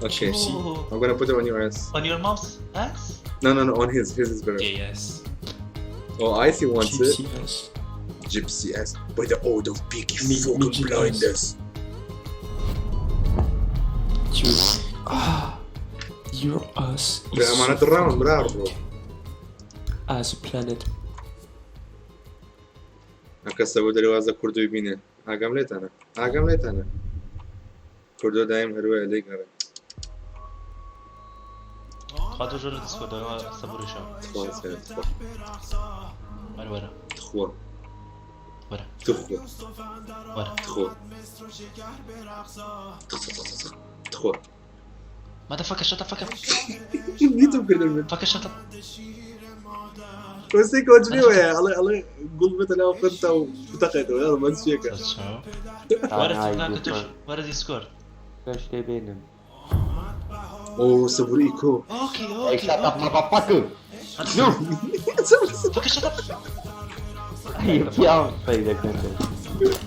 Okay. Gypsy. I'm gonna put it on your ass. On your mom's ass? No, no, no, on his. His is better. Yeah, yes. Oh, Icy wants it. Gypsy ass. Gypsy ass. By the oath of Peaky fucking midget blinders. You, your ass is so أمانة الراوند fucking برا bro. big as a planet. ئەم کەسە بۆ دەروازە کوردۆی بینێ. ئاگام لێتانە. ئاگام لێتانە. کوردۆ دایم هەروایە لێی گەڕێ. خوا تۆ ژۆرە دیسکۆردەوە سەبوری شەو. تخوا سەر، تخوا. وەرە وەرە. تخوا. وەرە. تخوا. وەرە. تخوا. تخوا. Motherfucker, shut the fuck up. نیتم کردم من. Fucker, shut up. بەسەی کۆچنیوەیە ئەڵێ ئەڵێ گوڵ بێتە ناو خوێنتا و بتەقێتەوە یاڵە من چیەکە. وەرە کاکە تۆش وەرە دیسکۆرد. شتێ بێنم. ئۆ سەبوری ئیکۆ. Okay, Hey, okay. shut up, motherfucker! No! Fucker, shut up. پیاوم پەیدەکەن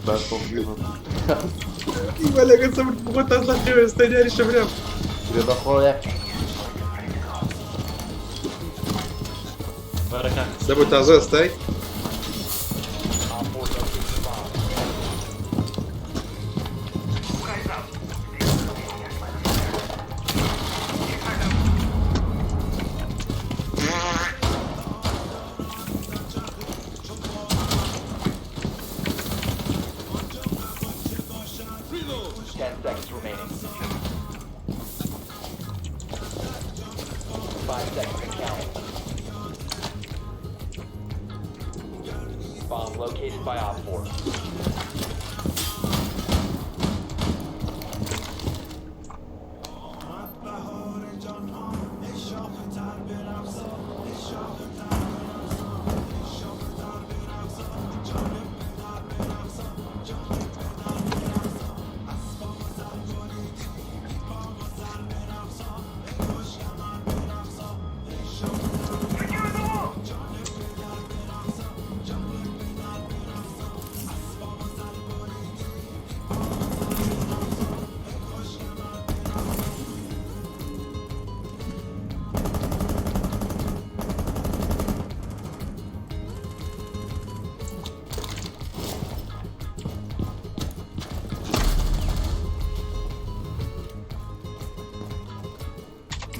بە وەلەگە سەبر بخۆ تازە خێوە ئێستا دیاری شەبرم. بەخۆیە وەرە کاکە. سەبر تازە ئێستای؟ Op 4 located a bomb. 10 seconds remaining. 5 seconds and counting. Bomb located by Op 4.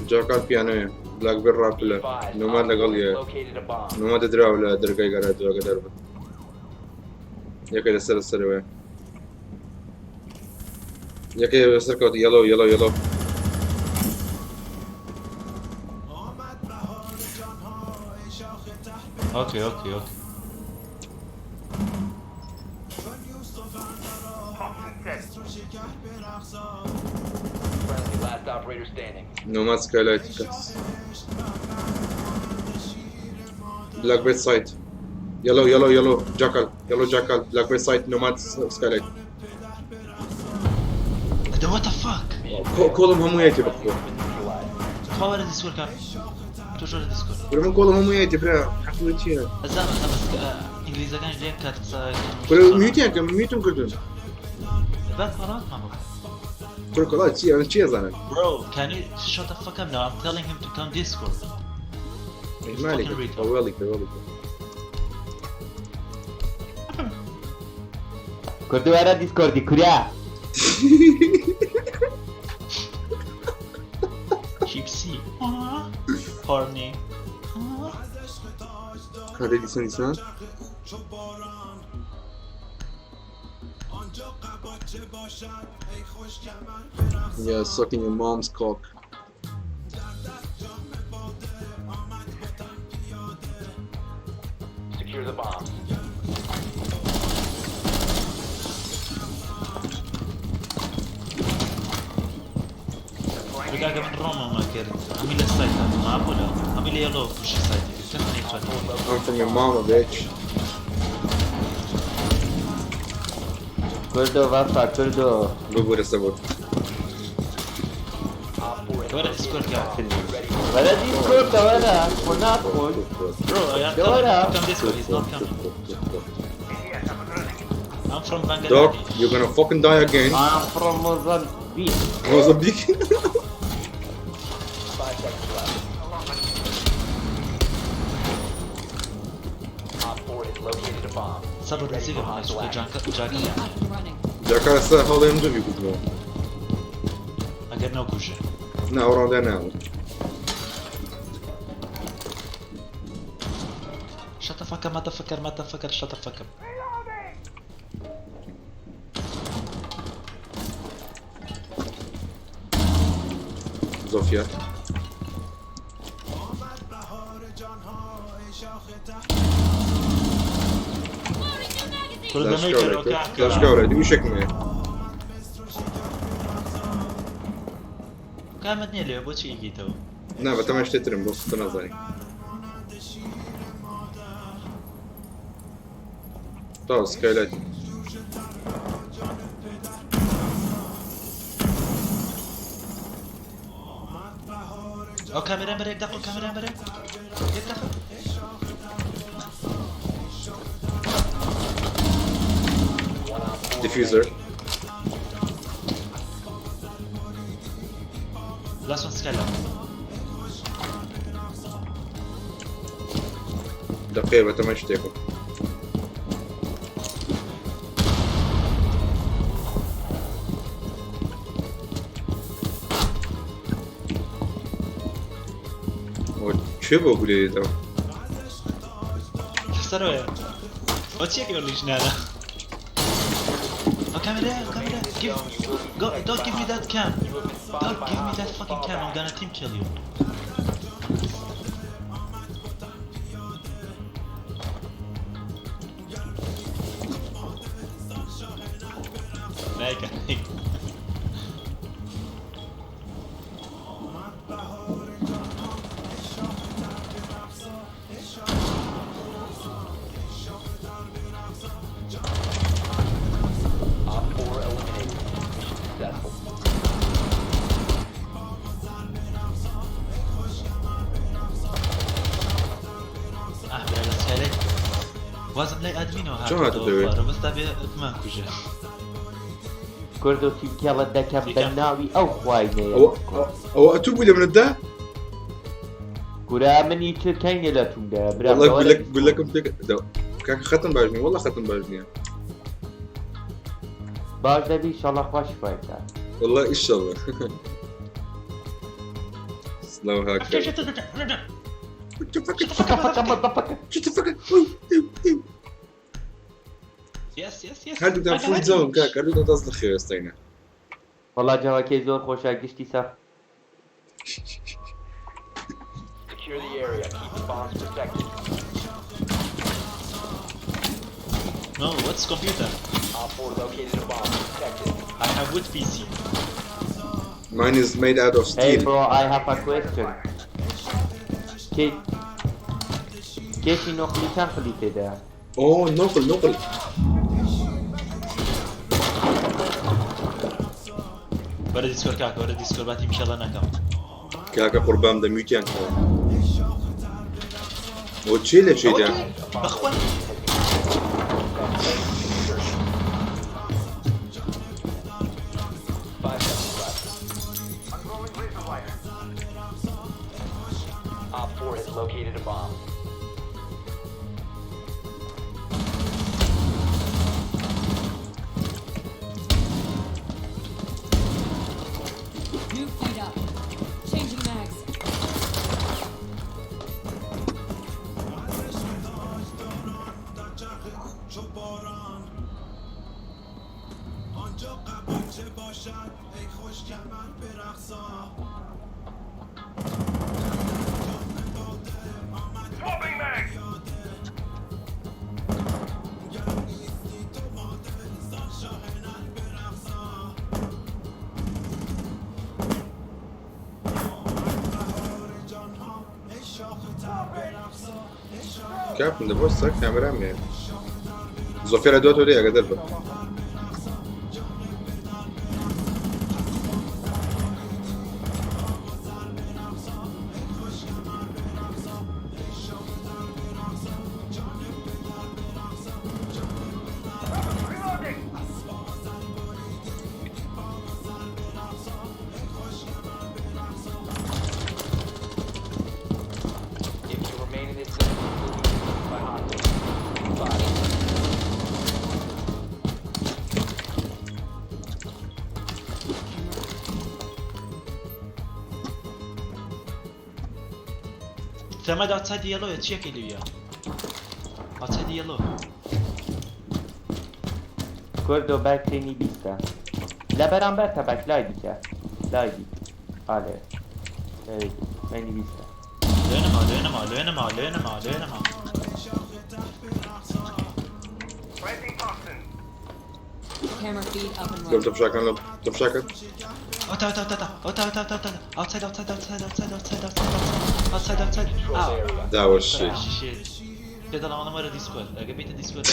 جاکار پیانۆیە بلاکبێر ڕاپلە Advised, نۆماد Op لەگەڵ 4 یە has located a bomb. نۆما دەدراوە لە دەرگای گەراج ئاگادار بن. یەکێ لەسەر سەرەوەیە. یەکێ لەسەر کەوت یەڵۆ یەڵۆ یەڵۆ. Okay, okay, okay. Friendly, last operator standing. نۆماد سکایلایت کەس. بلاکبێر سایت. یەڵۆ یەڵۆ یەڵۆ جاکال یەڵۆ جاکال بلاکبێر سایت نۆماد سکایلایت. The what the fuck? کۆڵم هەموویەتی بەخۆ. خوا وەرە دیسکۆرد کاکە. تۆ ژۆرە دیسکۆرد. برا من کۆڵم هەموویەتی برا حەقی چییە؟ ئەزانم ئەزانم بەس ئینگلیزەکانیش لە یەک کات قسە برا میوتیان کەم میوتم کردن. بەس مەڵاتمان بکە. کورە کۆڵا چییە من چییە زانم؟ Bro, can you shut the fuck up now? I'm telling him to come Discord. مالك Fucking retard. طوالك طوالك. کوردی وەرە دیسکۆردی کورە. چیپسی هۆرنی. کاتێک دیسان دیسان Yeah, sucking your mom's cock. Secure the bombs. کاکە من ڕۆمەمە کرد هەمی لە سایت مابوو هەمی لە یەڵۆ پوشی سایتی کرد کەس نەیتوانی. I'm from your mama, bitch. کوردۆ وەفا کوردۆ. ببورە سەبۆت. وەرە دیسکۆرد کاکە. وەرە دیسکۆرد وەرە خۆ ناخۆی. Bro, I am وەرە. coming. Come Discord, he's not coming. I'm from Dog, Bangladesh. you're gonna fucking die again. I'm from Mozambique. Mozambique? 5 seconds left. Op 4 has located a bomb. سەبر Be ready نزیکە for بڵێ hostile چونکە action. جاکە جاکە Up and running. جاکە سە هەڵێم دووی گوتمەوە. ئەگەر نەوکوژێ. نا ئەو ڕاوندا ناوە. Shut the fuck up, motherfucker, motherfucker, shut the fuck up. زۆفیا. Loading new magazine! کوردەمەی کەرەوە کاکە. لەشکاورە دووشێکم هەیە. کامت نییە لێ بۆچی ئیگیتەوە؟ نا بەتەما شتێ ترم بۆ سوتە نازانی. تا سکایلایت. ئەو کامێرا بەرە یەک دەقە کامێرا بەرە یەک دەقە. One op 4 Diffuser. remaining. Last one skylight. دقیقە بەتەما شتێکم. ئەوە چێ بۆ گولێ دێتەوە؟ لەسەرەوەیە. ئەو چیەکە ئەو لیژنانە؟ ئەو کامێرا ئەو کامێرا give go don't give me that cam. You have been spotted Don't by give me that hostiles. fucking Fall cam. I'm back. gonna team kill you. نایکە نایکە. Op 4 eliminated. Mission successful. ئاه برا لە سکایلایت وازم لای ئادمینەوە چۆن هاتە هاتووەتەوە دەوێ؟ خوارەوە بەس تا بێ بمانکوژێ. کوردۆ تیکێڵت دەکەم بە ناوی ئەو خوای نەیە. ئەوە ئەوە ئەتوو بووی لە منتدا؟ کورە منی تر کەینێ لە تومدا برا. والله وەرە گولەک گولەکم پێ کاکە خەتم باش نییە والله خەتم باش نییە. باش دەبی ئینشاڵڵا خوا شفای بکات. والله ئیشەڵڵا. سلاو هاکەر. Yes, yes, yes. هەردووکتان فول جەوم کاکە هەردووکتان دەست لە خێوێستینە. وەڵا جەوەکەی زۆر خۆشە گشتی سەف. Secure the area. Keep the bombs protected. No, what's computer? Op 4 located a bomb. Protect it. I have wood PC. Mine is made out of Hey steel. bro, I have a question. کێ کێشی نۆقلی چەند قلی تێدایە؟ Oh, نقل نقل. وەرە دیسکۆرد کاکە وەرە دیسکۆرد با تیم کێڵە نەکەم. کاکە قوربان دە میوتیان کەوە. ئەوە چێ لە چێدا؟ بەخوا 5 seconds left. Unrolling razor wire. Op 4 has located a bomb. Swapping mag. کاپم دە بۆ سەر کامێرام هەیە زۆفیا لە دواتەوە دێ ئاگادار بە. If you remain in this zone, you will be pursued by hostiles. Spotted. Thermite outside the yellow چیەکەی لەویا outside the yellow. کوردۆ بەکرێنی بیستە لە بەرامبەر تەبەک لای دیکە لای دی ئالێ لەوێ دی بەینی بیستە. لێ نەما لێ نەما لێ نەما لێ نەما لێ نەما. Planting toxin. Camera feed up and لەم running. تەمشاکان لەم تەمشاکان Outside outside outside outside outside outside outside outside outside outside outside outside outside Controlled out. area. داوە شit. Shit. پێ دەڵام وەرە دیسکۆرد ئەگە بیتە دیسکۆرد.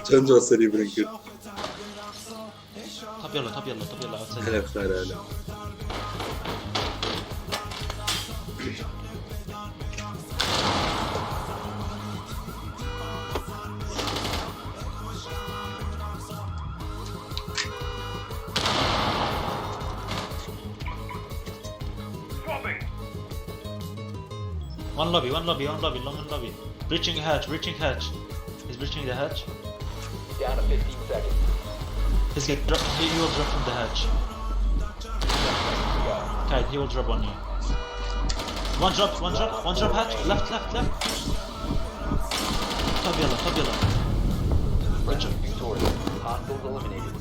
چەند جار سەری برین کرد. طب يلا طب يلا طب يلا outside. هلا خير هلا. Swapping. One lobby, one lobby, one lobby, long lobby. Breaching hatch, breaching hatch. He's breaching the hatch. Down to 15 seconds. He's get drop. He will drop from the hatch. To go. Kite, he will drop on you. One drop, one drop, one drop hatch. Left, left, left. Top yellow, top yellow. Good job. Victorious. Hostiles eliminated.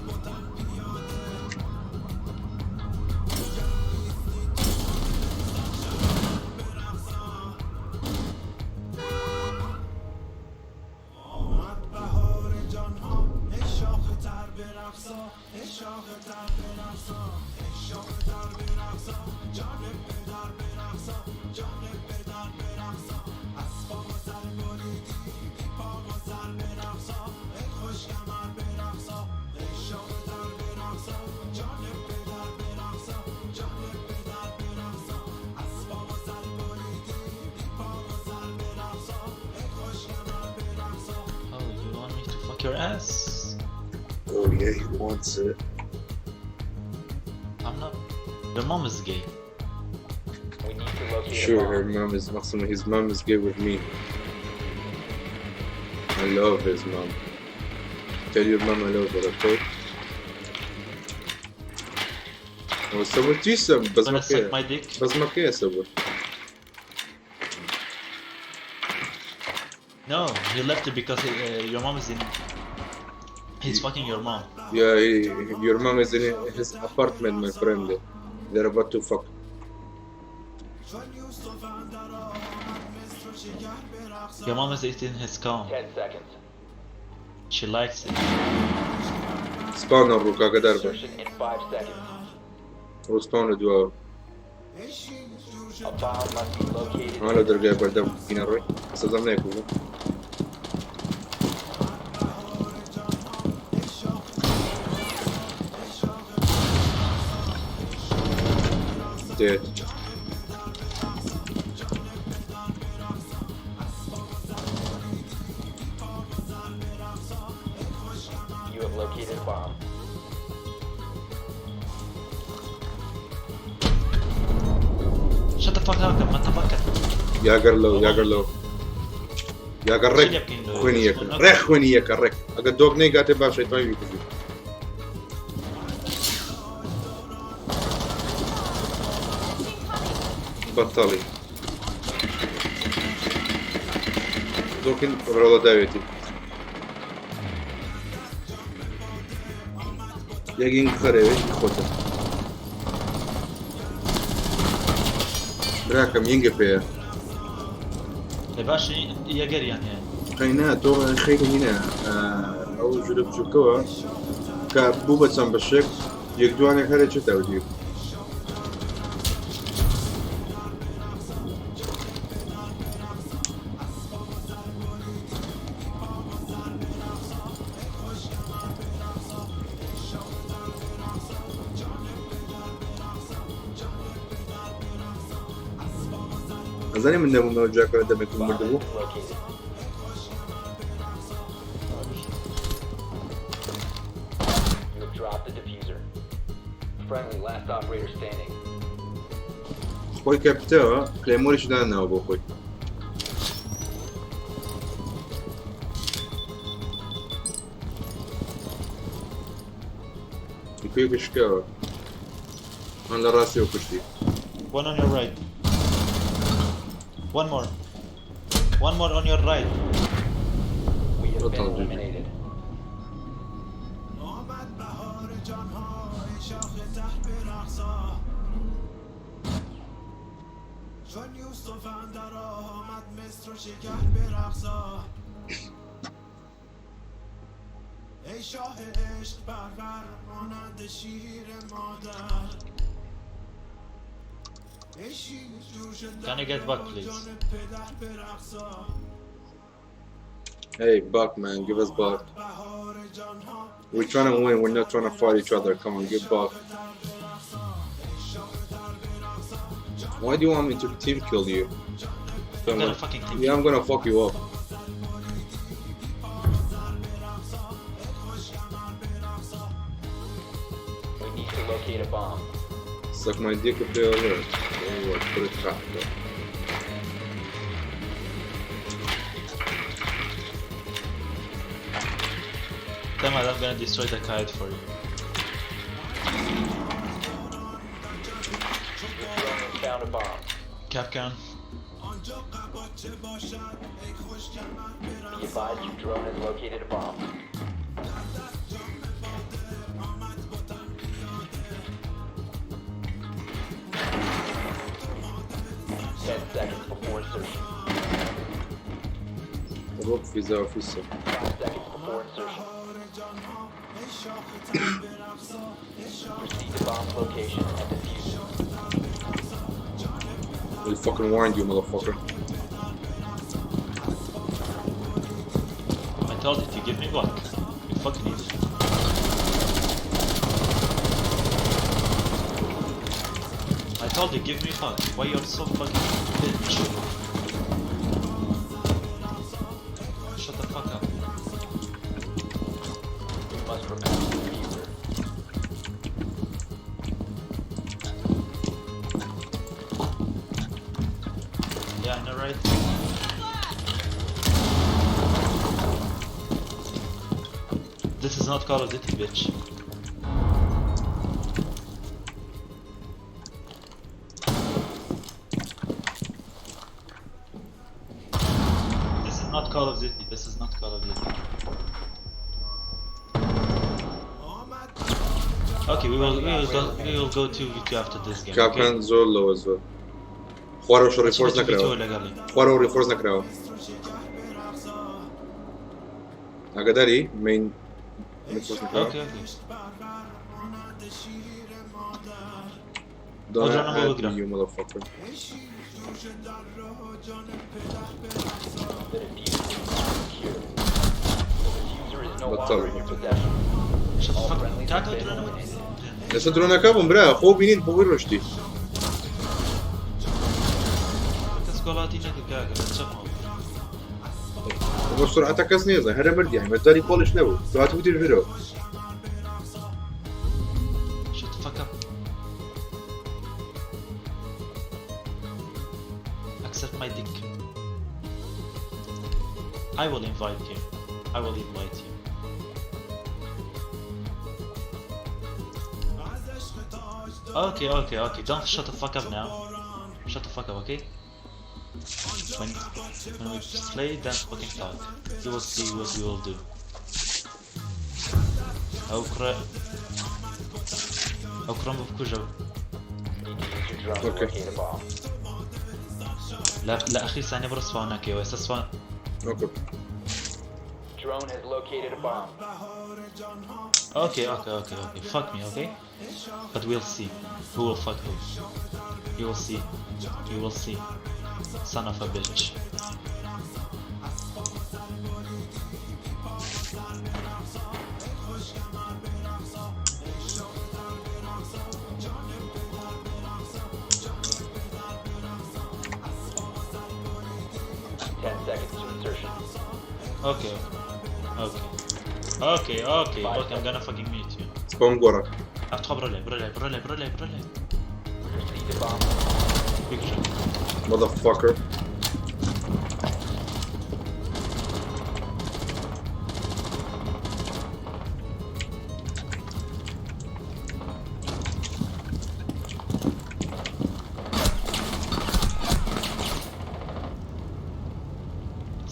Oh, you want me to fuck your ass? Oh yeah, he wants it. I'm not. Your mom is gay. We need to locate a Sure, her bomb. mom is awesome. His mom is gay with me. I love his mom. Tell your mom I love her, okay? هو سوى تيسم بس ما Wanna suck كيه my dick? بس ما كيه سوى. No, he left it because your mom is in. He's fucking your mom. Yeah, your mom is in his apartment, my friend. They're about to fuck. Your mom is eating his cum. 10 seconds. She likes it. Spawn ڕوو کاکە دار بە. Insertion in 5 seconds. ڕوو spawn لە دواوە. A bomb must be located. ئەمە لە دەرگای بەردەم بینە ڕۆی سەزام نایکوژم. دێت. You have located a bomb. Shut the fuck up, motherfucker. یاگەر لەو یاگەر لەو یاگەر ڕێک چی لێ بکەین لەوێ؟ خوێنی یەکە ڕێک خوێنی یەکە ڕێک ئەگەر دۆک نەیگاتێ با شەیتانی بیکوژی. بەتەڵی. زۆکن ڕۆڵە داوێتی یەک بخەرەوێ خۆتە براکەم ینگە پێیە. ئێ باشە یەگەریان هەیە. قەی نا تۆ خەیری هینە ئەو ژورە بچووکەوە کە بوو بە چەند بەشێک یەک دوانێک هەرە چێتە ئەو دیو. ئەزانی من نەبوومەوە جاکە دەمێکم مردبوو. You have dropped the defuser. Friendly, last operator standing. خۆی کە پتەوە کلێمۆریش داناوە بۆ خۆی. پێ شکاوە من لە ڕاستیەوە کوشتی. One on your right. One more. One more on your right. We have been eliminated. Can I get back, please? Hey, Buck, man, give us Buck. We're trying to win, we're not trying to fight each other. Come on, give Buck. Why do you want me to team kill you? So I'm gonna fucking team Yeah, I'm gonna fuck you up. We need to locate a bomb. Suck my dick if they alert. Oh, put it back. Damn it, I'm gonna destroy the kite for you. Your drone has found a bomb. Kapkan. Be advised your drone has located a bomb. 10 seconds before insertion. روك فيزا وفيسا. 5 seconds before insertion. Proceed to bomb's location and defuse it. We fucking warned you, motherfucker. I told you to give me back. You fucking idiot. I told you give me fuck. Why you're so fucking bitch? Shut the fuck up. You must recover the defuser. Yeah, I know, right? This is not Call of Duty, bitch. This is not Call of Duty. This is not Call of Duty. Okay, we will go 2v2 after this game. Okay? Kapkan زۆر لەوە زۆر. خوارەوە ڕیفۆرس 2v2 نەکراوە. لەگەڵی. خوارەوە ڕیفۆرس نەکراوە. ئاگاداری مین ڕیفۆرس نەکراوە. Okay, okay. Don't Oh, don't add know me, you motherfucker. The defuser is now secure. The defuser is no But longer in sorry. your possession. Shut the All fuck up. friendlies have کاکە been درۆنەوە eliminated. لەسەر درۆنەکە بووم برا خۆ بینیت بۆ وی ڕۆشتی. کەس گۆڵاتی نەکرد کاکە بە چەپمەوە. بۆ سرعەتە کەس نێزە هەرە مردی یانی مەجاری کۆڵیش نەبوو دوات وتی ژورەوە. Shut the fuck up. Accept my dick. I will invite you. I will invite you. Okay, okay, okay. Don't shut the fuck up now. Shut the fuck up, okay? When when we play, then fucking talk. You will see what we will do. ئەو کوڕە ئەو کوڕەم بکوژە. Need to use your drone to Okay. locate a bomb. لە لە ئەخیر سانێ بڕ spawn ەکەیەوە ئێستا spawn. Okay. Drone has located a bomb. Okay, okay, okay, okay. Fuck me, okay? But we'll see. Who will fuck who? You will see. You will see. Son of a bitch. 10 seconds to insertion. Okay. Okay. Okay, okay, okay, I'm gonna fucking mute you. Spawn گۆڕە. ئەتخوا بڕۆ لێ، بڕۆ لێ، بڕۆ لێ، بڕۆ لێ، بڕۆ لێ. Proceed to bomb. بیکوژە. Motherfucker.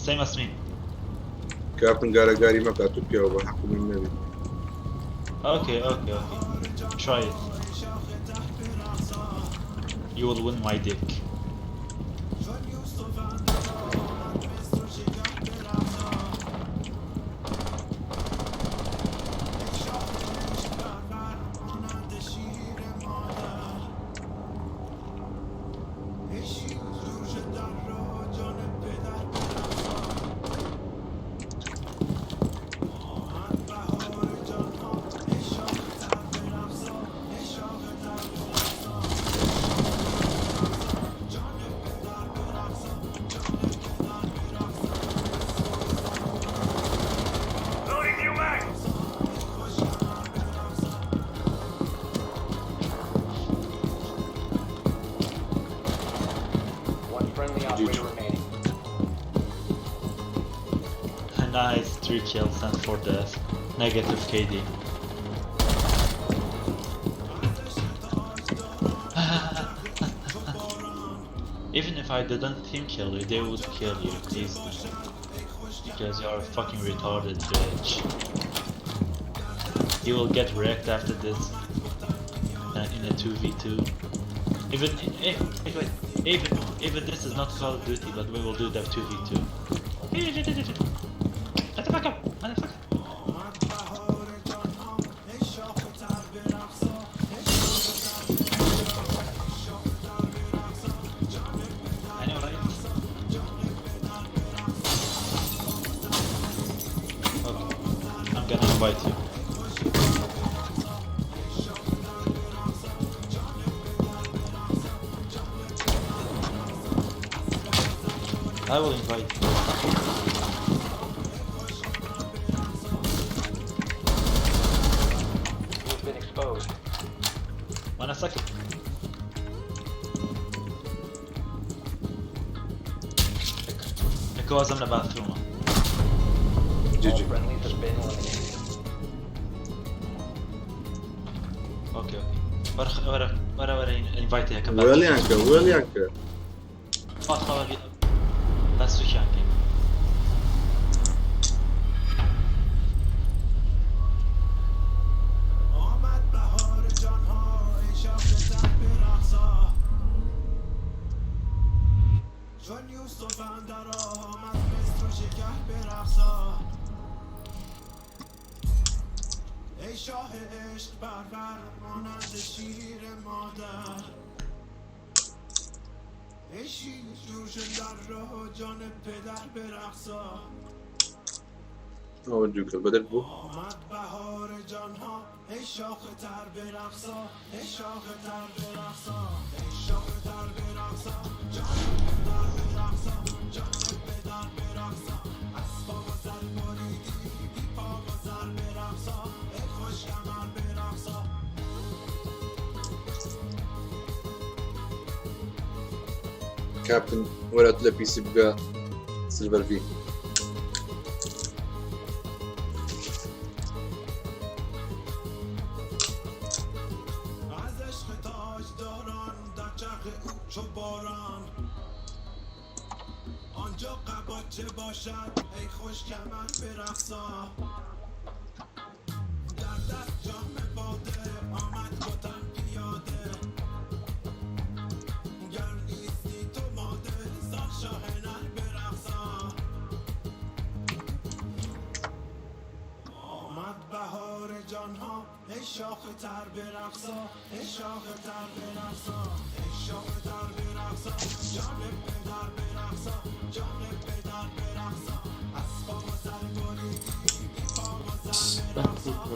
Same as me. کاپتن گارەگاری مەکە تو پیاوە بە حەقی من نەبی. Okay. Try it. You will win my dick. Loading new mag. One friendly operator remaining. Nice, 3 kills and 4 deaths. Negative KD. Even if I didn't team kill you, they would kill you easily. Because you are a fucking retarded bitch. You will get wrecked after this in a 2v2. Even wait, wait, even this is not Call of Duty, but we will do that 2v2. Shut the fuck up, motherfucker. I know, right? Okay, I'm gonna invite you. I will invite you. You have been exposed. One second. Echo لە bathroom. All GG. friendlies have been eliminated. Okay, okay. وەرە وەرە وەرە وەرە invite یەکەم. وێڵیان کە وێڵیان کە. خوا بەس سوکیان کەین. آمد بهار جانها ای شاخ تر برقصا چون یوسف اندر آمد مصر و شکر برقصا ای شاه عشق پرور مانند شیر مادر ای شیر جوش در راه جان پدر برقصا ئەوە دووکە بەدەر بوو. آمد بهار جانها ای شاخ تر برقصا ای شاخ تر برقصا ای شاخ تر برقصا جان پدر برقصا جان پدر برقصا اسباب و سر بریدی بی پا و سر برقصا ای خوش کمر برقصا. کاپتن وەرە لە PC بگە silver V. از عشق تاجداران در چرخ او چو باران.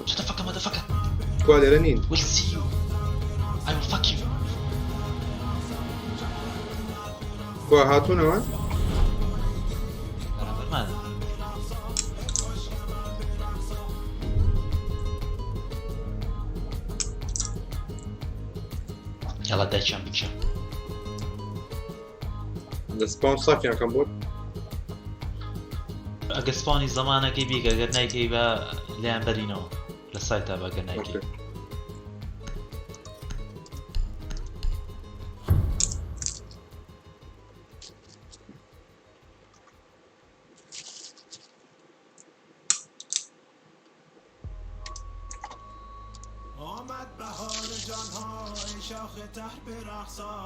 Shut the fuck up, motherfucker. کوا لێرە نین We'll see you. I will fuck you. کوا هاتوونەوە بەرامبەرمان. یاڵا دایکیان بکە. لە سپاون سافیان کەم بۆت ئەگەر سپانی زەمانەکەی بیکە گەر نایکەی بە لێیان بەرینەوە لە سایتا بە گەر نایکەی.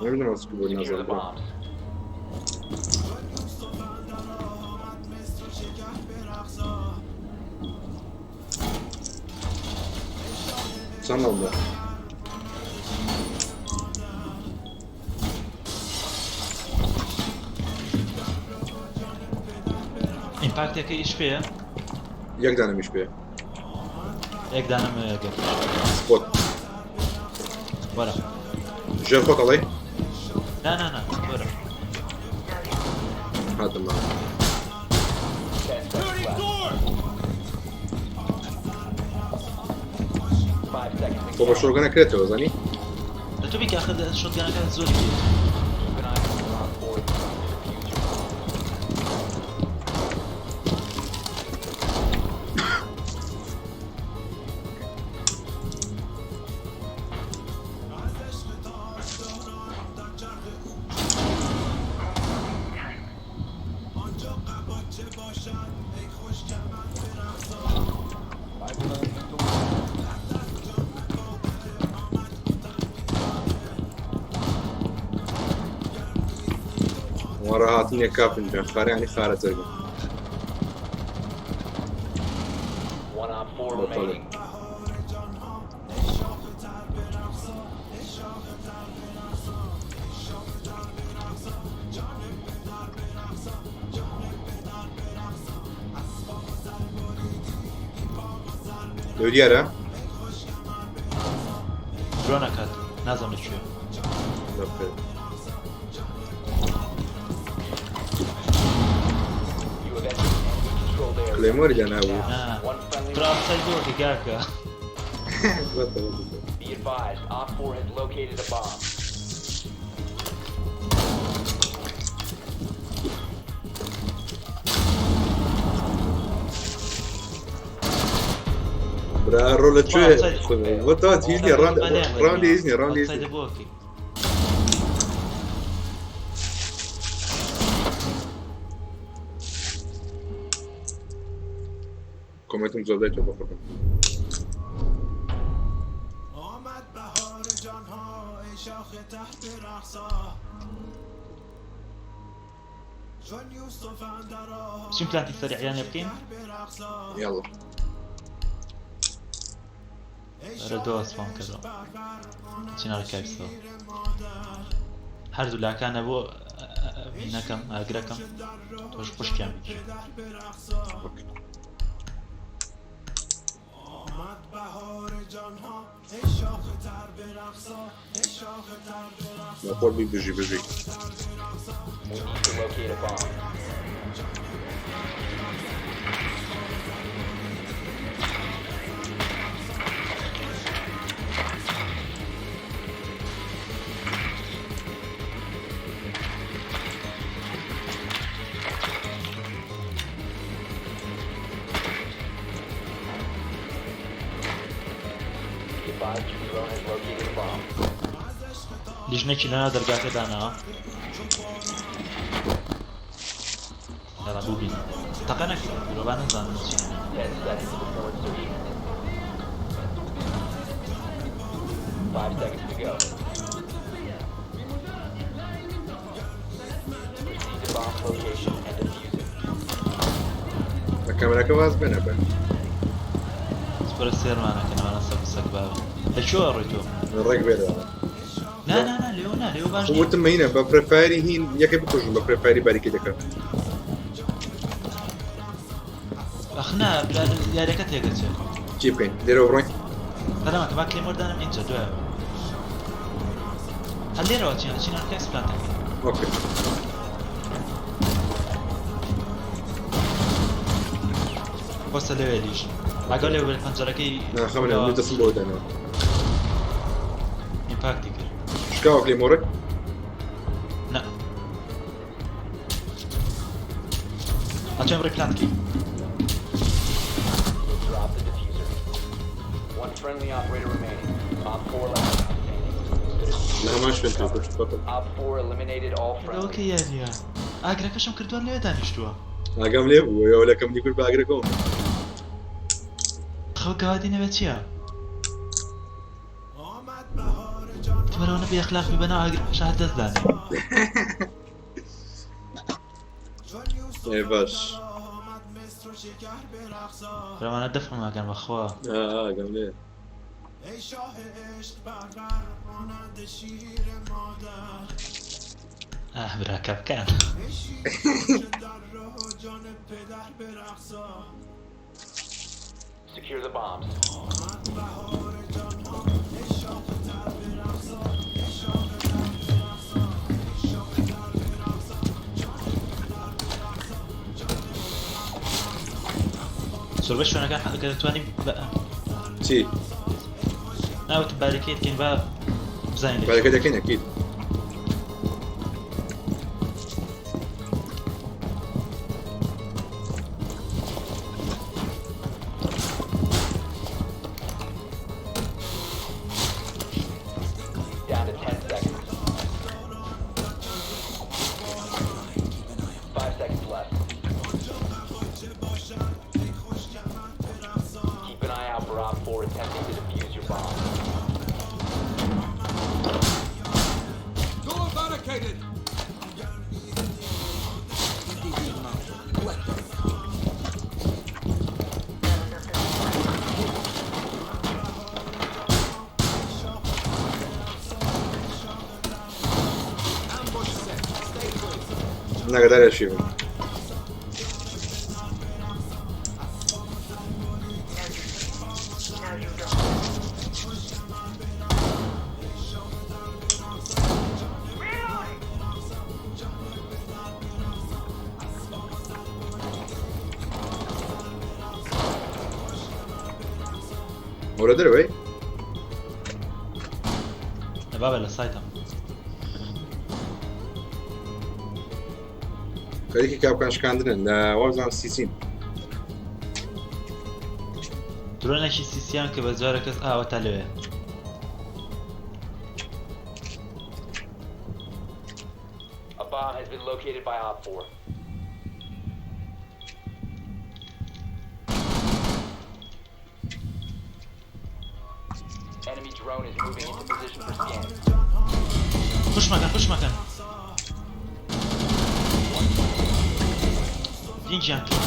نمیدونم از کی بود Secure نظر the برو bombs. چەند ڕەندە ئیمپاکتەکە ئیش پێیە؟ یەک دانەمیش پێ یەک دانەم گەر خۆت وەرە ژێر خۆت ئەڵێ نا نا نا وەرە هاتم 10 seconds left. 5 seconds and خۆ بە counting. شۆگەنە کرێتەوە زانی لە تۆ بیکە ئاخر شۆتگەنەکە زۆری پێ Keep an eye on your Op 4 is trying to defuse your bomb. وەڕە هاتنیە کافن جان خارەیانی خارە جەرگم 1 Op 4 بەتەڵێ remaining. لەو دیارە درۆنەکات نازانم لە کوێ. بەخێر. You have entered an enemy controlled area. کلێمۆری دانابوو Now, نا one friendly برا ئەفسای بۆ کاکە. بەتەڵێ. Be advised, Op 4 has located a bomb. برا ڕۆ لە کوێ ئەفسای بۆ تا هیچ نییە ڕاند مەلێن ڕاندی هیچ نییە ڕاندی هیچ ئەفسای نییە بۆکەی. کۆمێنتم زۆر دایتەوە بەخۆم بچین پلانتی سەریعیان لێ بکەین؟ یاڵا بەرە دۆ ئەسپان کردەوە. چینە ڕکایپسەوە. هەردوو لاکانە بۆ نەکەم ئاگرەکەم تۆش خوشکیان بگیر. بەخۆر بی بژی بژی We need to locate a bomb. Be advised your drone has located a bomb. لیژنێکی لەناو دەرگاکە داناوە. یاڵا بوو بینە. تەقە نەکرد برۆ با نەزانم چی. 10 seconds before insertion. 5 seconds to go. Proceed to bomb location and defuse it. لە کامێراکە واز بێنە بە. سپۆرە سێرمانەکەن ئەوانە سەگ سەگ بابە. لە کوێوە ڕۆی تۆ؟ ڕێک بێرەوە. نا نا نا لێو نا لێو باش نییە. وتم مەینە بە پرێفایری هین یەکێ بکوژن بە پرێفایری باریکی دەکەن. ئەخ نا برا یاریەکە تێگەچێ. چی بکەین؟ لێرەوە بڕۆین؟ بەلامەکە با کلێمۆر دانم ئینجا دوایەوە. هەر لێرەوە چین چین کەس پلانتەکە. ئۆکەی. وەسە لەوێ لیژ. ئاگا لێ بێت پەنجەرەکەی نا خەمە من دەستم بۆ دانەوە. ئیمپاکتی کرد. شکاوە کلێمۆرێک؟ نا. ئەچێن بڕی پلانتکەی. Drop the diffuser. One friendly operator remaining. Op 4 last standing. The diffuser لە هەمان شوێن تۆ کوشت بەڵێ. Op 4 eliminated all ئەوە friendlies. کە یاریە. ئاگرەکەشم کردووە لەوێ دانیشتووە. ئاگام لێ بوو ئەوە لەکەم دیکورد بە ئاگرەکەەوە. خەو گەوادی نەبێت چییە؟ تبەرەوە نەبێ ئەخلاقی بەناو ئاگر شار دەست دانێ. ئێ باش. بەرەوانە دەفعمەکەن بەخوا. ئاگام لێ. ئاه براکە بکەن. Secure the bombs. زۆربەی شوێنەکان کە دەتوانین چی؟ ناوتم باریکەیت کەین با بزانین. باریکە دەکەین ئەکید. Down to 10 seconds. 5 seconds left. Keep an eye out for Op 4 attempting to defuse your bomb. Door barricaded. Ambush set. Stay clear. ناگەدارە شی بم. ئەوە دەرەوەی؟ بابە لە سایتم. خەریکی کاپکان شکاندنن لە وابزانم سیسین. درۆنێکی سیسیان کە بە جارە کەس ئاوە تا لەوێ. A bomb has been located by Op 4. Enemy drone is moving into position for scan. خوشمەکەن خوشمەکەن. دینگیان کرد.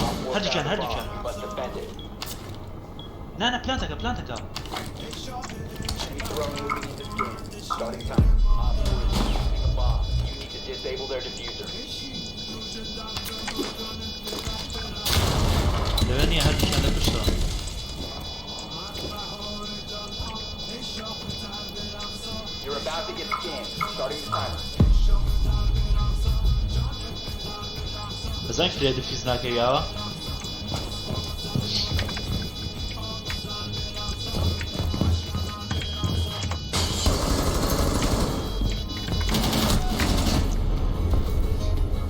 Op 4 هەردووکیان found a هەردووکیان. bomb. You must defend it. نا نا پلانتەکە پلانتەکە. Enemy drone moving into scan. Starting time. Op 4 is defusing a bomb. You need to disable their diffuser. لەوێ نییە هەردووکیان لە پشتەوە. You're about to get scanned. Starting the timer. بەزانین فرێ دیفیز ناکەیاوە.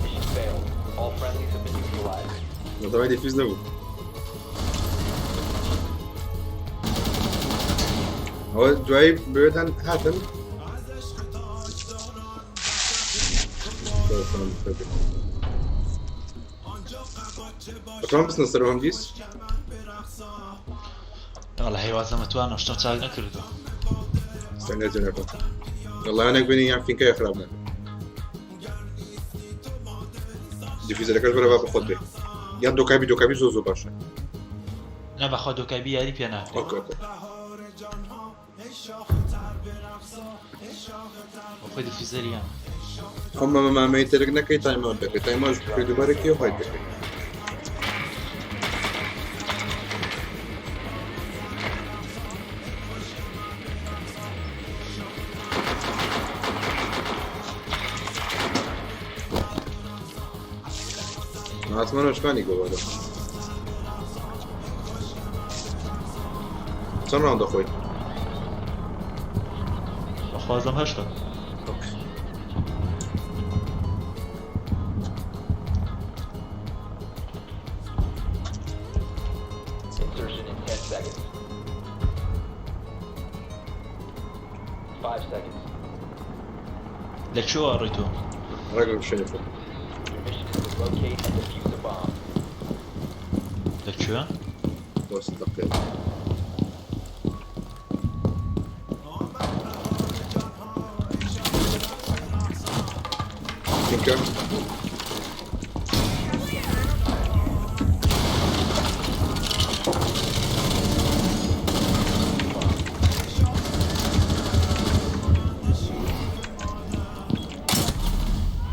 Mission failed. All friendlies have been neutralized. بەتەمای دیفیز نەبوو. ئەوە دوایی بەوێدان هاتن. ئەتوان بچنە سەرەوە هەم دیس؟ وەڵا هیوازەمە توانم شتم چاک نەکردو. سەنگەر نەکەم. یەڵا یانێک بێنی یان فینکای خراپ نەکەم. دیفیزەرەکەش بەرە با بەخۆت بێ. یان دۆکابی دۆکابی زۆر زۆر باشە. نا بەخوا دۆکابی یاری پێ ناکرێت. ئۆکە ئۆکە. بەخۆی دیفیزەریان. ئەو مەمە مامەی تەرک نەکەی تایماوت دەکەی تایماوت بکەی دووبارە کێ خۆی دەکەی. ئاسمانەوە شکانی گۆوەدە چەند ڕاوند دەخۆی؟ بەخوازم هەشتە. Insertion in 10 seconds. 5 seconds. لە کوێوە ئەڕۆی تۆ؟ ڕێگە شوێنی خۆم. Your mission is to locate and defuse a bomb. لە کوێ؟ بۆ ست دقیقە. فینکە.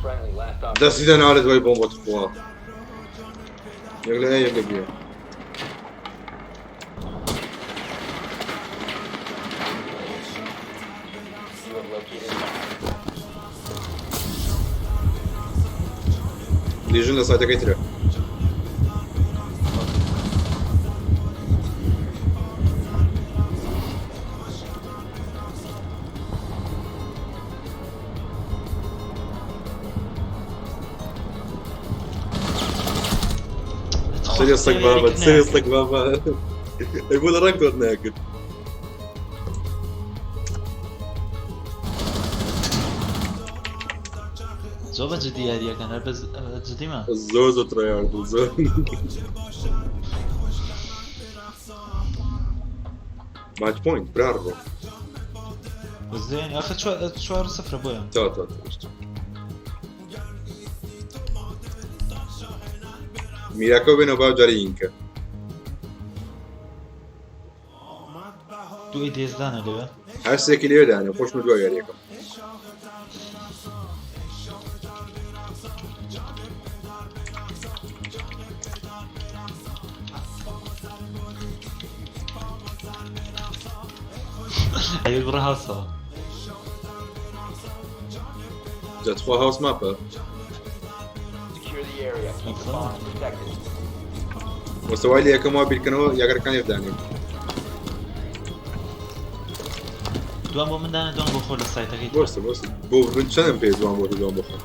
Friendly, last op. دەستی دەناوە لە دوای بۆمبە تخوا. یەک لە ئەی یەک لە بیە. You have located a bomb. لیژن لە سایتەکەی ترە. سەری سەگ بابە سەری سەگ بابە ئەی بۆ لە ڕەنگ تۆت ناکرد. زۆر بە جدی یاریەکەن هەر بە جدیمە. زۆر زۆر ترایارد بوو زۆر. ماتch پۆینت برا ڕۆ. زين اخر چوار سفرە بۆیان. تا تا تا. میراکە بێنەوە با جارێ یینکە. دوو ئەی دێزدانە لەوێ. هەر سێکی لەوێ دانێ خۆشم دوای یاریەکەم. ئەی بڕە هاوسەوە. جا تخوا هاوس ماپە. Secure the area. Keep the bombs protected. وەسەوای لە یەکەم وا بیرکەنەوە یاگەرەکان لێ دانێ. دوان بۆ من دانە دوان بۆ خۆ لە سایتەکەی تر. بۆسە بۆسە بۆ من چەندم پێ دوان بۆ تۆ دوان بۆ خۆم.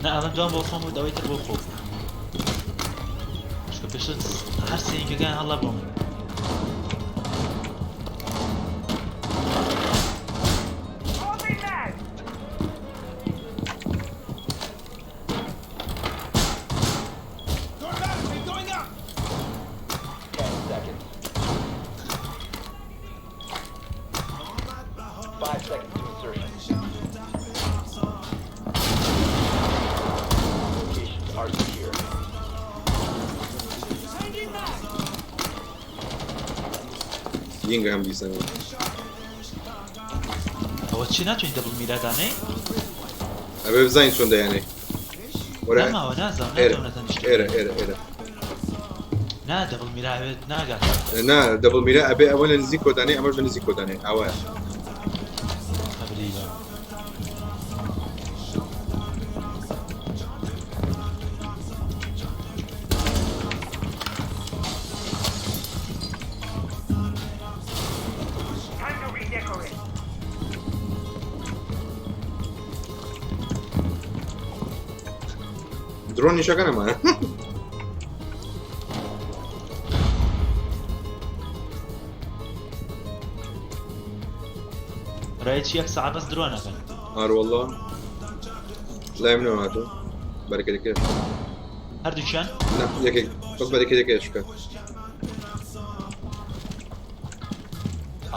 نا ئەڵێم دوان بۆ خۆم و ئەوەی تر بۆ خۆ. چونکە پێشتر هەر سێیەکەکان هەڵە بۆ من. 10 seconds. 5 seconds to insertion. Locations are secure. یینگە هەم دیسانەوە. ئەوە چی ناتوانین دەبڵ میرا دانێی؟ ئەبێ بزانین چۆن دەیانێ. وەرە نەماوە نازانم ئێرە ناتوانم لە تەنیشت. ئێرە ئێرە ئێرە. نا دەبڵ میرا ئەوێت ناگات. نا دەبڵ میرا ئەبێ ئەوە لە نزیک کۆدانێ ئەمەش لە نزیک کۆدانێ ئاوایە. ئەبریوە. Time to redecorate. درۆن نیشەکە نەمایە. ڕای چی یەک سەعات بەس درۆنەکەن. ئار والله لای منەوە هاتوو بەرەکەتەکەی. هەردووکیان؟ نا یەکێک بەس بەریکەیەکە شکا.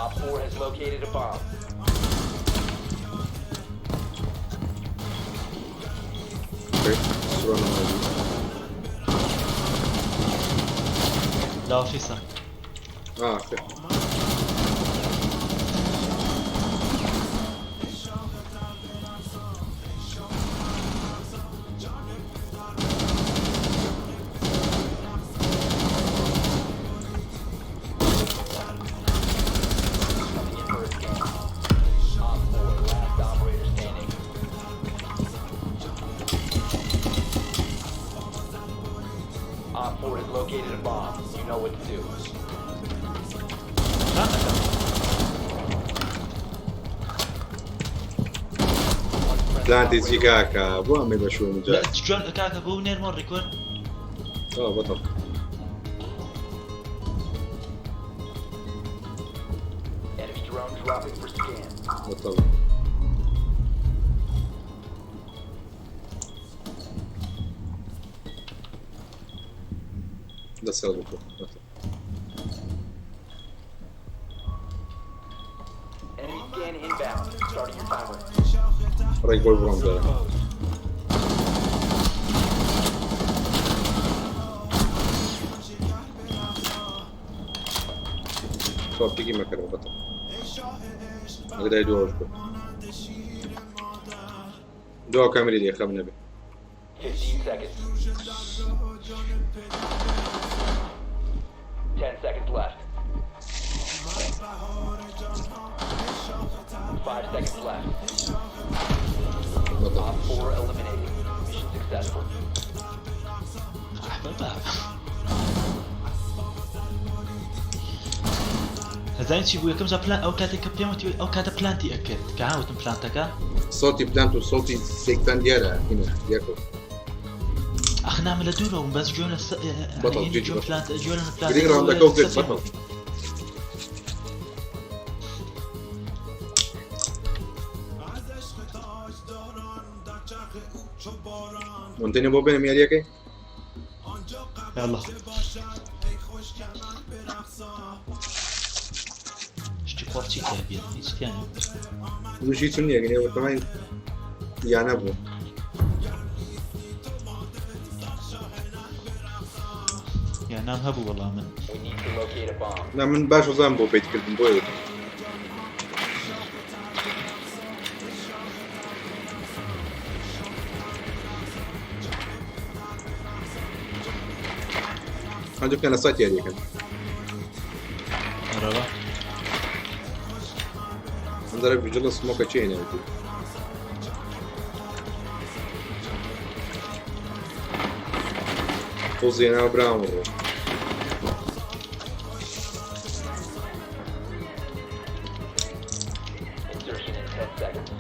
Op 4 has located a bomb. Okay, سوانە ماجی. لە ئۆفیسە. آه okay. Coming in for a scan. Op 4, last operator standing. Op 4 has located a bomb. You know what to do. پلانتی چی کاکە بۆ ئەمەی بە شوێن جار جوان کاکە بۆ نێرمۆ ڕیکۆرد. ئا بەتەڵ. Enemy drone dropping for scan. بەتەڵ. دەسەڵ بکە بەتەڵ. Enemy scan inbound. Starting your timer. ڕێک بۆی بڕۆم دەرە. تۆ پیکی مەکەرەوە بەتەڵ. ئەگەدای دووەش بکە. دوا کامری لێ خەم نەبێ. 15 seconds. 10 seconds left. 5 seconds left. Op 4 eliminated. Mission successful. هەزانی چی بوو یەکەم جا پلان ئەو کاتێک کە پێم وتی ئەو کاتە پلانتی ئەکرد کە هاوتم پلانتەکە صوتی پلانت و صوتی سێکتان دیارە هینە دیارکە. ئەخ نامە لە دوورەوە بووم بەس گوێم لە بەتەڵ یعنی جدی گوێم بەتەڵ. پلانت گوێم لە پلانتەکە گرینگ بوو ڕاوندەکە و کرد لە سەر بەتەڵ. مونتێنە بۆ بێنم یاریەکەی؟ يلا شتی قۆڕ چی تیا بێت هیچ تیا نییە. منیش هیچم نییە گەنێ بەتەمای یانە بوو. یا نام هەبوو وەڵا من. We need to locate a bomb. نا من باش وزان بۆ بەیتکردن بۆیە وتم. هەندێکیان لە سایت یاریەکەن. ئەرەوە. ئەم دەرە بجڵە سمۆکە چێ هێناویتی؟ قوزی هێناوە براوم ڕۆ. Insertion in 10 seconds.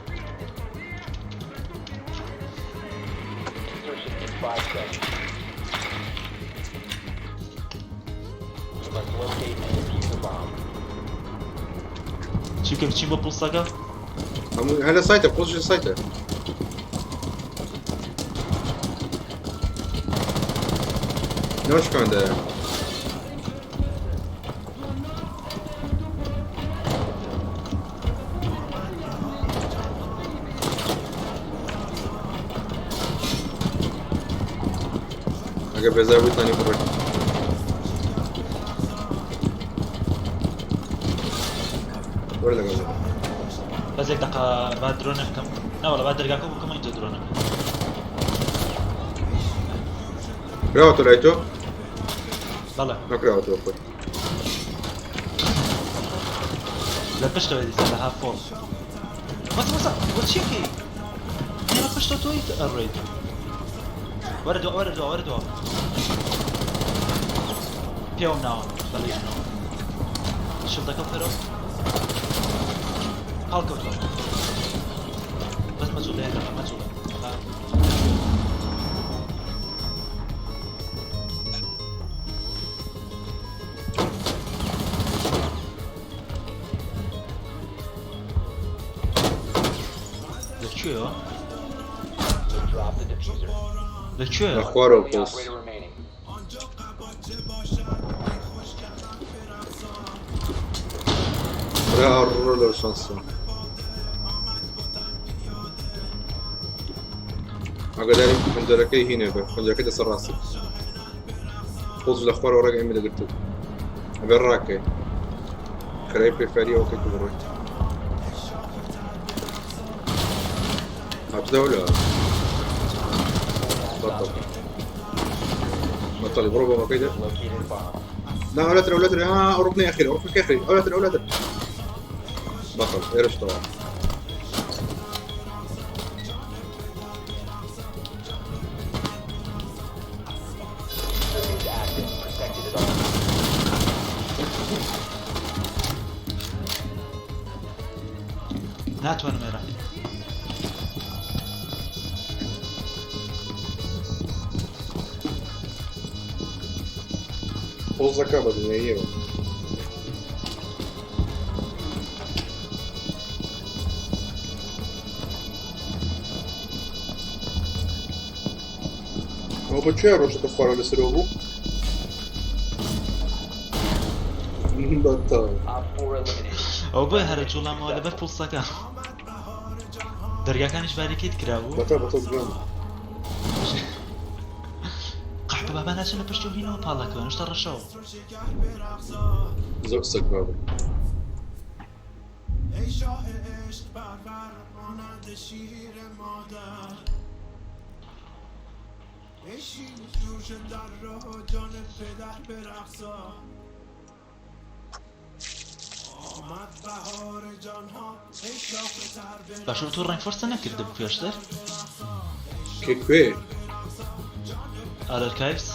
Insertion in 5 seconds. You must locate and defuse the bomb. چی بکەم بچین بۆ پوڵسەکە؟ هەموو هەر لە سایتە قوزی لە سایتە. نەوشکاندایە. ئەگەر بێزار بوویتانی بڕۆی. وەرە لەگەڵ من. بەس یەک دەقە با درۆنە بکەم ناوەڵا با دەرگاکە بکەم اینجا درۆنەکە. کراوەتە لای تۆ؟ بەڵێ. نەکراوەتەوە خۆی. لە پشتەوە دیسان لە هاف فۆڵ. وەسە وەسە وە چیەکەی؟ لە پشتەوە تۆی ئەڕۆیت. وەرە دوا وەرە دوا وەرە دوا. پێوم ناوە بەڵێ ژنەوە. شڵدەکە بکەرەوە. پاڵ کەوتووە. بەس مەجوڵێ دەقە مەجوڵێ. با لە کوێوە؟ Drop the defuser. لە کوێوە؟ لە خوارەوە Only پۆڵس. operator ئەڕۆ لەو شانسە ئاگاداری پەنجەرەکەی هینێ بە پەنجەرەکەی لەسەر ڕاستی قۆز لە خوارەوە ڕێگە ئێمە دەگرتت ئەبێ ڕاکەی خراپی پێفاری ئەوکەی تو بڕۆیت هاتدەوە لە بەتەڵ بەتەڵی بڕۆ بۆمەکەی دە Located a bomb. لا اولاد اولاد ها ركني اخير ركني اخير اولاد اولاد بطل ايرش طبعا Diffuser is active. Protected at all costs. ناتوانم ئێرە قوزەکە بە دنیاییەوە ئەوە بە کوێ ڕۆشتە خوارەوە لەسەرەوە بوو بەتەڵ Op 4 eliminated. ئەو بۆیە هەرە جوڵامەوە لەبەر پوڵسەکە دەرگاکانیش باریکەیت کرابوو بەتەڵ بەتەڵ جوان قەحپە بابا ناچن لە پشت و هینەوە پاڵەکەوە نشتە ڕەشەوە زۆر سەگ بابە ای شاه عشق پرور مانند شیر مادر ای شیر جوش در راه جان پدر برقصا آمد بهار جانها ای شاخ تر باشە تۆ ڕێنفۆرسە نەکردبوو پێشتر کێ کوێ ئارکایڤس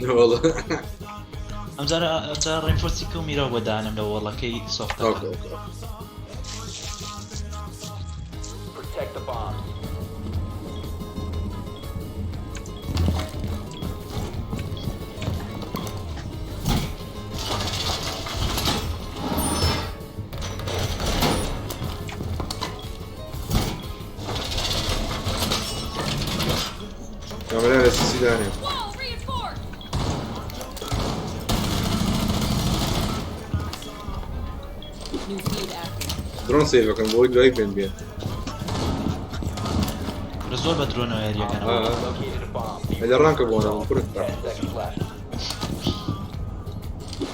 نەوەڵا ئەمجارە ئەمجارە ڕێنفۆرسی کە و میرا بۆ دانم لە وەڵەکەی سۆفتەکە ئۆکە ئۆکە Protect the bombs. کامرا لە سیسی دانێ Wall reinforced! New feed active. درۆن سەیرەکەم بۆی دوای بێن بێن لە زۆر بە درۆنەوە یاریەکەنەوە آه. Located a bomb. Be لە ready ڕانکە for بۆ assault. کوڕت 10 seconds left.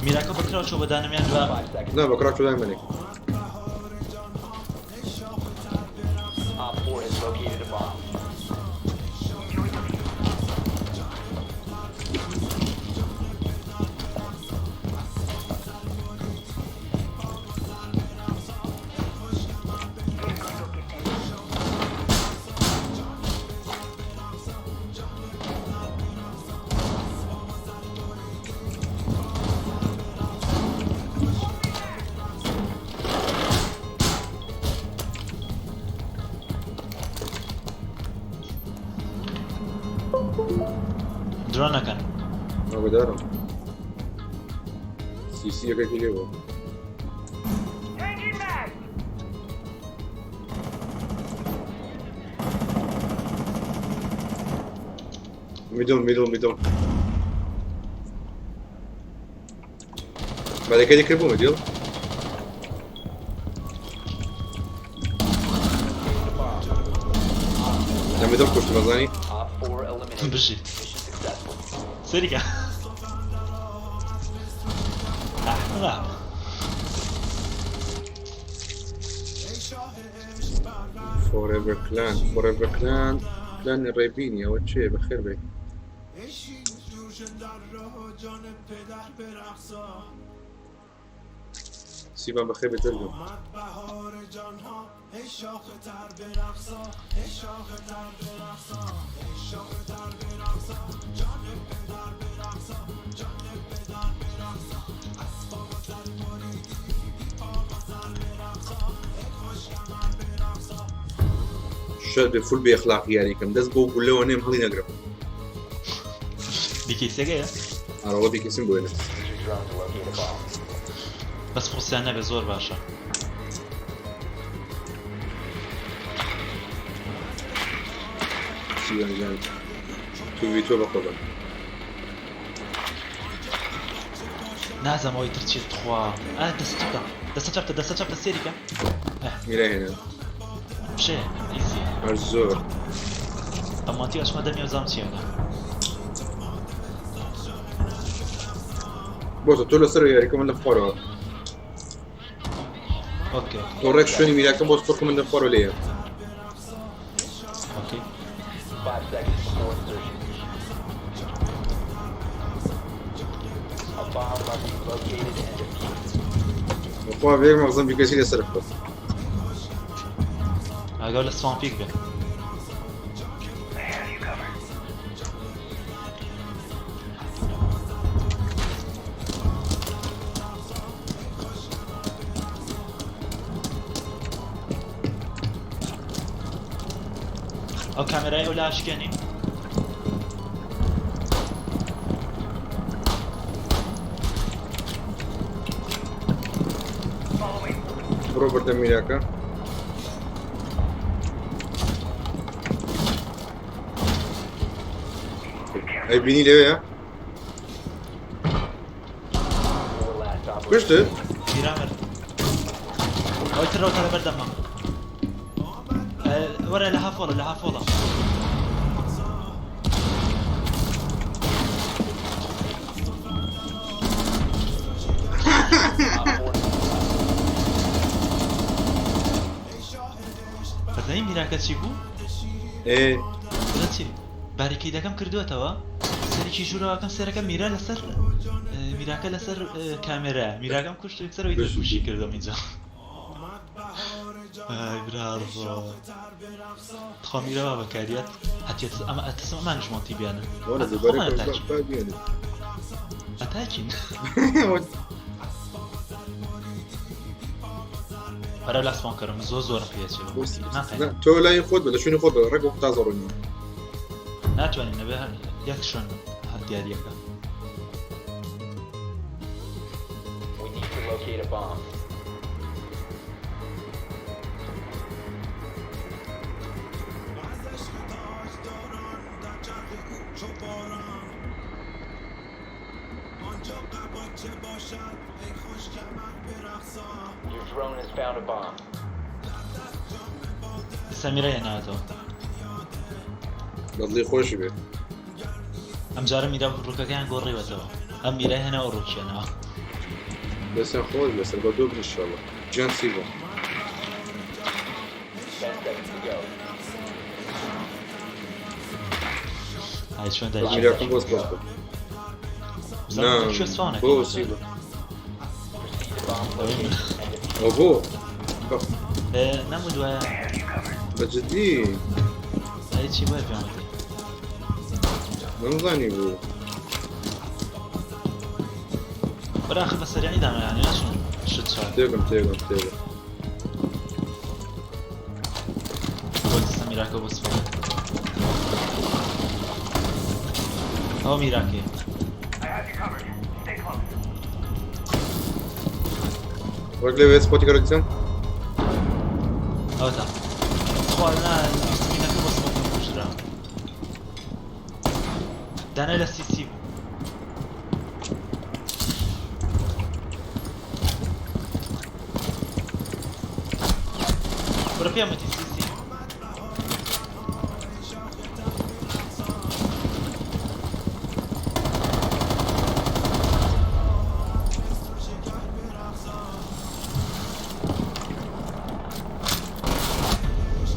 میراکە بەکراوە چۆ بە دانمیان دووا 5 seconds. نا بەکراک لای منێ Op 4 has located a bomb. درۆنەکەن ئاگادارم سیسیەکەی لێ بوو Changing mag! میدڵ میدڵ میدڵ بارەکەی کرد بوو میدڵ Located a bomb. لە میدڵ کوشت بەزانی Op 4 eliminated. بژیت Mission successful. سەریکە ئەحمەق فۆرێڤەر کلان فۆرێڤەر کلان کلانی ڕێبینی ئەوە چێ بەخێر بێ ای شیر جوش در راه جان پدر برقصا سیبان بەخێر بێ دەرگم آمد بهار جانها ای شاخ تر برقصا ای شاخ تر برقصا ای شاخ تر برقصا جان پدر برقصا جان پدر برقصا اسباب سر بریدی بی سر برقصا ای خوش کمر برقصا شەر بێ فول بێ ئەخلاقی یاریکەم دەست بۆ گولەوە نێم هەڵی نەگرم بیکەیسەکەیە ئارەوە بیکەسیم بۆێنە Use your drone to locate a bomb. بەس قورسیان نەبێ زۆر باشە سیبان گیان تو وی تۆ بەخۆبە. نازانم ئەوەی تر چیە تخوا ئا دەستە چەپتە دەستە چەپتە دەستە چەپتە سێری کە میرای هێنا فشەیە ئیزیە هەر زۆر ئەمانتی ئەچمە دەمی ئەوزام چیەکە بۆتە تۆ لەسەر یاریکە من لە خوارەوە ئۆکێ تۆ ڕێک شوێنی میراکەم بۆ سپۆرکە من لە خوارەوە لێیە ئۆکێ 5 seconds before insertion. A bomb must be located and defused. بەخوا بێک مەغزم بیکەسی لەسەر خۆت ئاگاو لە سوان پیک بێ ئەو کامێرای ئەو لاشکێنی بڕۆ بەردەم میراکە ئەی بینی لەوەیە Four last operator. کوشتت میرا مرد ئەوەی تر ڕەوتە لەبەر دەمە وەرە لە هافۆڵە لە هافۆڵە Op 4 بەزانی میراکە چی بوو ئێ بڵێ چی باریکەیدەکەم کردووەتەوە سەرێکی ژوورەوەکەم سەرەکە میرا لەسەر میراکە لەسەر کامێرا میراکەم کوشت یەکسەر ئەوی تر کوشی کردم اینجا ئای براڕۆ تخوا میرا وا بەکاریات هەتیەت ئەمە ئەتەسم ئەمانیش مۆنتی بیانن وەرە دووبارە خۆمان کە ئەتاکین با بێنێ. ئەتاکین بەرەو لا سپۆن کەرم زۆر زۆرم پێچێ نا، تۆ لای خۆت بە لە شوێنی خۆت بە ڕێک وەک تازە ڕۆنی ناتوانین نەبێ هەر یەک شوێن هەر دیاریەکە We need to locate a bomb. Your drone has found a bomb. سەمیرە هێناوەتەوە بەدڵی خۆشی بێ ئەم جارە میرا ڕووکەکەیان گۆڕیوەتەوە ئەم میرای هێنا ئەو ڕووکیانەوە دەستیان خۆش بێ سەرکەوتوو بن ئینشاڵڵا گیان سیڤە 10 seconds to go. ئای چۆن دایکی میراکەم بۆ سپاس بکە نا بزانم کوێ سوانەکەی بۆ ئەم جارە. سیڤە Proceed to bomb location and defuse. ئەو بۆ نەموو دوایە بە جدی ئای چی بۆیە پێم وتی نەمزانی بوو بەرە ئاخر بە سەریعی دانا یانی ناچم شت چاک تێگەم تێگەم تێگەم بۆ دەستە میراکە بۆ سپۆن ئەوە میراکەیە I have you covered. Stay close. ڕێک لەوێ سپۆتی کەرە دیسان ئەوەتا خوا نا سمینەکە بۆ سپۆن کوژرا دانای لە سیسی بوو بڕە پێم وتی سیسی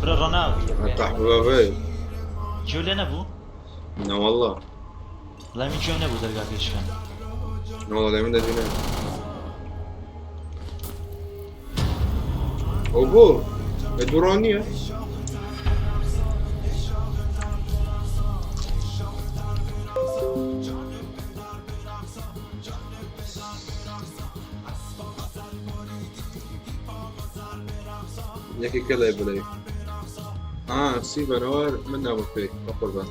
بڕە ڕەناو تەحبابەی گوێ لێ نەبوو نەوەڵڵا لای من گوێم نەبوو دەرگاکەی شکان نەوەڵڵا لای من دەبینە ئەو بۆ ئەی دوو ڕاوند نییە یەکێکە لای بڵێ ئا سیڤەنەوە من نامە پێ بە قوربان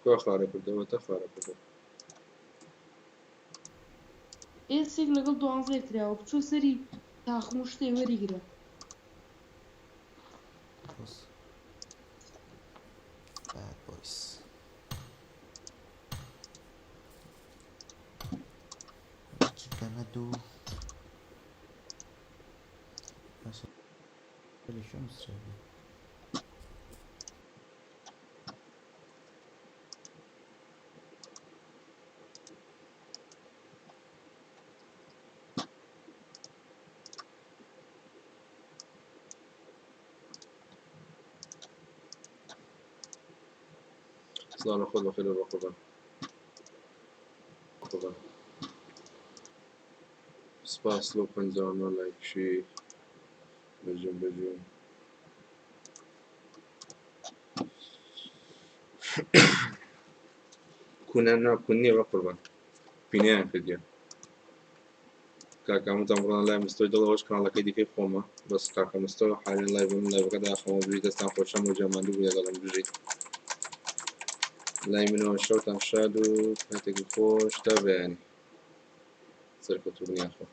کوا خارە کردەوە تە خارە کردەوە. ئێسێک لەگەڵ دوانزەیەک کراوە بچۆ سەری تاقم و شتێ وەریگرە. Bad boys. What you gonna do? سڵاو لە خۆت بەخێر بە قوربان قوربان سپاس لەو 59 لایکشی بژین بژین کونە نا کون نییە بە قوربان پینەیان کردیە کاکە هەمووتان بڕۆنە لای مستۆی دڵ ئەوەش کەناڵەکەی دیکەی خۆمە بەس کاکە مستۆ حالێن لای بم لایڤەکە داخەمەوە بژی دەستان خۆش هەموو جا ماندوو بووی لەگەڵم بژیت لای منەوە شەوتان شاد و کاتێکی خۆش تا بەیانی سەرکەوتوو بن یاخوا.